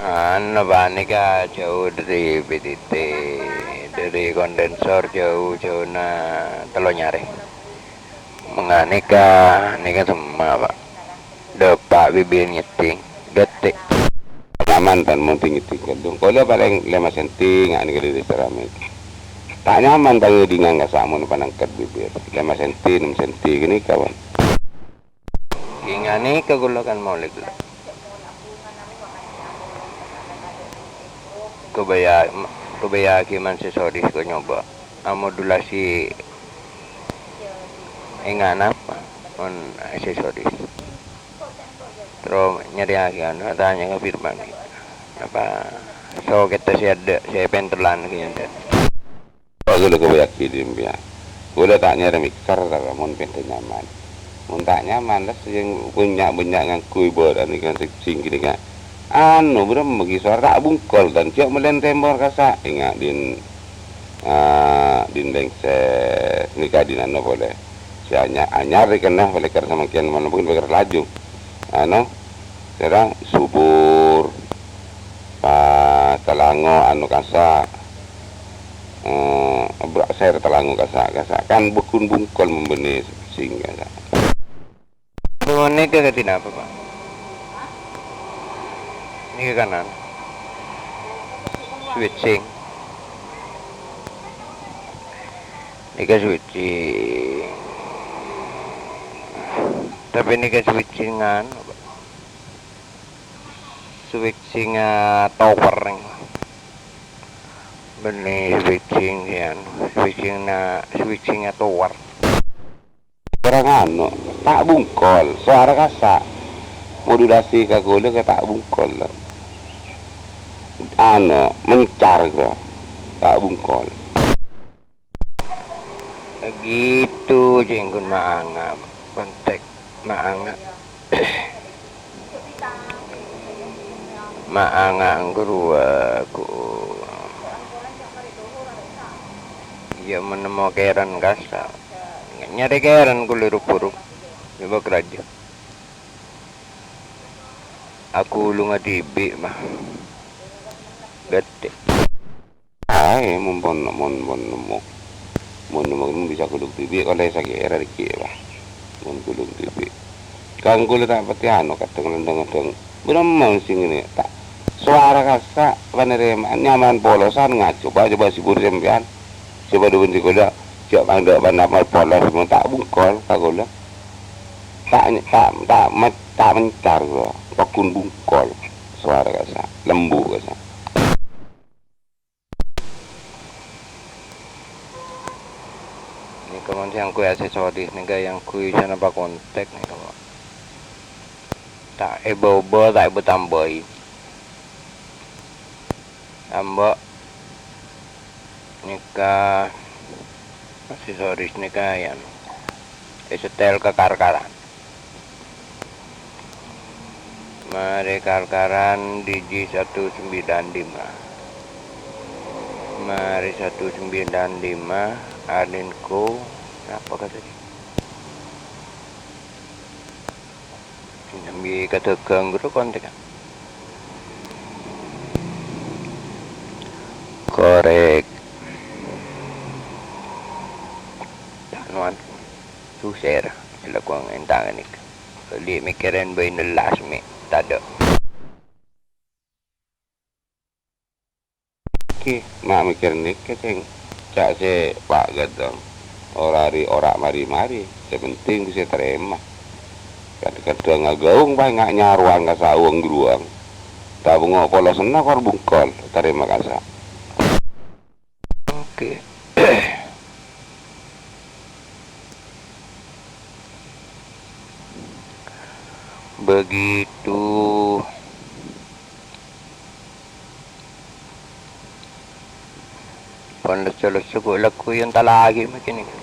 Anu, panèka jhâu dâri P T T, dâri kondensor jhâu, jhâuna tello nyarè. Mangkana nèka, nèka semma, Pak. Dâpa' bibir nyètting, ghântè'. Nyaman, tan, mon nyètting ghâllu. Kaulâ palèng lèma senti, nga' nèka dâri seramik. Ta' nyaman pangèdingan kassa' mon panangkèt bibir. Lèma senti, nem senti, ghânèka, Pak. Kèng nganèka kaulâ kan molè kaulâ. Kobâjâ, kobâjâ ghi' man sè sodis ko nyoba. Amodulasi èngana mon sè sodis. Terro nyarèyaghi anu, tanya ka Firman. Apa sokètta sè adâ', sè pentellan ghi' adâ'. Kaulâ kobâjâ ghi' sampèyan. Kaulâ ta' nyarè mixer, ta' mon pènta nyaman. Mon ta' nyaman, la sè bânnya'-bânnya' ngangghuy bârâ' nèka sè sing ghânèka. Anu, bârâmma ghi' sowar ta' bungkol, tan jhâ' mellèn tèmor kassa'. Enga' din, ah, din lengser. Nèka din anu polè. Sè anya-, anyar rèkenna polè kèr samangkèn, mon bhunten polè kèr laju. Anu, sèra subur. Pas talango anu kassa'. Eh, Abrak ser talango kasa'-kasa'. Kan bekkun bungkol membene sing kasa'. Rumah nèka kadhi napa, Pak? Nèka kanan. Switching. Nèka switching. Tapè nèka switching anu, Pak. Switching, eh, tower nèka. Bânnè switching, yâ, switching na, switching tower. Ora nganu, ta' bungkol, sowara kasa'. Modulasi ka kaulâ ka ta' bungkol. Anu, mencar, ta' bungkol. Begitu, jenggun maanga, kontek maanga. Maanga nggruwa ku. Iyâ, mon nemmo kèran kasa'. Nyarè kèran kulâ ru-buru. Coba keraja. Aku lu ngadibi' mah. Gede. Ae, mon pon, mon, mon nemmo. Mon nemmo, mon bisa kulung dhibi', kon resa kèra dhiki, wah. Mon kulung dhibi'. Kang kulâ ta' pati anu, kadhâng lendhâng-lendhâng. Bârâmma sing ngene, ta'. Sowara kasa', panarèma'an, nyaman polosan, ngaco, coba, coba sibur sampèyan. Coba dhuwun sikola, jhâ' pandhâ' panapa polos, mon ta' bungkol, ka kulâ. Ta', ta', ta', ta' mencar, kulâ. Paggun bungkol, sowara kasa', lembu' kasa'. Nèka mon sè angghuy aksesoris nèka, sè angghuy sanapa kontek nèka, Pak. Ta' èbâ-obâ, ta' èbâ-tambâi. Ambo' nèka aksesoris nèka, yâ, èsetel ka kar-karan. Marè kar-karan D J satu sembilan lima. Marè satu sembilan lima, Alinco, napa kata dia? Sambi kadhâghâng ghuru kontek. Korek. Tanuan. Suser. Selaku entang nik. Beli mikirin bain las mi. Tadâ'. Ki, ma' mikir nèka, Cèng. Ca' sè pa' ghâdhâng. Ora ri-, ora mari-mari. Sè penting bisa tarèma. Kadhâng-kadhâng aghâung paènga' nyarowan ka sawang-gruwang. Tabungo polosanna kor bungkol, tarèma kasa'. Oke. Begitu. Pon lesso-lesso ghu' lagghu' èyontalaghi ma' kènè'.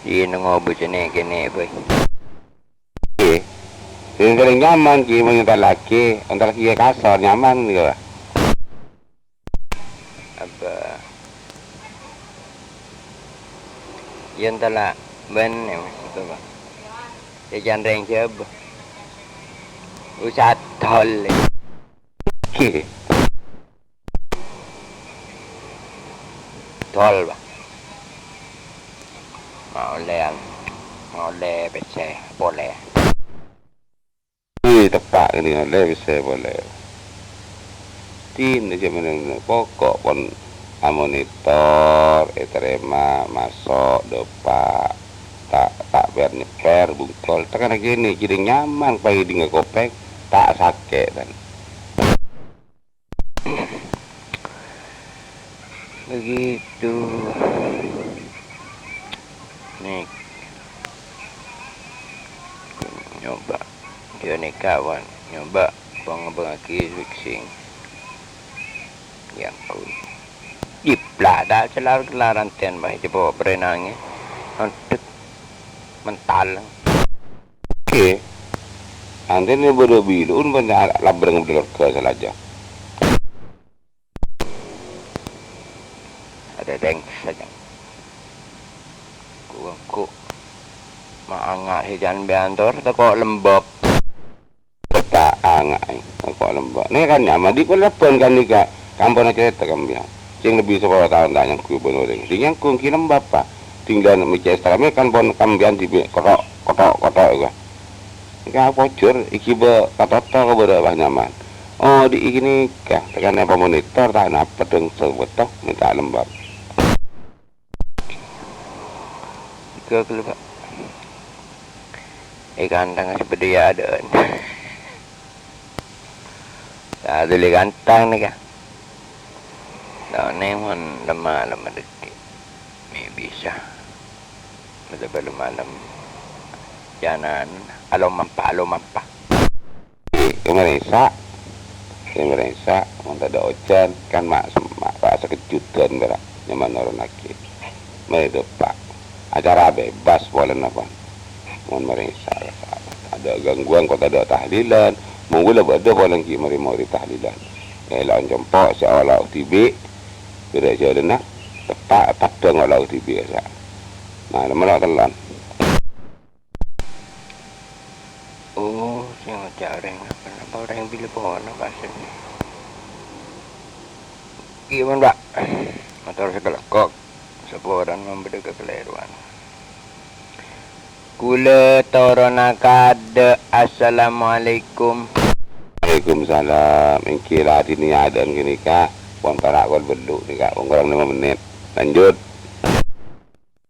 Iyâ, nèng ngobu sè nè-kènè' bhâi. Sè paling nyaman ghi' mon èyontalaghi, èyontalaghi ka kasor, nyaman, yâ. Apa? Yèn tala bân, ya, Mas, itu, Pak. Ya, jangan rèng Jhâbâ. Usah tol. Tol, Pak. Mau lè, mau lè pèssè polè. Wi, teppa' kènè' olle pèssè polè. Dinah jhâ' mènè poko' pon amonitor, ètarèma, maso', dâpa', ta', ta' per-nyèper, bungkol, tèkana kènè' jhâ' nyaman, pangèdingnga kopèng, ta' sakè', tan. Begitu. Nih. Nyoba. Dia nih kawan. Nyoba. Bang-bangagi fixing. Yang ku. Jiplak ta' celar-kelaran ten, bah, coba berenangnya. Aduh. Mental. Oke. Anten bâdâ bilu'un bân labreng bâdâ lorga salaja. Ada deng saja. Ku, ku. Maanga' sè jan beantor tako' lembab. Ta' anga', tako' lembab. Nè kan nyaman di' pon labbân kan nèka. Kan bâ'na carèta ka sampèyan. Sèng lebbi sapolo taon ta' nyangghu bân orèng. Sèng nyangghu ghi' lembab, Pa'. Dingghâl mècè' èstramè kan pon sampèyan dhibi' kothok, kothok, kothok, iyâ. Ènggi pojhur, ènggi bâ' katoto ka bârâ' pas nyaman. Oh, dhi' ghânèka, tèkana pamonitor ta' napa dhâng sawetto mènta lembab. Ghâ' ghâllu, Pa'. È kantang sè bâdâ è adâ'ân. Taduli kantang nèka. Taonè mon lem-malem dhâggi'. Mè' bisa. Mata bâlem malem. Jhânan, alomampa, alomampa. Èmarèsa', èmarèsa', mon tadâ' ojhân, kan ma', ma', pa' sakejjhutan bârâ', nyaman noronnaghi. Marè dâpa', acara bebas polana, Pa'. Mon marèsa', tadâ' gangguan, ko' tadâ' tahlilan, mon ghulâ bâdâ polana ghi' marè morè tahlilan. Èla'on compo' sè olo' dhibi', bârâ' jhâlânna, teppa' paddhâng olo' dhibi', sa'. Nah, mèlo' tellon. Oh, sè ngoca' orèng, apa napa orèng bilâ pono kasènè? Ghi' mon, Pa'. Mator sakalangkong. Saporana mon bâdâ kakalèrowan. Kaulâ toronna kaadâ'. Assalamualaikum. Waalaikumsalam. Ènggi la diniyâ adâ'ân ghânèka. Pon para' kol bellu' nèka. Pon korang lèma mennit. Lanjut.